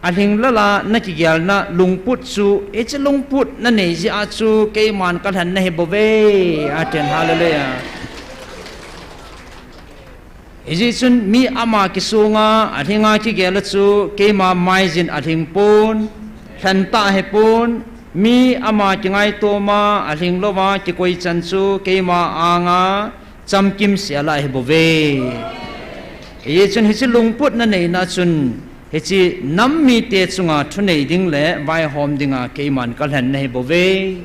alhing lala nakigelna lungput chu, hiche lungput nanei jeh a chu, keiman kalhen nahi bouve, atin, hallelujah. Hijeh chun mi ama kisunga, alhinga kigel a chu, keima maijin alhing pon, lhen tah hipon, mi ama kingaitoma, alhing louva, kikoi chan chu, keima anga, chamkim sela hibouve. Hijeh chun hiche lungput naneina chun, hiche nam mite chunga thunei ding le, vaihom dinga, keiman kalhen nahi bouve.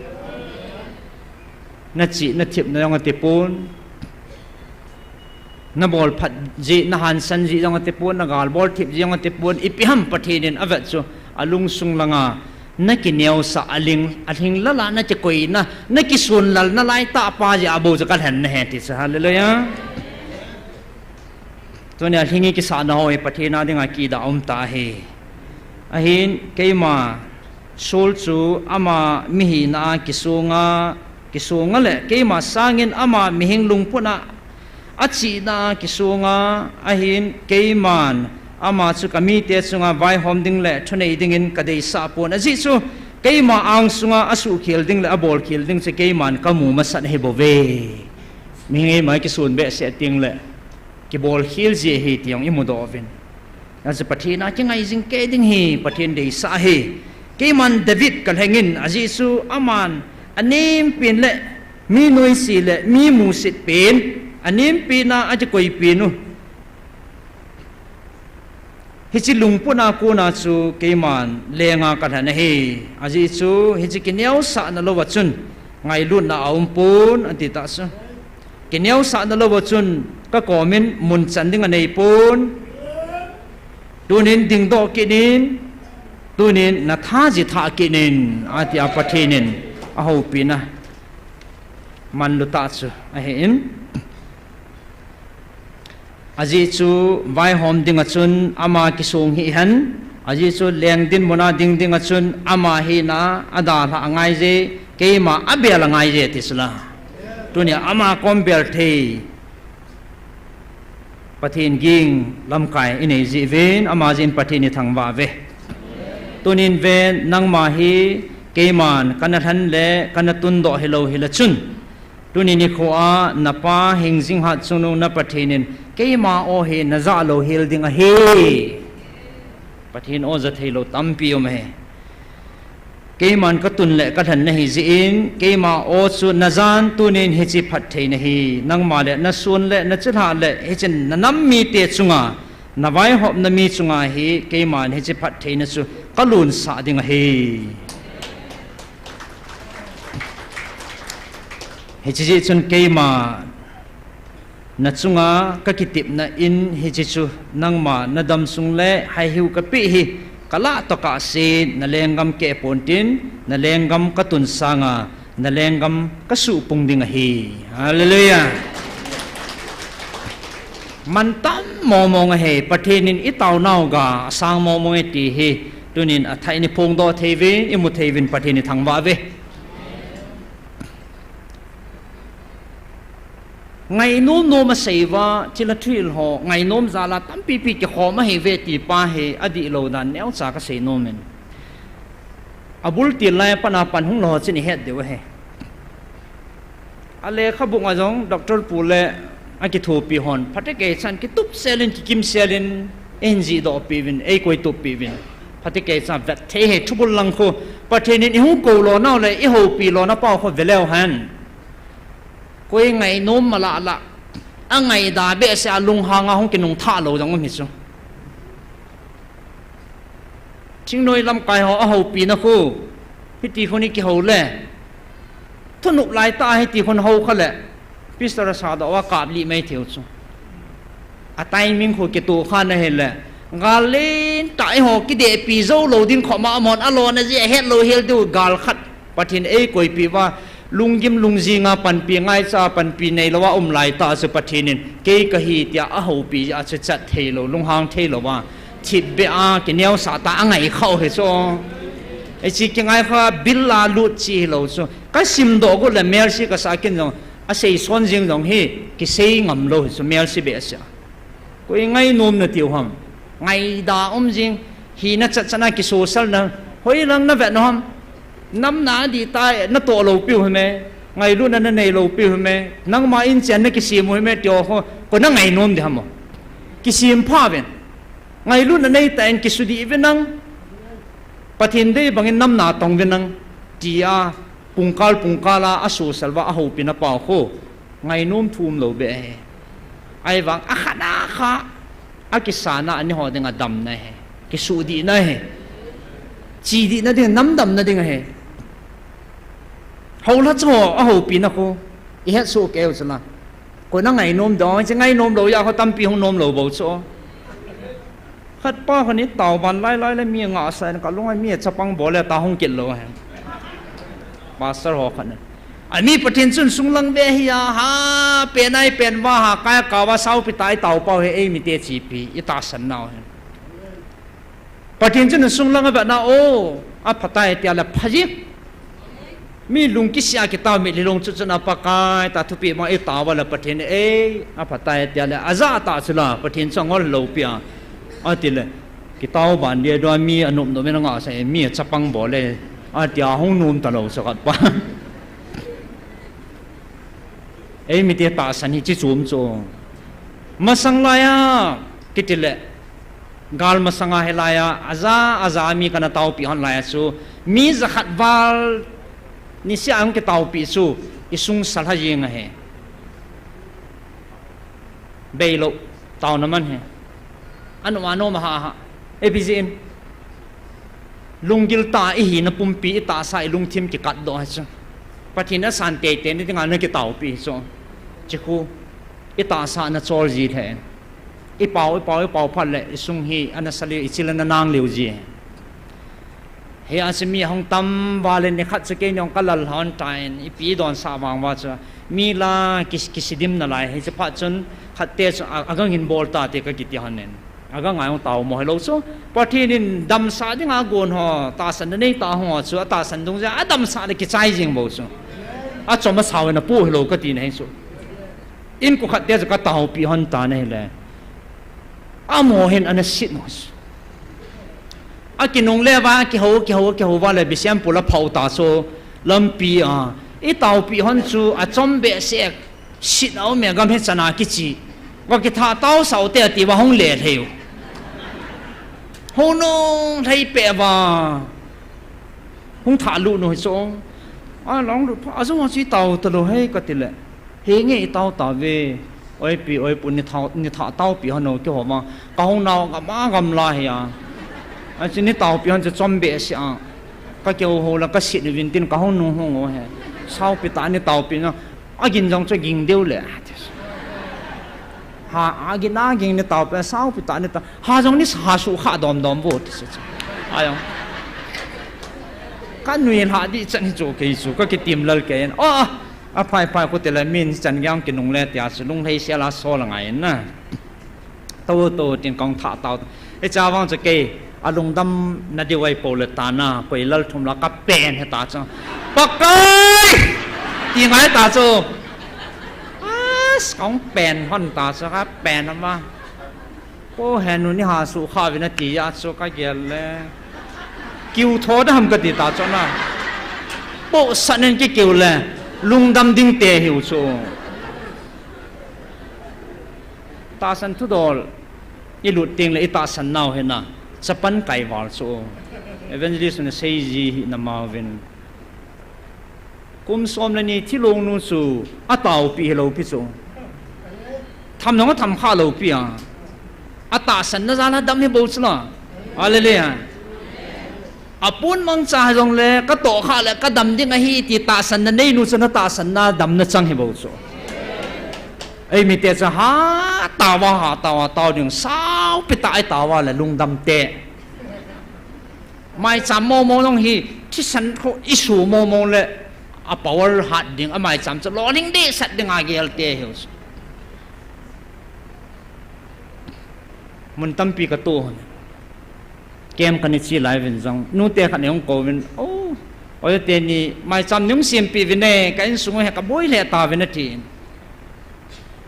Nachihna thipna jong atipon. Nabol phat jeh, nahansan jeh jong atipon, nagalbol thip jeh jong atipon, ipi ham Pathen in avet chu, alungsung langa, nakineosah, alhing, alhing lala nakikoina, nakisonlalna laitah pa jeh a bou chu kalhen nahi ti chu, hallelujah. Tunia alhing kisahna ho hi Pathen a dinga kidah um tah ahi. Ahin keima sol chu ama mihina a kisunga, kisunga le keima sangin ama mihing lungput a achihna a kisunga, ahin keiman ama chu kamite chunga vaihom ding le thunei dingin kadeisah pon. Ajeh chu keima angsunga asuhkhel ding le abolkhel ding chu keiman kamu masat ahibouve. Mihing eima kisun behseh teng le kibolkhel ji ahi ti jong imudoh uvin. Ajeh chu Pathen a kingaijing kei ding hi Pathen deisah ahi. Keiman David kalhengin, ajeh chu aman anempen le mi noise le mi musit pen, anempen a akikoipen u. Hiche lungput a kona chu keiman lenga kalhen ahi. Ajeh chu hiche kineosahna louva chun ngailutna aumpon, ati tah chu. Kineosahna louva chun kakomin munchan ding aneipon. Tunin dingdoh kit in, tunin natha jitha kit in, atia Pathen in ahoupina manlu tah chu ahin. Ajeh chu vaihom dinga chun ama kisong hih hen, ajeh chu leng dinmuna ding dinga chun ama hina adalhah angaije, keima abel angaije ti sula. Tunia ama kom bel thei Pathen ging lamkai inei jeh uvin, ama jeh in Pathen ithangvah uve. Tunin ven, nangma hi keiman kana lhen le kana tundoh hilou hile chun, tuni nikho a napa hingjing Hatchungnung na Pathen in keima o hi najah louhel ding ahi. Pathen o jatheilou tampi um ahi. Keiman katun le kalhen nahi jeh in, keima o chu najan tunin hiche phatthei nahi. Nangma le nasun le nachilhah le hiche nanam mite chunga, navaihopna mi chunga hi keiman hiche phattheina chu kalunsah ding ahi. Hiche jeh chun keima nachunga kakitepna in hiche chu nangma nadamsung le haihiu kapeh hi kalah tokah se, nalenggam keh pontin, nalenggam katun sanga nalenggam kasuhpung ding ahi. Hallelujah. Mantam mongmong ahi, Pathen in itaonau ga asang mongmong e ti hi tunin athah in iphongdoh theiuvin, imu theiuvin Pathen ithangvah uve. Ngainom nom asei uva, thil a thuhil ho, ngainom jal a tampi pi kikhom ahi ve ti pa hi, adihlou dan neocha kasei nom in. Abul til lai a pat a pan hung lou ho chun ihet diu ahi. A lekhabu a jong Doctor Pu le akithopi hon, phatecha kei chan kitup sel in, kikim sel in, eijih doh pi uvin, eikoi tup pi uvin. Phatecha kei chan vet thei ahi, thubul lang khu, Pathen in ihung kou lou nau le, ihoupi lou na pau khu veleu hen. Koi ngainom mala la, angaida behseh a lunghang a hung kinung tha lou jong um hi chu. Thingnoi lamkai ho ahoupina khu, hiti khun ikihou le, thunop lai tah a hiti khun hou kha le, Pastor asa doh a kap lih mai thei u chu. A timing khu kitoh kha na hile, gal len tah eiho kidehpi jou lou ding khop ma amon alona jeh a het lou hel diu gal khat Pathen eikoipi uva, lunggim lungjing a panpi ngaicha a panpi neilou a um lai tah chu Pathen in kei kahi tia ahoupi a chu chat thei lou, lunghang thei lou a, thipbeh a kineosah tah a angai kha u hi chu. Hiche kingai kha bil a lut chi hilou chu. Kasim doh got le melse kasah kin jong, asei son jing jong hi kisei ngam lou hi chu, melse behseh a. Koi ngainom na tiu ham? Ngaida um jing, hina chat chan a kisosal na, hoilang na vet nom ham? Nam na di ta, natoh lou piu hi me, ngailutna nanei lou piu hi me, nangma in chen nakisem u hi me, tiu ho, koi na ngainom di ham o? Kisem pha uvin. Ngailutna nei tah in kisudih uvin lang, Pathen dei bang in nam natong uvin lang, tia, pungkal pungkal a asosal uva ahoupina pau khu, ngainom thum lou beh ahi. Ahivang akhat a kha, akisan a ani ho ding a damna ahi. Kisudihna ahi. Chidihna ding, nam damna ding ahi. Houlha chu ahoupina khu, ihet soh kei u chu la. Koi na ngainom dong, hiche ngainom lou jeh a khu tampi hung nom lou bou chu. Khat pa khu ni taoban lai lai le mi ngahsa in kalung a mi chapang bol le ta hung kit lou ahi. Pastor ho khat na. Ami Pathen chun sunglang ve hi a, ha, pen ai pen va ha, kai a kava saupi tah a itao pau hi eimite chipi, itahsan nau hi. Pathen chun sunglang a vetna o, aphatai tia le phaji. Mi lung kisih a kitao mitlhi long chu chun a Pakai ta thupeh ma itao va le Pathen ei, aphatai tia le, ajah tah chu la, Pathen chu angol lou pi a. Ati le, kitao ban dia dua mi anop nom in angahsa e, mi chapang bol le, atia hung nom talou chu khat pa. Eimite tahsan hi chi chom chu. Masang lai a, kiti le, gal masang a hilai a, aja, aja mi kana taopi hon lai a chu, mi jakhat val, niseh a hung kitaopi chu, isung salha jeng ahi. Beilou, taona man hi. Anom anom a ha ha. Ipi jeh in. Lunggil tah a ihina pumpi, itahsa, ilungthim kikatdoh hi chu. Pathen asan teitei na dinga nakitaopi hi chu. Chukhu, itahsa nachol ji lheh in. Ipao, ipao, ipao phat le, isung hi, anasa lheh, ichil ana nang lheh ji. Hia chu mi ahung tam val in nikhat chu keini jong kalal hon tan, ipi donsah vang uva chu. Mi la ki, kisidimna lai, hiche phat chun khatte chu a, agang hin bol ta te kakiti hon in. Agang a jong tao mo hilou chu. Pathen in damsah dinga agon ho, tahsan na nei tah ho chu, atahsan dungjuia, adamsah le kichai jing bou chu. Achom asao in apoh hilou katina hi chu. Inko khatte chu kataopi hon tan ahile. Amaho hin ana sit mo. Akinungle uva, kihou, kihou, kihou uva le Bishenpur aphau ta chu lampi a. Itaopi hon chu achom behseh, sit a um e gam hi chana kichi. Va kitha tao sao te ati uva hung le lhei u. Hung nung lhei peh uva. Hung thah lut nu hi chu. Along lut pha, ajou a chu itao talou hi kati le. Henge itao tauve. Oipi, oipu, nitha, nitha taopi hon o kihou vang. Kahung nau gam a gamla hi a. Achu nitaopi hon chu chom behseh a. Kakihou hou le kasit uvin tin kahung nung hung u hi. Saopi tah a nitaopi na. Agin jong chu ging deu le. Ha, agin aging nitaopi, saopi tah nitao. Ha jong nisa ha sukha dom dom vo ti se chu. Ajong. Kanui lha dih chan hi chu kei chu, kakitim lal kei in. O, aphai phai khu tile min chan jong kinungle tia chu, lunglhai sel a sol angai in na. Tou tou tin kahung thah tao. Hiche vang chu kei, alungdam na diu ahipou le tana, koi lal thum la kapen hita chu. Pakai! Ti ngai ta chu. A, Kong pen hon ta chu ka pen ama. Ko henu ni ha su kha vin ati a chu ka gel le. Kiu tho da ham ka ti ta chu na. Po san en ki kiu le. Lungdam ding te hiu chu. Tahsan thudol i lut ting le i tahsan nau hena. Chapan kai val chu. Evangelist na sei ji hi na ma vin. Kum som le ni thilong nu chu a taupi hilou pi chu. Tham nong a tham kha lou pi a. A tahsan na jala dam hi bou chu la. Hallelujah. A pun mang cha jong le ka to kha le ka dam ding ahi ti tahsan na nei nu chu na tahsan na dam na chang hi bou chu. Ei mi te cha ha tawa ha tawa tau ding sau pi ta ai tawa le lungdam te. Maicham momo jong hi, thisan kho issue momo le, a power hat ding, a maicham chu lolhing dehset ding a gel te hiu. Mun tampi ka to hon. Kem ka ni chi lai vin jong. Nu te khat ne hung ko vin. Oh, oi te ni, maicham ni hung siampi vin e, ka insung he ka boi le ta vin a ti.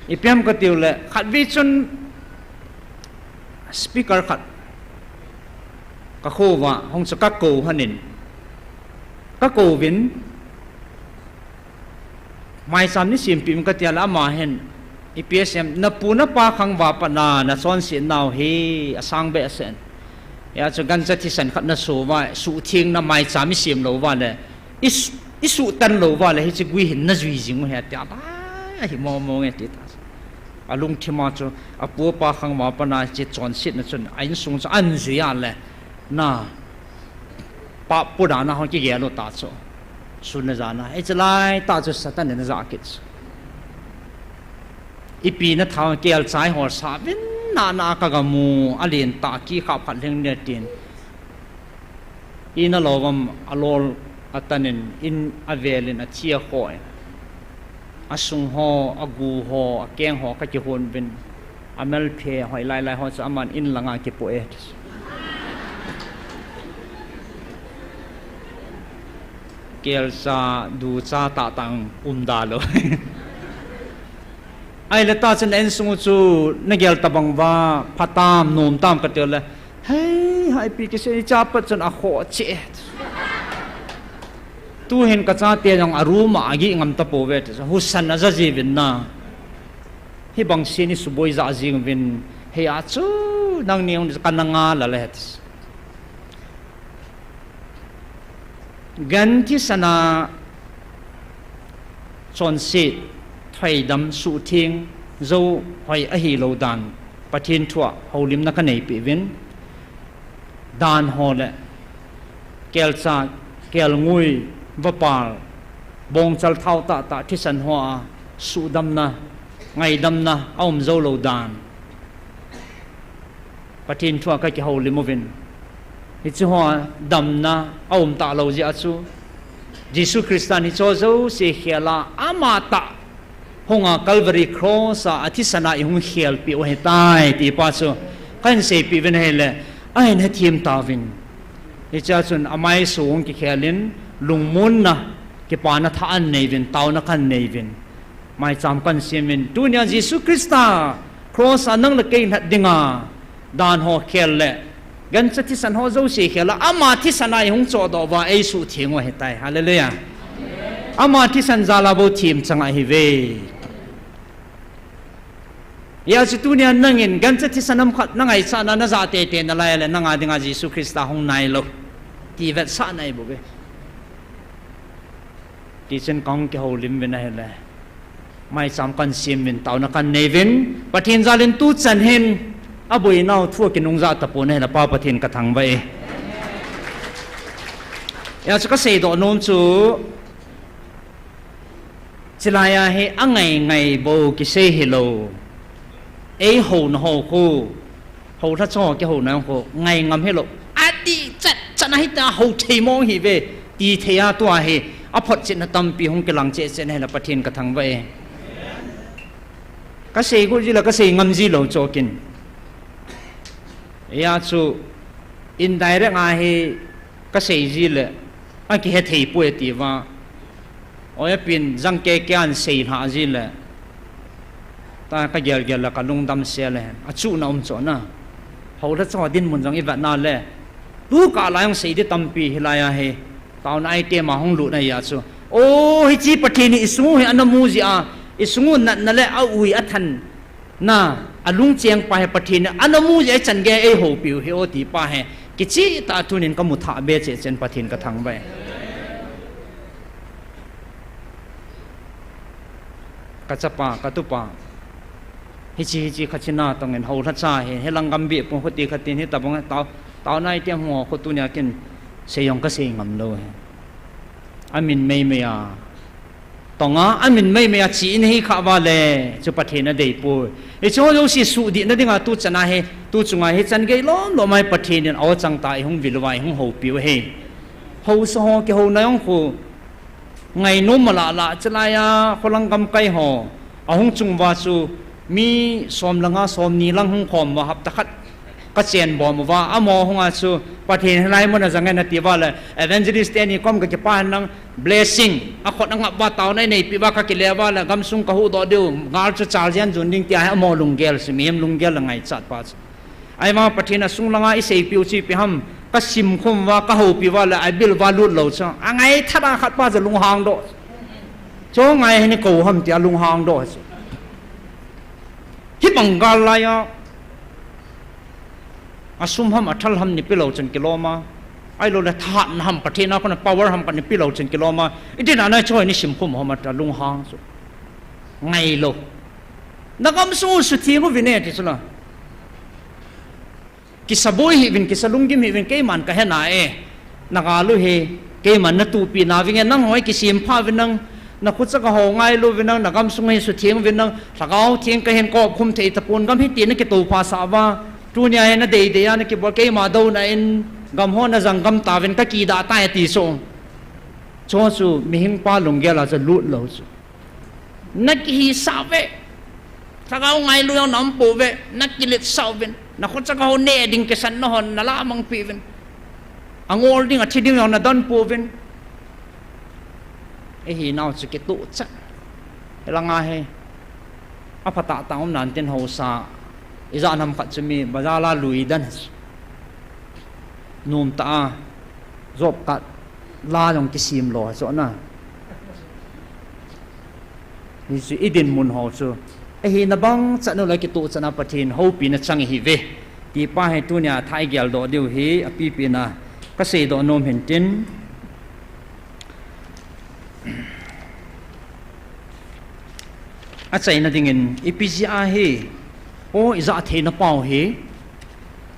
Ipi ham ka tiu le, khat vi chun speaker khat ka kho va, hung chu ka ko hanin. Ka ko vin, maicham ni siampi ka tia le ama hin, ipi a siam, na pu na pa khang va pa na, na chonse nau hi, a sang be a sen. Ya chu gancha thisan khat na so va, su thing na maicham i siam lo va le, I su, i suhtan lou va le, hiche gui hin na jui jing u he, tia lai, ahi momo nge, ti ta. A lungthim a chu, a pu a pa khang va pa na, hiche chonset na chun, a insung chu, an jui a le, na, pa pu da na hong kigel u ta chu. Sun na ja na, hiche lai ta chu Satan na ja kit chu. Ipi na thang kel chai hol sa vin na na ka ga mu, a lien ta ki khap khat leng ne tin. Ina lou vam a lol a tanin, in a velin a thi a khoi. A sung ho, a gu ho, a keng ho ka kihon vin. A mel phe hoi lai lai ho chu aman in langa kipo e. Kel cha, du cha ta tang um da lou. Ai le ta chun en sung chu na gel ta bang va, pha tam, nom tam ka tel le. Hei, hai pi kisei cha pat chun a kho che. Tu hin ka chate jong a room a gi ngam ta po ve ti. Husan a ja ji vin na. Hi bang sin i suboi ja jing vin. Hei a chu nang ni ka na nga la le ti. Gan thisan a chonset, thaidam, suhtheng, jou hoi ahi lou dan, Pathen thu a houlimna ka nei peh uvin, dan ho le, kelcha, kelngoi, vapal, bongchal thao tah tah, thisan ho a, suhdamna, ngaidamna, a um jou lou dan. Pathen thu a ka kihoulim uvin. Hiche ho a damna a um talou jeh a chu. Jesu Christa in hiche ho jouse khel a ama tah hung a Calvary Cross a, a thisan a i hung khelpeh u ahitai ti pa chu. Ka hin seipeh uvin ahile, a hin hethem tauvin. Hiche a chun amai sung kikhel in, lungmonna, kipana tha an nei uvin, taona kan nei uvin. Maicham kan siam in, tunia Jesu Christa cross a nang le kei lhat dinga, dan ho khel le, gancha thisan ho jouse khel a, ama thisan a i hung chohdoh uva, ei suhtheng u ahitai. Hallelujah. Ama thisan jal a bou themchang ahi ve. Hijeh a chu tunia nangin, gancha thisan ham khat na ngaichat na, na ja teitei nalai le, nanga dinga Jesu Christa hung nailou. Ti vetsahna ahi bou ve. Tichun ka hung kihoulim uvin ahile. Maicham kan siam uvin, taona kan nei uvin. Pathen jal in tuchan hin, aboinau thu a kinung jah tapon ahile Pa Pathen ka thangvah e. Hijeh a chu ka seidoh nom chu, chulai a hi angai ngai bou kisei hilou. Ei houna ho khu. Houlha cho kihouna ho khu. Ngai ngam hilou. Adih chat chat a hita hou thei mong hi ve. Ti thei a tua hi. A photchetna tampi hung kilang cheh cheh na hile Pathen ka thangvah e. Ka sei got ji le ka sei ngam ji lou cho kin. Hijeh a chu indirect a hi ka sei ji le. A kihe thei poi ti va. Oi apin jang keke an sei lha ji le. ta ka gel gel la ka lungdam sel e. Achuhna um chu na. Houlhacha dinmun jong i vet na le. Tu kah lai jong sei di tampi hilai a hi. Taona item a hung lut na hia chu. O, hiche Pathen hi i sung u hi ana mu jeh a, i sung u natna le a ui a thanna, a lungcheng pa hi Pathen hi ana mu jeh a i chan gei ei houpiu hi o ti pa hi. Kicheh tah a tunin ka mu thah be cheh chen Pathen ka thangvah e. Ka chapa, ka tupa. Hiche, hiche khat china tongin houlhacha hi, hilang gam beh pung khuti khatin hi tabang tao, taona item ho khu tunia kin sei jong ka sei ngam lou hi. Amin meimei a. Tonga, amin meimei a chi in hi kha va le, chu Pathen a dei poi. Hiche ho jouse suhdih na dinga tu chana hi, tu chunga hi chan gei lom lom a hi Pathen in a o chang ta i hung vil uva i hung houpiu hi. Haosa ho kihouna jong khu. Ngainom mala la, chulai a, kholang gamkai ho. Ahung chung uva chu, mi som le nga, som ni lang hung khom uva hapta khat. Ka chen bom uva, amaho hunga chu, Pathen hilai mun a jang e nati uva le, evangelist teni kom ka kipah nang, blessing, a khut a ngap uva taona i neipi uva ka kile uva le, gamsung ka huhdoh diu, ngal chu chal jen jun ding tia hi amaho lunggel chu, mihem lunggel le ngaichat pa chu. Ahivang Pathen a sung langa i seipiu chu ipi ham, ka simkhum uva, ka houpi uva le, a bil uva lut lou chu. A ngaithada khat pa chu lunghang doh. Chu ngai hi ni kou ham tia lunghang doh chu. Hibang gal lai a. A sum ham, a thal ham ni pi lou chun kilom a. Ahilou le thahatna ham, Pathen a kona power ham khat ni pi lou chun kilom a. Iti na na chu ni simkhum ham ata lunghang chu. Ngai lou. Na gamsung u sutheng uvin e ti chu la. Kisaboi hih uvin, kisa lunggim hih uvin, keiman ka he nai e. Na gal u hi, keiman na tuhpi nauvin e, nangho hi kisempha uvin lang, na khutsaka ho ngailu uvin lang, na gamsung hi sutheng uvin lang, lhagao theng kahin kop khum thei tapon gam hiti na kitoupha sah uva. Tunia hi na deidei a na kibol keima douna in, gam ho na jang gam tauvin ka kidah tai ati chu. Chu chu mihing pa lunggel a chu lut lou chu. Na kihisah uve. Lhagao ngailu jong na um pouve. Na kiletsah uvin. Na khutsaka ho neh ding kisanna hon na lamangpi uvin. Angol ding, athi ding jong na don pouvin. Ihinau chu kitoh chan. Hilanga hi. Aphatah tah um nan tin haosa. Ijat ham khat chu mi bazar la lui dan. Nom tah a. Job card la jong kisem lou chu na. Hichu i dinmun ho chu. Ahina bang chan u le kitoh chan a Pathen houpina chang ihiuve. Ti pa hi tunia thei geldoh diu hi apipi na ka seidoh nom hin tin. Achaina dingin ipi jeh a hi, o, ijat theina pau hi.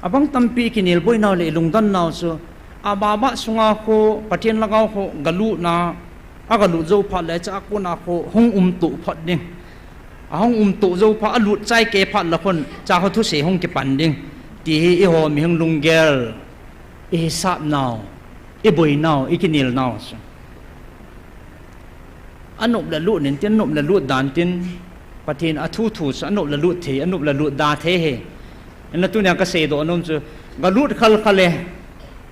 Abang tampi kinel boinau le ilungdon nau chu, ababa sunga khu, Pathen lhagao khu, galutna, agalut jou phat le, chua kona khu, hung umtoh phat ding. Ahung umtoh jou phat, alut chai kei phat le khun, chua khu thusei hung kipan ding. Ti hi eiho mihing lunggel, ihisap nau, iboinau, ikinel nau chu. Anop le lut nin tin, anop le lut dan tin, Pathen athu thu chu, anop le lut thei, anop le lut da thei hi. Ina tunia ka seidoh nom chu, galut khalkhal e,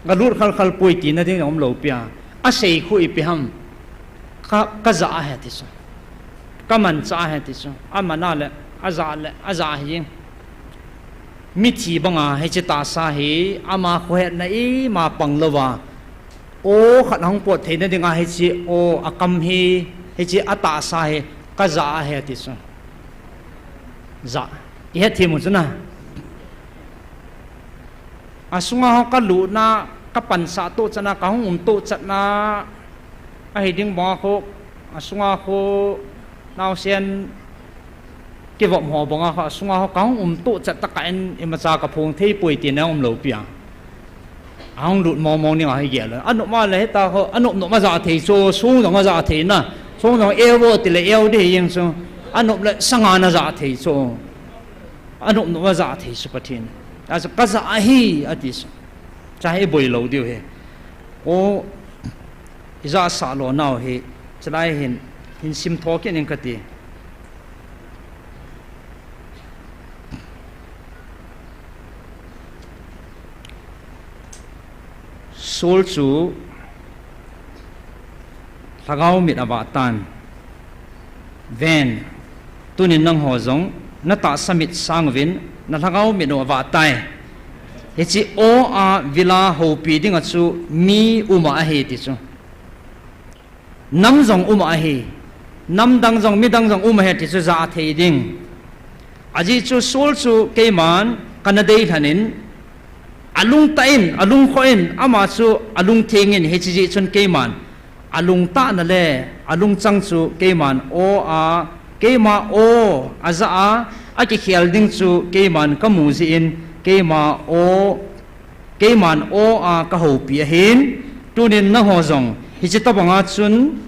galut khalkhal poi tina ding um lou pia. Asei khu ipi ham, ka, ka ja ahi ti chu. Ka mancha ahi ti chu. Aman a le, aja le, aja hi. Mithi banga hiche tahsa hi, ama khohetna ima pang louva. O khat hung pot theina dinga hiche, o akam hi, hiche atahsa hi, ka ja ahi ati chu. Ja. Ihet thim u chu na. Asunga ho kalutna, kapansah toh chan a, kahung um toh chan a, ahi ding banga khu, asunga khu, naosen, kivop ho banga khu, asunga khu, kahung um toh chan tah kah in, imacha kaphong thei poi tina um lou pia. Ahung lut mong mong ning ahi gel. Anop ma le hita khu, anop nop ma ja thei chu, sung jong aja thei na. Sung jong eu vo ti le eu di jeng chu. Anop le sanga na ja thei chu. Anop nop ma ja thei chu Pathen. Achu ka ja ahi, ati chu. Chua hi boi lou diu hi. O, ija sah lou nau hi. Chulai hin, hin sim tho kit ning kati. Saul chu lhagao mit avah tan. Ven, tunin nangho jong natahsa mit sang uvin, nalhagao mit u avah tai. Hiche aw a vila houpi dinga chu mi um ahi ti chu. Nam jong um ahi. Namdang jong, midang jong um ahi ti chu ja thei ding. Ajeh chu Saul chu keiman kana deilhen in, alungtah in, alungkhoh in, ama chu alungtheng in, hiche jeh chun keiman alungtahna le alungchang chu keiman aw a, keima aw aja a, akikhel ding chu keiman kamu jeh in, keima aw, keiman aw a kahoupi ahin, tunin nangho jong hiche tobanga chun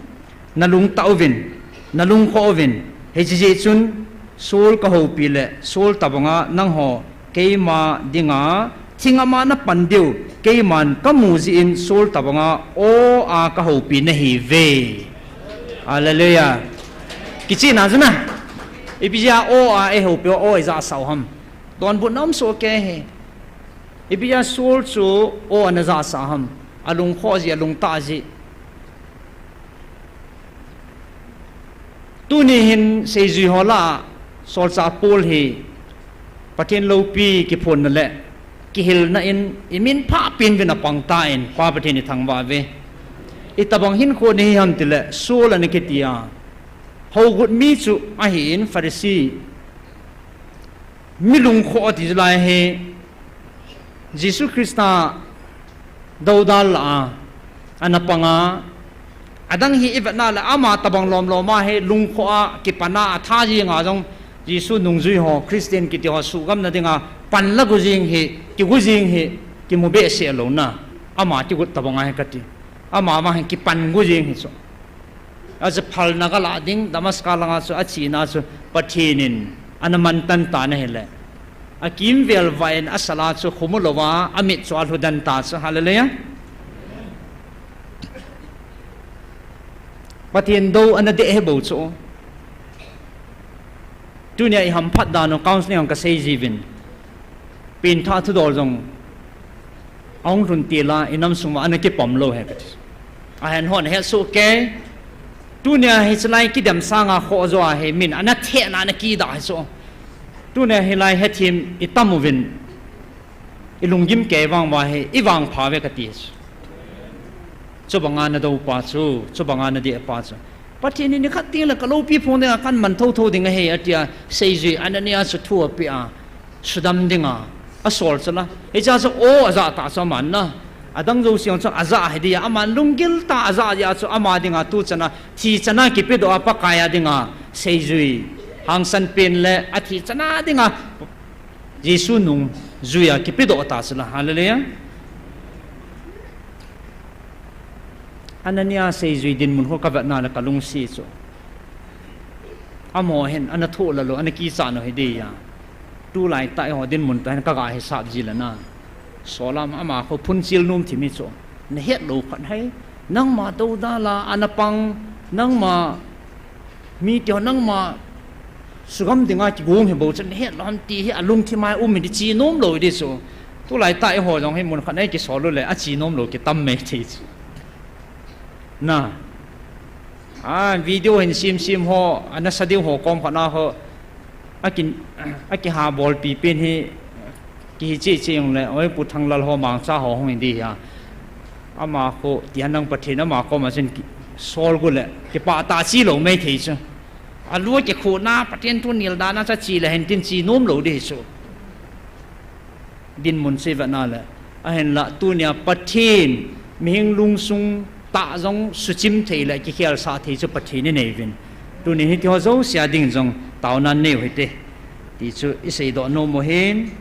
nalungtah uvin, nalungkhoh uvin, hiche jeh chun Saul kahoupi le Saul tobanga nangho keima dinga thing ama napan diu, keiman kamu jeh in Saul tobanga aw a kahoupi nahiuve. Hallelujah. Kichehna chu na. Ipi jeh a aw a eihoupi u aw ijahsah u ham? Donbutna um soh kei hi. Ipi jeh a Saul chu aw ana jahsah ham? Alungkhoh jeh, alungtah jeh. Tuni hin seijui ho lah a, solchah Paul hi Pathen loupi kiphonna le kihilna in imin phah penpen a pang tan, Pa Pathen ithangvah uve. Itobang hinkho nahi ham tile, Saul ana kiti a, hougut mi chu ahin, Pharisee, mi lungkhoh ati chu lai hi, Jesu Christa doudal lah a ana panga, adang hi ivetna le ama tobang lomlom a hi lungkhoh a, kipan a, atha jeng a jong Jesu nungjui ho, Christian kiti ho suhgamna dinga pan la gu jeng hi, kigu jeng hi, kimu behseh lou na. Ama kigut tobang ahi kati. Ama vang hi kipan gu jeng hi chu. Achu phalna galah ding, Damascus langa chu achena chu Pathen in ana mantan tan ahile, akimvel vah in asal a chu khomu louva, amit chu alhu den ta chu. Hallelujah. Pathen dou ana deh hi bou chu. Tunia ihamphat dan u counselling jong kasei jiuvin. Pengthah thudol jong ahung lhun til a, inam sung uva ana kipom lou ahi kati. Ahin hon ahet soh kei. Tunia hiche lai kidem sanga khoh jo ahi, min ana thehna ana kidah hi chu. Tunia hilai hethem itam uvin, ilunggim kei vang uva hi ivangpha uve kati chu. Chubanga nadou pa chu, chubanga nadeh pa chu. Pathen in nikhat tengle kaloupi phong dinga kaman thotho ding ahi atia, seijui Anania chu thu apeh a, sudam dinga asol chu la. Hichea chu aw ajah tah chu aman na. Adang jouse jong chu ajah hiding a, aman lunggil tah a ajah jeh a chu ama dinga tuchana, thichana kipedoh a Pakai a dinga seijui hangsan pen le athichana dinga Jesu nungjui a kipedoh ta chu la. Hallelujah. Anania seijui dinmun khu kavetna le kalungset chu. Amaho hin ana thohlha lou, ana kichat u hiding a. Tulaitah eiho dinmun toh hin kaga hisap ji le na. Sol a ama khu phunchil nom thim hi chu. Nahet lou khat hai. Nangma doudal a ana pang, nangma mite ho nangma sugam dinga kigong hi bou chu nahet lou ham ti hi alungthim a um hi di, che nom lou di chu. Tulaitah eiho jong hi mun khat a ikisol u le ache nom lou kitam mai thei chu. Na. A, video hin semsem ho, ana sa diu ho kom khat na ho, aki, akiha bolpi pen hi, kihi cheh cheh jongle, oi Pu Thanglal ho, Mangcha ho hung hi di a. Ama khu, ti han nang Pathen ama koma chun ki, sol gu le, kipah tah a che lou mai thei chu. Alu a kikhuhna, Pathen thu nil dan a chu che le hen tin che nom lou di chu. Dinmun chu ivetna le. Ahinla tunia Pathen, mihing lungsung tah jong suchim thei le kikhelsah thei chu Pathen inei uvin. Tunin hitiho jouse a ding jong taona nei u hite. Ti chu iseidoh nom u ahin.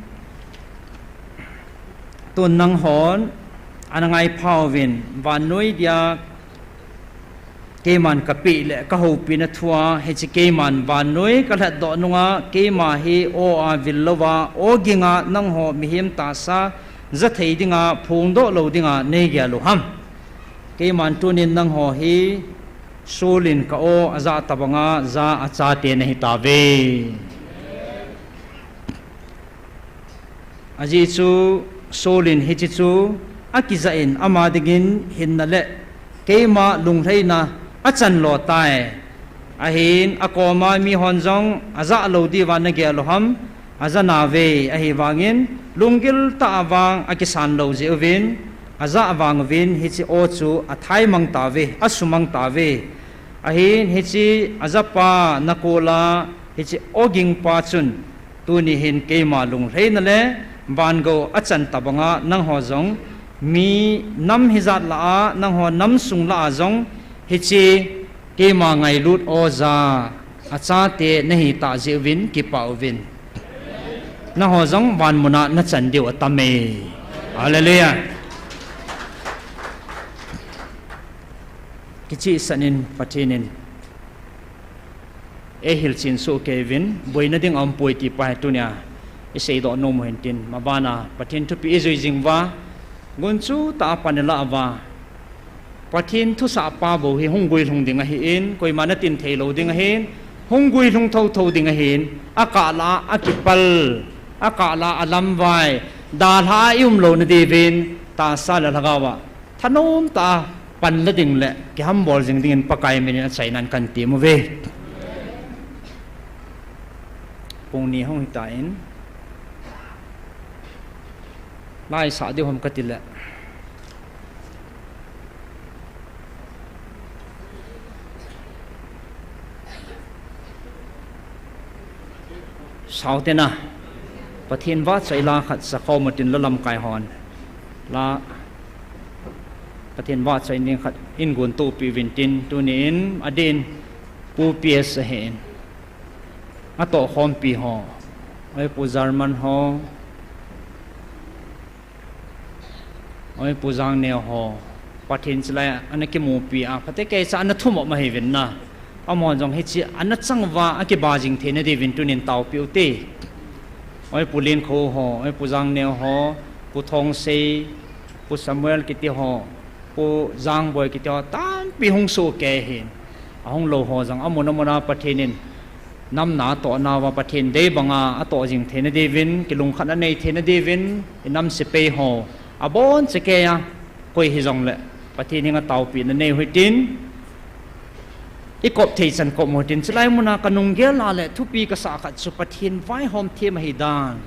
Tun nanghon, ana ngaipha uvin, vannoi dia keiman kapeh le kahoupina thua, hiche keiman vannoi kalhatdoh nunga, keima hi aw a vil louva, aw ginga nangho mihem tahsa ja thei dinga, phongdoh lou dinga neigel u ham. Keiman tunin nangho hi, Saul in ka aw ajah tobanga, ja achate nahitauve. Ajeh chu Saul in hiche chu akijah in ama dingin hinna le keima lunglhaina achan lo tai. Ahin, akoma mihon jong ajah lou diuva nagel u ham, ajah nauve, ahivangin, lunggil tah a vang akisan lou jeh uvin, ajah vang uvin, hiche aw chu athaimang tauve, asumang tauve. Ahin, hiche ajahpa nakola, hiche aw gingpa chun, tuni hin keima lunglhaina le vangou achan tobanga nangho jong mi nam hijat lah a, nangho nam sung lah a jong hiche keima ngailut aw ja achate nahitah jeh uvin kipah uvin. Nangho jong van muna nachan diu atam e. Hallelujah. Kichehsah in Pathen in eihilchen soh kei uvin, boina ding aumpoi ti pa hi tunia iseidoh nom u hintin, mabana Pathen thupeh ijui jing uva, gunchu tah a pan ilah uva, Pathen thusah pa bou hi hung guilhung ding ahin, koima natin thei lou ding ahin, hung guilhung thotho ding ahin, akah lah a akipal, akah lah a alamvai, dalha a ium louna diuvin, tahsa le lhagao a thanom tah a panla ding le kihambol jing dingin Pakai min in achainan kahin tem uve. Pung ni hung hitan, lai sah diu ham kati le, sao tena, Pathen vahchoi la khat sakhom utin, la lamkai hon la, Pathen vahchoi ding khat in gontohpeh uvin tin, tuni in adeh in Pu P S ahin, atohkhompi ho, oi Pu German ho, oi Pu Jangneo ho, Pathen chulai ana kimupi a phatecha ana thumop ahiuvin na, amahon jong hiche ana chang uva akiba jing theina diuvin tunin taopeh ute. Oi Pu Linkho ho, oi Pu Jangneo ho, Pu Thongsei, Pu Samuel kiti ho, Pu Jangboi kiti ho, tampi hung soh kei ahin. Ahung lou ho jong amun amun a Pathen in nam na atoh nauva Pathen dei banga atoh jing theina diuvin, kilungkhatna nei theina diuvin, inam sepai ho, aboncha kei a, koi hijongle Pathen henga taopehna nei u hitin, ikop theichan kop u hitin, chulai muna kanung gel a le thupi kasah khat chu Pathen vaihom them ahidan.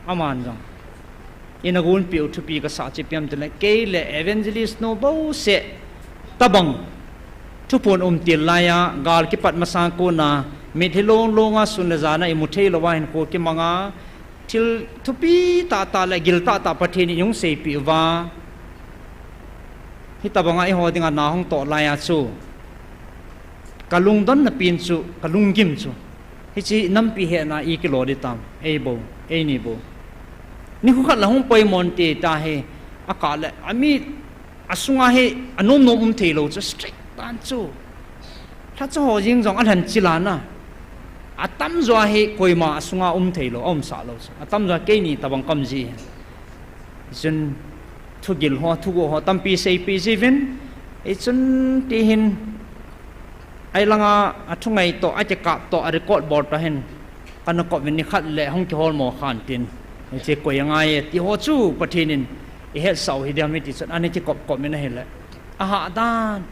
Aman jong ina gonpeh u thupi kasah chu ipi ham itile, kei le evangelist nu bouseh tobang thuphon umtil laiya, gal kipat masang kona, mitlhi long longa sun le jana imu theilouva hinkho kimanga, thil thupi tahtah le gil tahtah Pathen in ihung seipeh uva, hitobanga eiho dinga na hung toh laiya chu, kalungdonna pen chu, kalunggim chu, hiche nampi hetna ikilo ding tam, eibou, eini bou. Nikho khat la hung poimo inte tahi, akah le ami asunga hi anom nom um theilou chu strict tan chu. Lhacha ho jeng jong alhen chilana. Atamjo hi koima asunga um theilou, aumsah lou chu. Atamjo keini tobang kaum ji. Chun thugil ho, thuguh ho tampi seipeh jiuvin, hichun tihin, ailanga athungai toh, akikap toh, arecord bol toh hin, kana kop uvin nikhat le hung kiholmo khan tin, hiche koi angai e ti ho chu Pathen in ihetsah u hi ding ham iti chun ana kikop kop in ahile, ahahdan,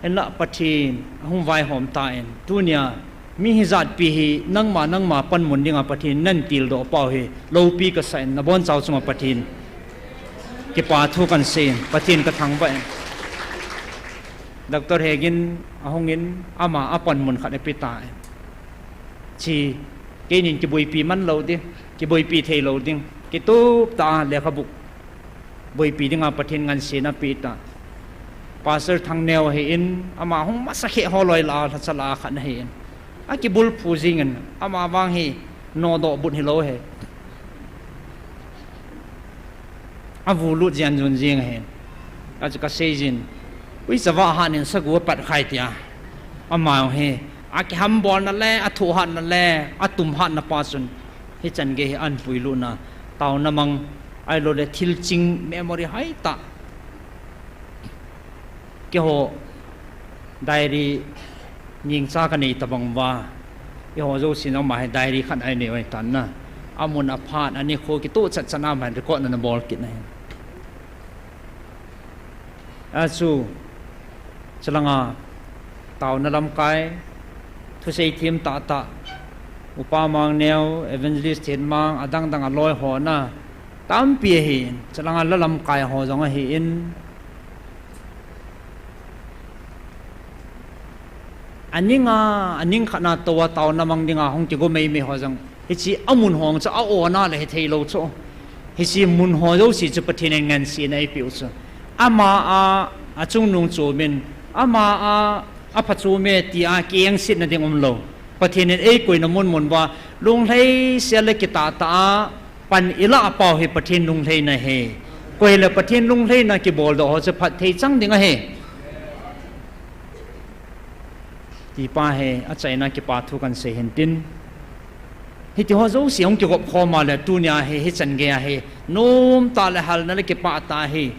hinla Pathen ahung vaihom tan, tunia mi hijatpi hi nangma nangma panmun dinga Pathen in natildoh pau hi loupi kasah in, nabonchau chunga Pathen kipa thu kahin seiyin, Pathen kathangvah in. Doctor Hegin ahungin ama apanmun khat apetan, chi, keinin kiboipi man lou ding, kiboipi theilou ding, kitup tah a lekhabu boipi dinga Pathen ngansen apetan. Pastor Thangneo ahin, ama hung masakhe ho loi lah a, lhacha lah a khat ahin, akibulphu jengin, ama vang hi nodoh but hilou ahi. Avulut jeng jun jeng ahin. Achu kaseijin, uicha vah hat in sagu apat khai tia, ama hi akihambolna le athohhatna le atumhatna pa chun, hichan gei hi ahin puilutna, taona mang, ahiloule thilching memory hoitah. Keiho diary ningcha kanei tobang uva, eiho jousen ama hi diary khat ahinei u ahitan na. Amun aphat, anikho kitoh chatchat a ama hin record ana bol kit ahi. Achu, chulanga Taona lamkai, thusei them tahtah, Upa Mangneo, Evangelist Thenmang, adang dang aloi ho na, tampi ahi, chalanga la lamkai ho jong ahi in. Aninga, aning khat na toh a taona mang dinga hung kigo meimei ho jong, hiche amun ho chu a-ona le hithei lou chu. Hiche mun ho jouse chu Pathen in ngansena eipeh u chu. Ama a, achungnung chomin, ama a, aphachom e tia kiengsetna ding umlou. Pathen in eikoina mun mun uva, lunglhai sel le kitah tah a, pan ilah pau hi Pathen lunglhaina ahi. Koi le Pathen lunglhaina kibol doh ho chu phatthei chang ding ahi. Tipa hi, achaina kipa thu kahin sei hintin. Hiti ho jouse hung kigop khom a le tunia hi, hichan gei a hi, nomtah le halna le kipah tah hi.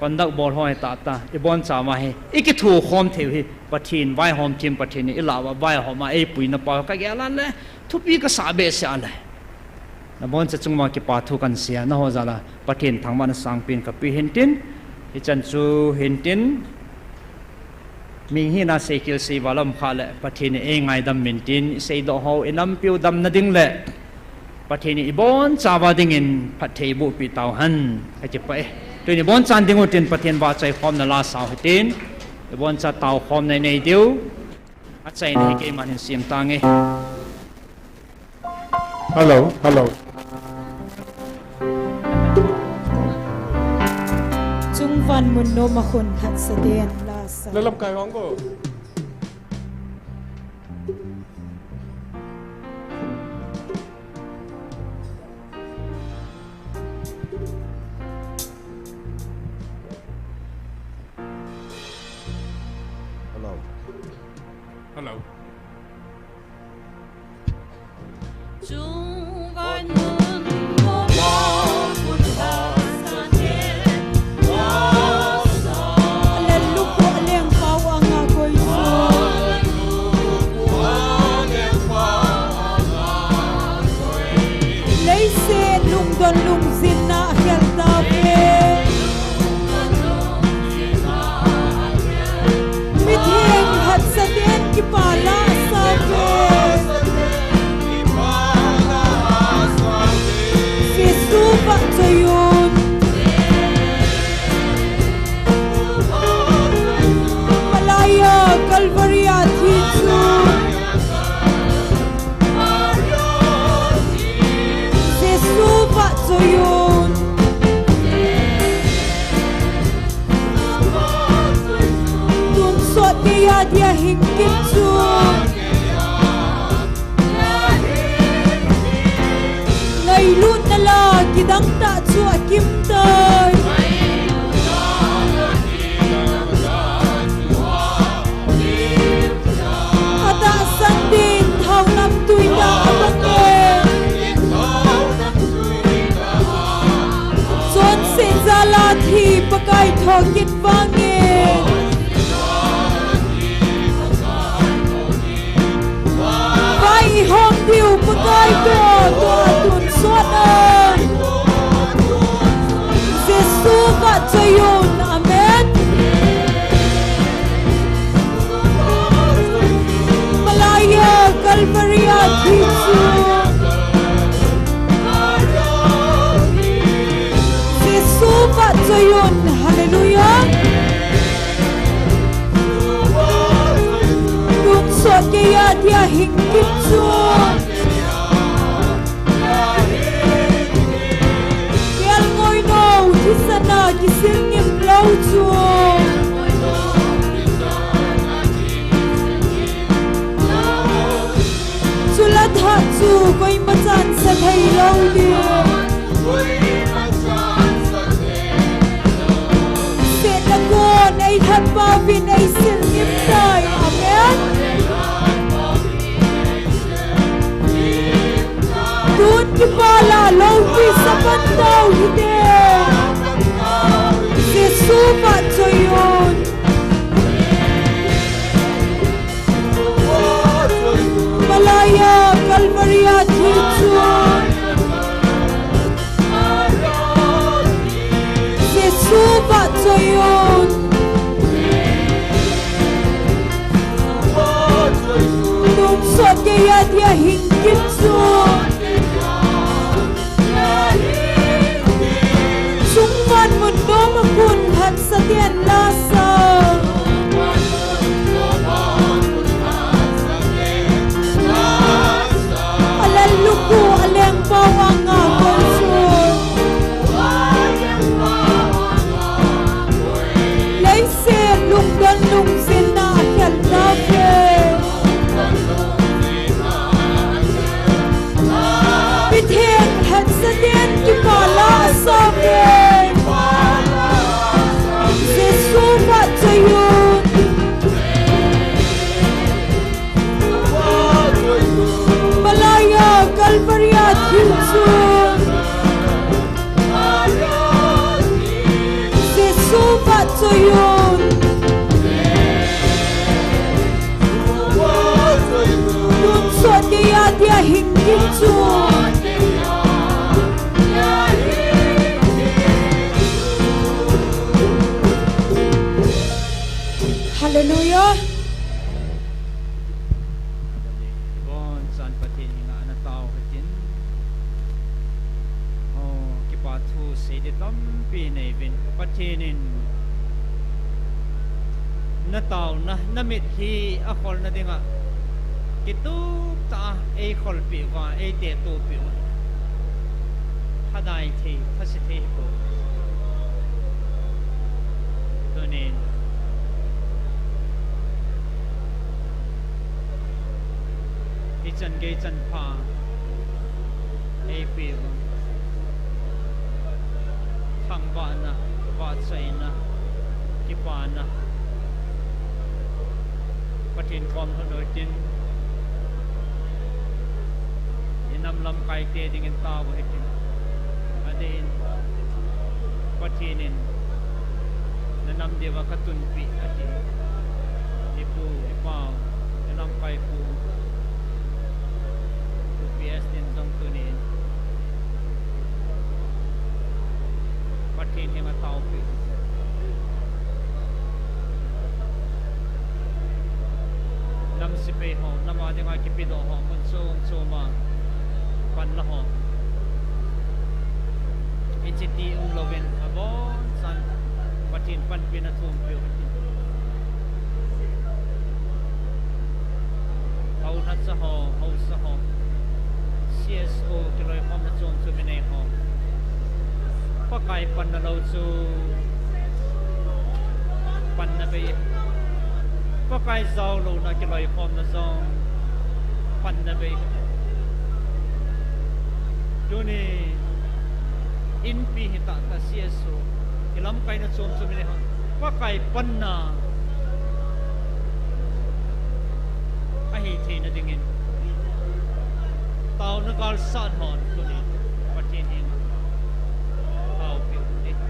Conduct bol ho hi tahtah, ibonchauva hi, ikitho khom theiu hi, Pathen, vaihom them Pathen in ilah uva, vaihom a eipuina pau, kagel a le, thupi kasah behseh a le. Naboncha chunguva kipa thu kahin sei a, nangho jal a, Pathen thangvahna sangpen kape hintin, hichan chu hintin, Mihina seikhel seival um kha le, Pathen in eingaidam intin, iseidoh ho, inampiu damna ding le, Pathen in ibonchauva dingin phatthei eiboh peh tauhen, kakipah e. Tun ibonchan ding utin Pathen vahchoi khomna la sao hitin, iboncha tao khomna inei diu, achaina hi keiman hin sem tange. Hello, hello. Chungvan mun nom a khun hatsah den la sa. Lalam kai hong ko. Hello. Hello. Leiset lungdon lungzinna a khel tauve. Mitheng hatsah ten kipa la asauve. Jesu vahchoi un. Malaiya Calvary a thi chu. Jesu vahchoi un. Tonsot geiya dia hing kit chu. Ngailutna la kidang tah chu akim tai. Atahsan din thao namtui tah abang e. Chonset jal a thi Pakai thokit vangin. Vai ihom diu Pakai toh, toh tonsot a. Jesu vahchoi un. Amen. Malaiya Calvary a thi chu. Jesu vahchoi un. Hallelujah. Tonsot geiya dia hing kit chu. Kelngoi nou thisan a kisil ngim lou chu. Chule thah chu koima chan sa thei lou ding. Sehna kon eilhat pauvin eisil ngim tai. Amen. Tun kipa la loupi sa pan tau hite. Jesu vahchoi un. Malaiya Calvary a thi chu. Jesu vahchoi un. Hing kit chu. Chungvan mun nom a kon lhatsah ten la asah. Alal luku alengpa vanga koi chu. Leiset lungdon lungdin na khelna ke. Mitheng lhatsah ten kipa la asah ve. Jesu vahchoi un. Malaya Calvary a thil chun. Jesu vahchoi un. Tonsot geiya dia hing kit chu. Hallelujah. Abonchan Pathen henga natao hitin. Oh, kipa thu sei ding tampi nei uvin. Pathen in nataona, namitlhi akholna dinga kitup tah a eikholpeh uva, eiteto peh uva. Phadai thei, phase thei hipoi. Tunin ichan gei chanpha eipeh uva, thangvahna, vahchoina, kipana Pathen kom lhun utin, inam lamkaite dingin tao hitin, adeh in Pathen in nanam diuva katunpeh ati. Ipu, ipau, ilamkai pu, Pu P S in jong tunin Pathen henga taopeh. Nam sepai ho, nam a dinga kipedoh ho, mun chom chom a panla ho, ichiti umlouvin abonchan Pathen panpina thum peh u hiti. Haosa ho, haosa ho, C S O kiloikhomna chom chom inei ho, Pakai panna lou chu panna bei. Pakai jaolouna kiloikhomna jong panna bei. Tuni inpi hita, ta C S O, ilamkaina chom chom inei ho, Pakai panna ahi theina dingin, taona galsat hon tunin Pathen henga taopeh u hite.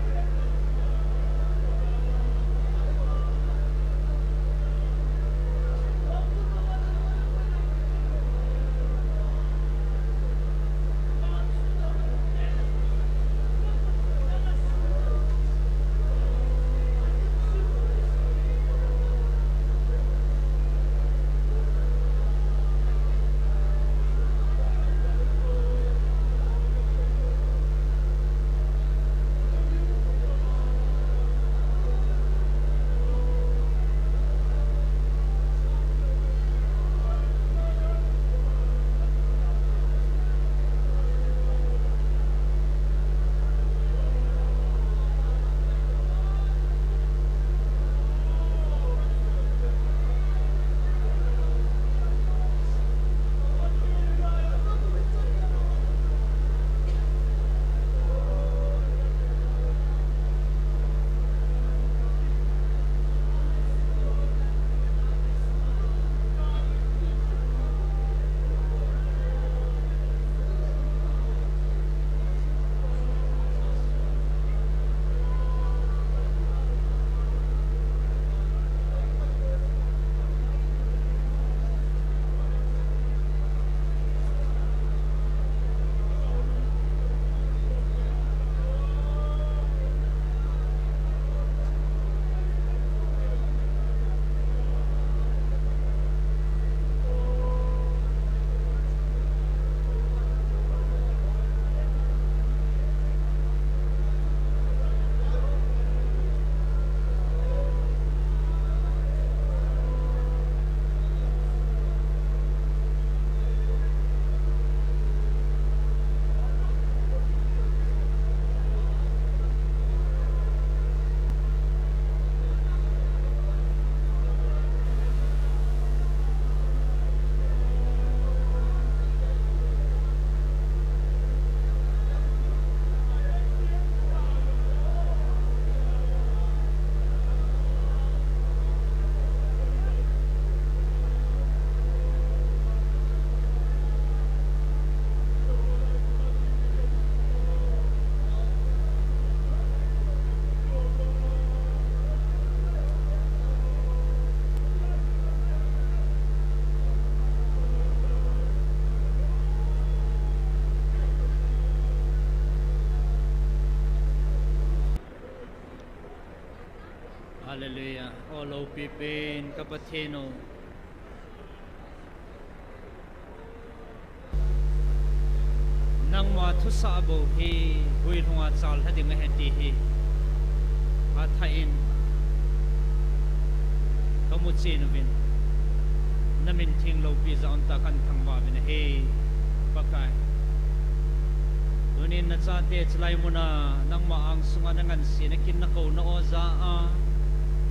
Hallelujah. O lopi pen ka Pathen o, nangma thusah bou hi guilhunga chal lha ding ahi ti hi athah in kamu chen uvin, namin theng lopi jeh un tah kahin thangvah uvin ahi, Pakai. Tunin nachate chulai muna nangma angsunga nangansena kin nakouna o jeh a,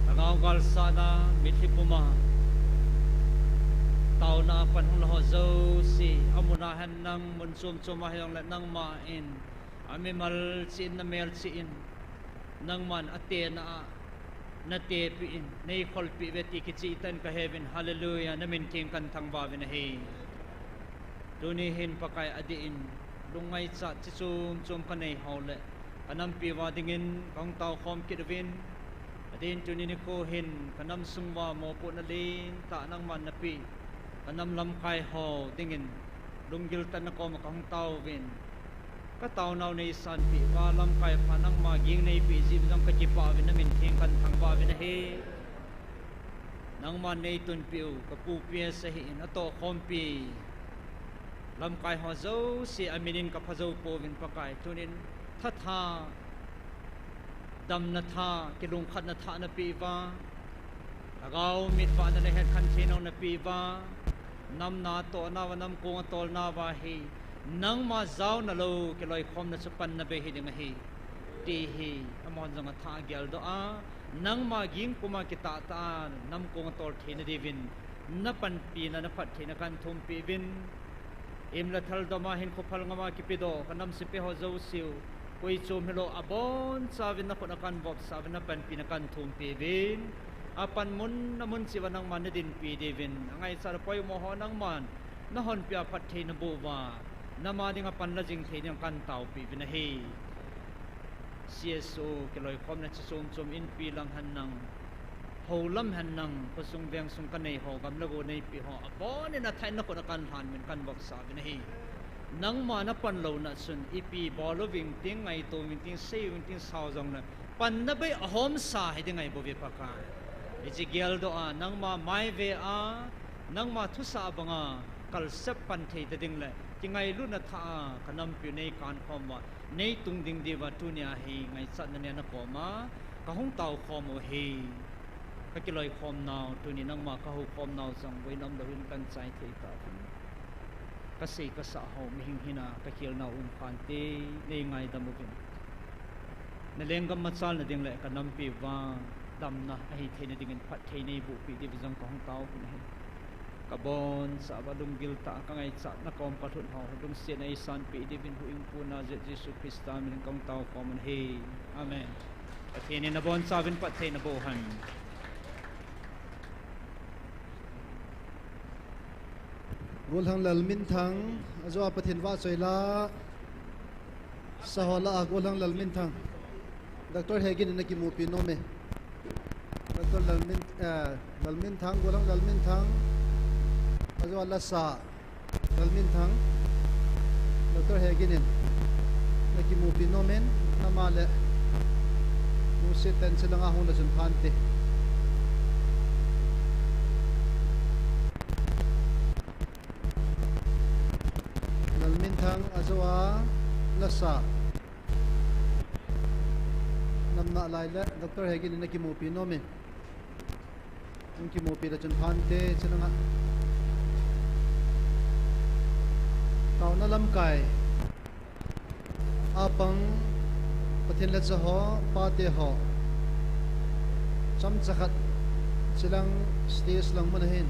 lhagao galsatna, mitlhi puma taona a pan hung lha ho jouse, amuna hen lang, mun chom choma hijongle nangman amimal cheh in, namel cheh in, nangman atena a natepeh in, neikholpeh uve ti kicheh tah in kaheuvin, Hallelujah, namin theng kahin thangvah uvin ahi. Tuni hin Pakai adeh in, lungngaichat chi chom chom kanei ho le kanampi uva dingin kahung taokhom kit uvin, adeh in tuni nikho hin kanam sung uva mopohna lentah nangman napeh, kanam lamkai ho dingin lunggil tah in nakoma kahung taovin, kataonau neisanpeh uva, lamkai pha nangma ging neipeh jeh uvin jong kakipah uvin, namin theng kahin thangvah uvin ahi. Nangman neitunpeh u, kapu P S ahin, atohkhompi lamkai ho jouse amin in kapha jou pouvin Pakai, tunin thatha, damna tha, kilungkhatna tha napeh uva, lhagao mit vahna le hetkhen theinau napeh uva, nam natohna uva, nam kong atolna uva hi nangma jaona lou kiloikhomna chu panna bei hiding ahi ti hi amahon jong athah a geldoh a, nangma ging puma kitah tah a nam kong atol theina diuvin napanpina, naphattheina kahin thumpeh uvin, im le thal doma hinkho phal ngama kipedoh kanam sepai ho jouseu, koi chom hilou abonchauvin nakhut a kahin vopsah uvin, napanpina kahin thumpeh uvin, apan mun a mun cheh uva nangman nadinpi diuvin, angaichat a poimo ho nangman nahonpeh a phatthei naboh uva, nama dinga panla jing thei dinga kahin taopeh uvin ahi. C S O kiloikhomna chi chom chom, inpi lam hen lang, hou lam hen lang, khosung vengsung kanei ho, gam le go neipeh ho, abon in athah in nakhut a kahin lhan uvin kahin vopsah uvin ahi. Nangma napan louna chun ipi bol uving ting, ngaito uving ting, sei uving ting, sao jongle panna bei ahomsa hiding ahibouve Pakai. Hiche geldoh a nangma mai ve a, nangma thusah banga kalsep pan thei ta ding le kingailutna thah a kanampiu neikankhom uva, neitung ding diuva tunia hi ngaichatna neiya nakoma kahung taokhom u ahi. Kakiloikhomnau, tuni nangma kahoukhomnau jong boina umlou hin kahin chai thei tauvin, kasei kasah ho mihing hina kakhelnau um phante, neingaidam uvin, nalenggam machalna ding le kanampiu vang damna ahitheina dingin phatthei neibohpeh diuvin jong kahung taovin ahi. Kabonchauva lunggil tah a kangaichatna kom kalhut ho lungsetna eisanpeh diuvin huhhingpu Nazareth Jesu Christa minin kahung taokhom un ahi. Amen. Pathen in nabonchauvin phatthei naboh hen. Golhang Lalminthang, ajou a Pathen vahchoi la, saho lah a Golhang Lalminthang, Doctor Hegin in nakimupi nom e. Doctor Lalmin, eh, Lalminthang, Golhang Lalminthang, ajou a lasa Lalminthang, Doctor Hegin in nakimupi nom in, nama le lungset tah in chulanga hung la chun phante. Lalminthang, ajou a lasa, namna lai le Doctor Hegin in nakimupi nom in, hung kimupi la chun phante, chulanga taona lamkai a pang Pathen lecha ho, pate ho, chomcha khat chulang stage lang mun ahin